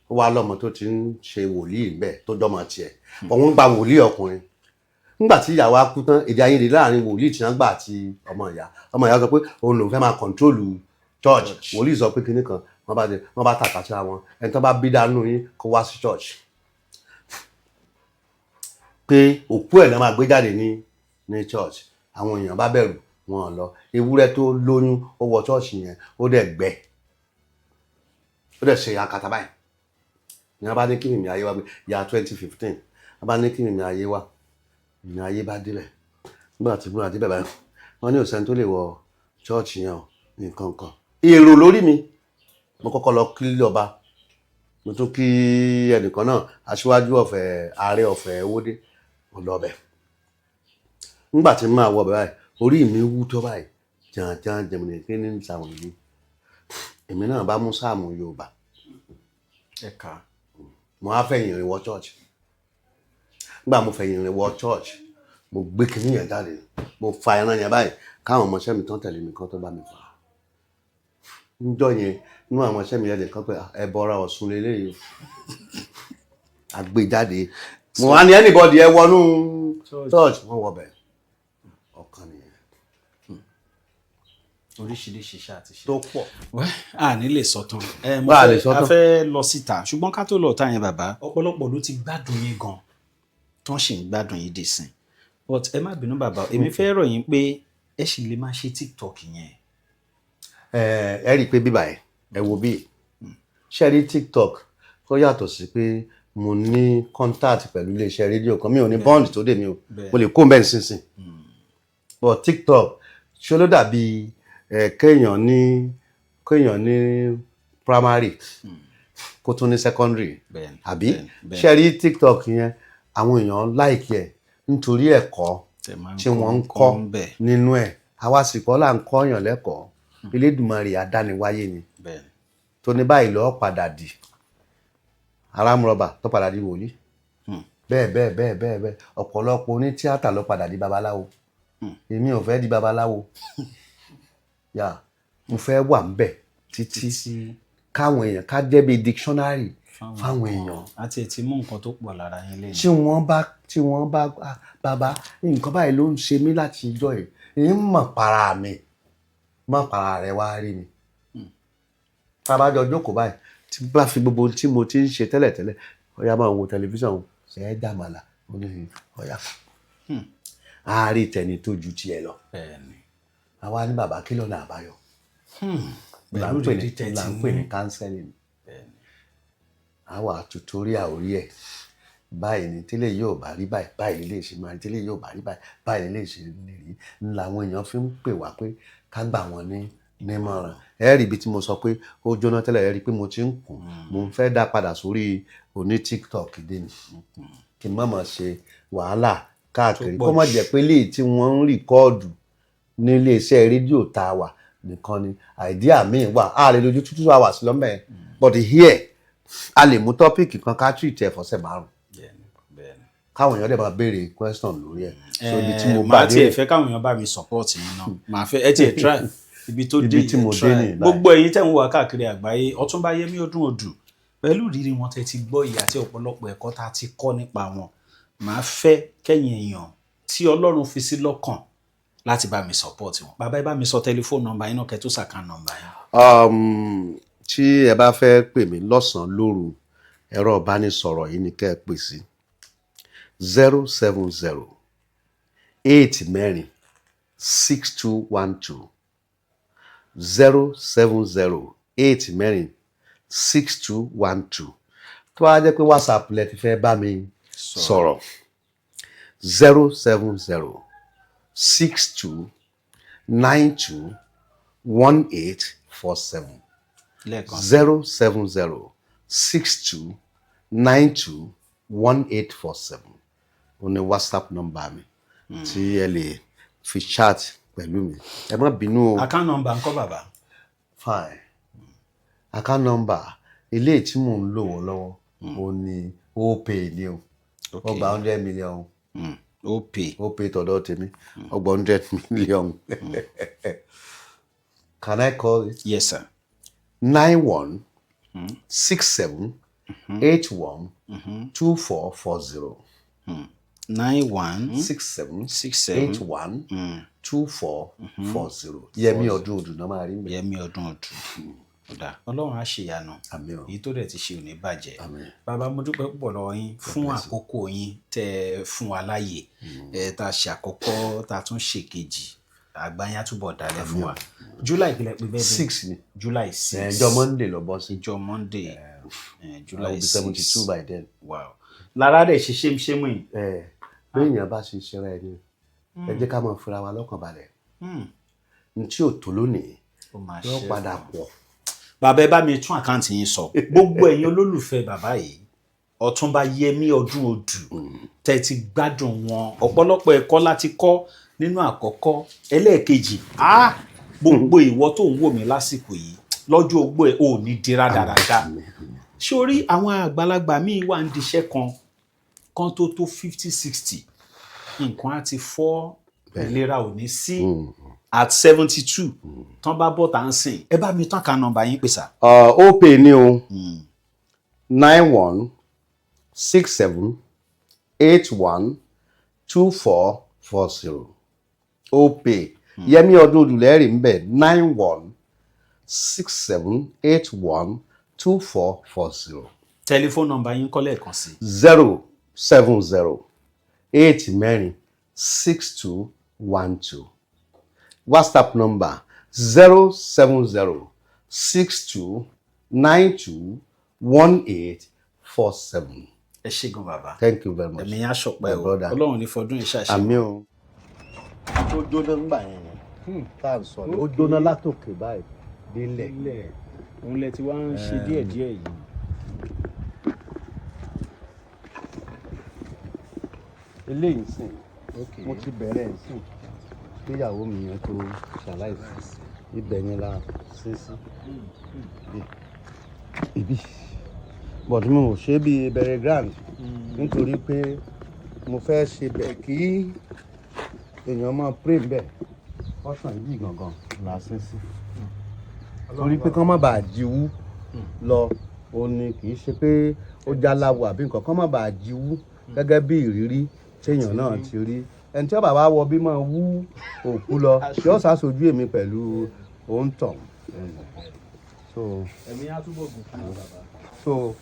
A: Ó wá lọ́mọ tó ti ń ṣe wòlíì ń bẹ̀, tó jọmọ tiẹ̀ bọ̀. Wọ́n gba wòlíì ọkùnrin. Nígbà tí ìyàwó á kú tán, èdè àìyedè láàrin wòlíì tí wọ́n gbà àti ọmọ ìyá. Ọmọ ìyá sọ pé òun lòún fẹ́ máa control church, wòlíì sọ pé kinní kan. Wọ́n bá tàkà síra wọn. Ẹni tó bá bí dánú yín, kó wá sí church, pé òkú ẹ̀ náà máa gbé jáde ní church. Àwọn èèyàn bá bẹ̀rù, wọn ò lọ. Ewúrẹ́ tó lóyún, ó wọ church yẹn, ó dẹ̀ gbẹ, ó dẹ̀ ṣe akata báyìí. Ní wọ́n bá ní kí mímí ayé wá gbé ya 2015, wọ́n bá ní kí mímí ayé wá. Mímí ayé bá débẹ̀. Nígbà tí múra débẹ̀ báyìí, wọ́n ní òsèǹ tó lè wọ church yẹn o, nǹkan kan. Èrò lórí mi, mo kọ́kọ́ lọ kí ọba, mo tún kí ẹnìkan náà, aṣíwájú ọ̀fẹ́, ààrẹ ọ̀fẹ́ owódé, mo lọ bẹ̀. Nígbà tí màá wọ báyìí, orí mi wú tó báyìí jàǹjàǹ jẹ̀mìnì kí ní sàwọn yìí. Èmi náà bá mú sáàmù Yorùbá.
B: Ẹ̀ka.
A: Mo á fẹ̀yìn rìn wọ church. Nígbà mo fẹ̀yìn rìn wọ church, mo gbé kinní yẹn jáde, mo fa ẹran yẹn báyìí, káwọn ọmọọṣẹ́ mi tán tẹ̀lé mi kán tó bá mi fà á. Níjọ́ yẹn, inú àwọn ọmọọṣẹ́ mi yẹn lè kán pé ẹ bọra Ọ̀ṣun lélẹ́yìí o. A gbé jáde, mo wá ní anybody ẹ wọnú church, wọ́n wọ bẹ̀. Ọ̀kan nìyẹn.
B: Oríṣiríṣi iṣẹ́ àti ṣe.
A: Tó pọ̀.
B: Wẹ́ a ní lè sọ tán. Ẹ mo
A: Bá a lè
B: fẹ́
A: sọ
B: a
A: tán.
B: fẹ́ lọ síta, ṣùgbọ́n ká tó lọ ta yẹn, bàbá, ọ̀pọ̀lọpọ̀ ló ti gbádùn yín gan tán, sì ń gbádùn yín dì sìn, but ẹ má bínú bàbá, èmi fẹ́ rọ̀ yín pé ẹ sì lè máa ṣe TikTok yẹn.
A: Ẹ ẹ rí i pé bíbà ẹ ẹ wo bí ṣe rí TikTok, ó yàtọ̀ sí pé mo ní contact pẹ̀lú iléeṣẹ́ rédíò kan. Mi ò ní bond tó dé mi o. Mo lè kó mbẹ́ nísinsìn, but TikTok, ṣé ló dàbí ẹ kéèyàn ní primary, kó tún ní secondary, àbí?
B: Bẹ́ẹ̀ni.
A: Ṣe rí TikTok yẹn, àwọn èèyàn like ẹ̀ nítorí ẹ̀kọ́
B: Tẹ máa ń
A: tí wọ́n ń kọ́
B: ń bẹ̀.
A: nínú ẹ̀. Àwa sì kọ́ là ń kọ́ èèyàn lẹ́kọ̀ọ́. Elédùmarè adániwáyé ni tó ní báyìí lọ́ọ́ padà di arámúrọ̀bà, tó padà di wòlíì, bẹ́ẹ̀ bẹ́ẹ̀ bẹ́ẹ̀ bẹ́ẹ̀ bẹ́ẹ̀. Ọ̀pọ̀lọpọ̀ onítíátà ló padà di babaláwo. Èmi ò fẹ́ di babaláwo yà, mo fẹ́ wà ńbẹ̀ títí káwọn èèyàn ká jẹ́ bíi dictionary fáwọn èèyàn.
B: Àti ẹ̀ ti mú nǹkan tó pọ̀ lára yín lẹ́yìn.
A: Tí wọ́n bá, "Ah, bàbá, nǹkan báyìí ló ń ṣe mí láti ìjọ yìí," ń mọ̀ para mi, mọ̀ para rẹ̀ wá rí mi. Tá a bá jọ jókòó báyìí, tí bá fi gbogbo ohun tí mo ti ń ṣe tẹ́lẹ̀tẹ́lẹ̀, ọ̀yá máa wo tẹlifíṣàn o, ṣe é dàmàlà ó ní ọ̀yá á rí tẹni tó ju tiẹ̀ lọ. Àwa ní bàbá, kí lọ́nà àbáyọ? Là ń
B: Pẹ̀lú
A: pè ní
B: ìrírí tẹ́
A: là
B: ti
A: ń pè ní
B: ní.
A: Counseling. Àwa tutorial orí ẹ̀ báyìí ni tẹ́lẹ̀ yóò bá rí báyìí, báyìí lè ṣe máa rí, tẹ́lẹ̀ yóò bá rí báyìí, báyìí lè ṣe lè rí. Ń làwọn èèyàn fi ń pè wá pé ká gbà wọ́n ní nímọ̀ràn. Ẹ rí ibi tí mo sọ pé ó jóná tẹ́lẹ̀, ẹ rí i pé mo ti ń kùn, mo ń fẹ́ dá padà sórí oní TikTok dé ni, kí n má máa ṣe wàhálà káàkiri,
B: Tó pọ̀
A: kó má
B: jù.
A: jẹ́ pé léyìí tí wọ́n ń record ní iléeṣẹ́ rédíò tá a wà nìkan ni. Idea míì wà, á lè lójú 2 hours lọ́mọ, but here a lè mú topic kan ká treat ẹ̀ fọ́sẹ̀ 5,
B: Bẹ́ẹ̀ni, bẹ́ẹ̀ni.
A: káwọn èèyàn dẹ̀ máa béèrè question lórí ẹ̀. So ibi tí mo
B: Eh,
A: bá
B: màá
A: dé
B: tiẹ̀ fẹ́ káwọn èèyàn bá mi support yín náà. Màá fẹ́ ẹ tiẹ̀ try ibi tó
A: Ibi
B: dé
A: tí
B: yìí,
A: mo dé
B: try.
A: nìyí báyìí.
B: Gbogbo ẹ̀yin tẹ̀ ń wá káàkiri àgbáyé, Ọ̀túnba Yẹmí Ọdún Odù, pẹ̀lú ìrírí wọn tẹ́ ti gbọ́ yìí àti ọ̀pọ̀lọpọ̀ ẹ̀kọ́ tá a ti kọ́ nípa wọn, màá fẹ́ kẹ́yìn èèyàn tí Ọlọ́run fi sí lọ́kàn láti bá mi support wọn. Bàbá, ẹ bá mi sọ tẹlifóònù nọ́mbà yín náà kẹ́ tó sọ account nọ́mbà yín.
A: Tí ẹ bá fẹ́ pè mí lọ́sàn-án lóru, ẹ̀rọ ìbánisọ̀rọ̀ yìí ni kẹ́ ẹ pè sí: 070 8 4 6212, 070 8 4 6212. Tó bá jẹ́ pé WhatsApp lẹ ti fẹ́ bá mi sọ̀rọ̀, 070 62 92 18 47.
B: Lẹ́ẹ̀kan.
A: 07062921847, ó ní WhatsApp number mi tí ẹ lè fi chat pẹ̀lú mi. Ẹ má bínú o.
B: Account number ńkọ́, bàbá?
A: Fine. Account number ilé tí mò ń lò wọ́n lọ́wọ́, ó ní Opay ni o. Ó gba 100 million.
B: Opay.
A: Opay tọ̀dọ̀ tèmi, ó gba 100 million. Can I call it?
B: Yes, sir.
A: 9167812440.
B: 91
A: 67
B: 67
A: 812440. Yẹmí Ọdún Odù náà máa rí mi.
B: Yẹmí Ọdún Odù. Ọ̀dà, Ọlọ́run á ṣe ìyanu.
A: Àmín o.
B: Èyí tó dẹ̀ ti ṣe ò ní bàjẹ́.
A: Àmín.
B: Bàbá, mo dúpẹ́ púpọ̀ lọ́wọ́ yín fún àkókò yín tẹ́ ẹ fún wa láàyè ẹ, tá a ṣe àkọ́kọ́, tá a tún ṣe kejì. Àgbáyé á túbọ̀ dalẹ̀ fún wa. July ìpìlẹ̀ pé bẹ́ẹ̀ bẹ́ẹ̀.
A: 6 ni.
B: July 6.
A: Ẹjọ́ Monday lọ bọ́ sí.
B: Ìjọ Monday,
A: I
B: July
A: will be 72
B: 6.
A: by then.
B: Wow, lára rẹ̀ ṣe ṣémṣémù yìí.
A: Ẹ béèyàn bá ṣe ṣẹra ẹni, ẹ jẹ́ ká máa fira wa lọ́kàn balẹ̀. N tí ò tó lónìí
B: Ó máa
A: yóò
B: ṣe
A: padà pọ̀.
B: Bàbá, ẹ bá mi tún account yín sọ. Gbogbo ẹ̀yin olólùfẹ́ bàbá yìí, Ọ̀túnba Yẹmí Ọdún Odù, tẹ́ ti gbádùn wọn, ọ̀pọ̀lọpọ̀ ẹ̀kọ́ láti kọ́. Nínú àkọ́kọ́, ẹlẹ́ẹ̀kejì, ah, gbogbo ìwọ tó ń wò mí lásìkò yìí lọ́jọ́ ogbó ẹ̀, ò ní di rádaràda. Sórí àwọn àgbàlagbà míì wà ń diṣẹ́ kan kan tó 50, 60, nǹkan á ti fọ́, ìlera ò ní sí. At 72, tán bá bọ̀ tá ń sìn, ẹ bá mi tán ka nọ́mbà yín pè sà.
A: Opay ní o, 9167812440. Opay, Yẹmí Ọdún Odùlẹ́rì ń bẹ̀, 9167812440.
B: Tẹlifóònù nọ́mbà yín kọ́ lẹ́ẹ̀kan sí.
A: 070 88 4 62 12. WhatsApp number, 07062921847.
B: Ẹ ṣé gan, bàbá.
A: Thank you very much.
B: Ẹ̀mí yín á ṣọ̀pẹ́
A: My
B: o.
A: brother.
B: Ọlọ́run ní fọdún yìí ṣàṣẹ.
A: Àmín o. Ó jóná ńgbà yẹn tá à ń sọ ni, ó jóná látòkè báyìí délẹ̀.
B: Ilẹ̀ òun lẹ ti wá ń ṣe díẹ̀díẹ̀ yìí.
A: Eléyìí sìn, mo ti bẹ̀rẹ̀ ẹ̀ sìn kíyàwó mi yẹn tó ṣaláìsí. Ibẹ̀ yẹn la ṣe sí ibi, but mo ò ṣe bí bẹ̀rẹ̀ grand nítorí pé mo fẹ́ ṣe bẹ̀ kí èèyàn máa pray bẹ̀. Ọ̀sán yìí gangan la ṣe sí torí pé kán má bàa jíwú lọ. Ó ní kì í ṣe pé ó jáláwo àbí nǹkan, kán má bàa jíwú gẹ́gẹ́ bí ìrírí téèyàn náà ti rí. Ẹni tí ó bá wá wọ bí máa wú òkú lọ, yóò ṣàṣojú èmi pẹ̀lú òǹtọ̀. So
B: Ẹ̀mí á túbọ̀ gùn fún wa, bàbá.
A: So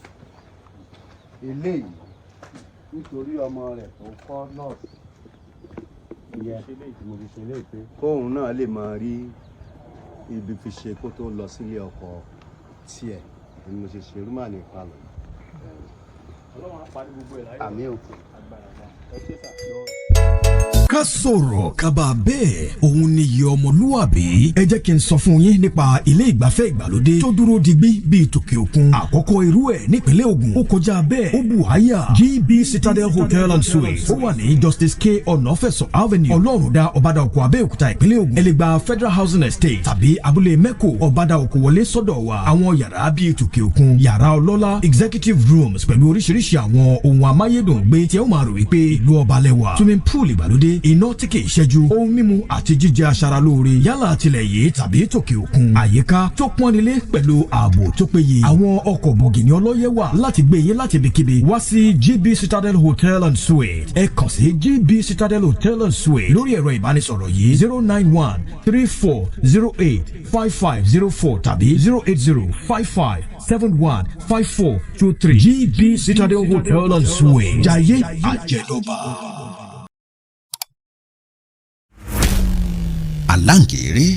A: eléyìí, nítorí ọmọ rẹ̀ tó kọ́ nọ́ọ̀sì ìyẹn, mo fi ṣe léyìí pé kóun náà lè máa rí ibi fi ṣe kó tó lọ sílé ọkọ tiẹ̀ ni mo ṣe ṣe rúmà ní palọ̀.
B: Ọlọ́run á parí gbogbo ẹ̀ láyọ̀.
A: Àmín o.
B: Agbára wa, ẹ ṣé sà.
E: Ká sọ̀rọ̀ kaba bẹ́ẹ̀, òun ni iye ọmọlúwàbí. Ẹ jẹ́ kí n sọ fún yín nípa ilé ìgbafẹ́ ìgbàlódé tó dúró digbí bíi tòkè òkun, àkọ́kọ́ irú ẹ̀ nípínlẹ̀ Ògùn. Ó kọjá bẹ́ẹ̀, ó bù háyà. GB Citadel Hotel and Suites, ó wà ní Justice K Ọ̀nàfẹ̀sọ Avenue, Ọlọ́rundá, Ọ̀bádà-Òkò, Abẹ́òkúta, ìpínlẹ̀ Ògùn. Ẹ lè gba Federal Housing Estate tàbí abúlé Mẹ́kò, Ọ̀bádà-Òkò wọlé sọ́dọ̀ wa. Àwọn yàrá bíi tòkè òkun, yàrá ọlọ́lá, executive rooms pẹ̀lú oríṣiríṣi àwọn ohun amáyédùn gbé tí ẹ ó máa rò wípé ìlú ọba lẹ́wà, swimming pool ìgbàlódé, iná tí kì í ṣẹ́jú, ohun mímu àti jíjẹ aṣaralóore, yálà tilẹ̀ yìí tàbí tòkè òkun, àyíká tó pọ́nilé pẹ̀lú ààbò tó péye. Àwọn ọkọ̀ bọ̀gìnì ọlọ́yẹ̀ wà láti gbé yín láti ibikíbi wá sí GB Citadel Hotel and Suites. Ẹ kàn sí GB Citadel Hotel and Suites lórí ẹ̀rọ ìbánisọ̀rọ̀ yìí: 09134085504 tàbí 08055715423. GB Citadel Hotel and Suites, jayé àjẹdọ́ba.
F: Aláǹgẹ̀rẹ̀.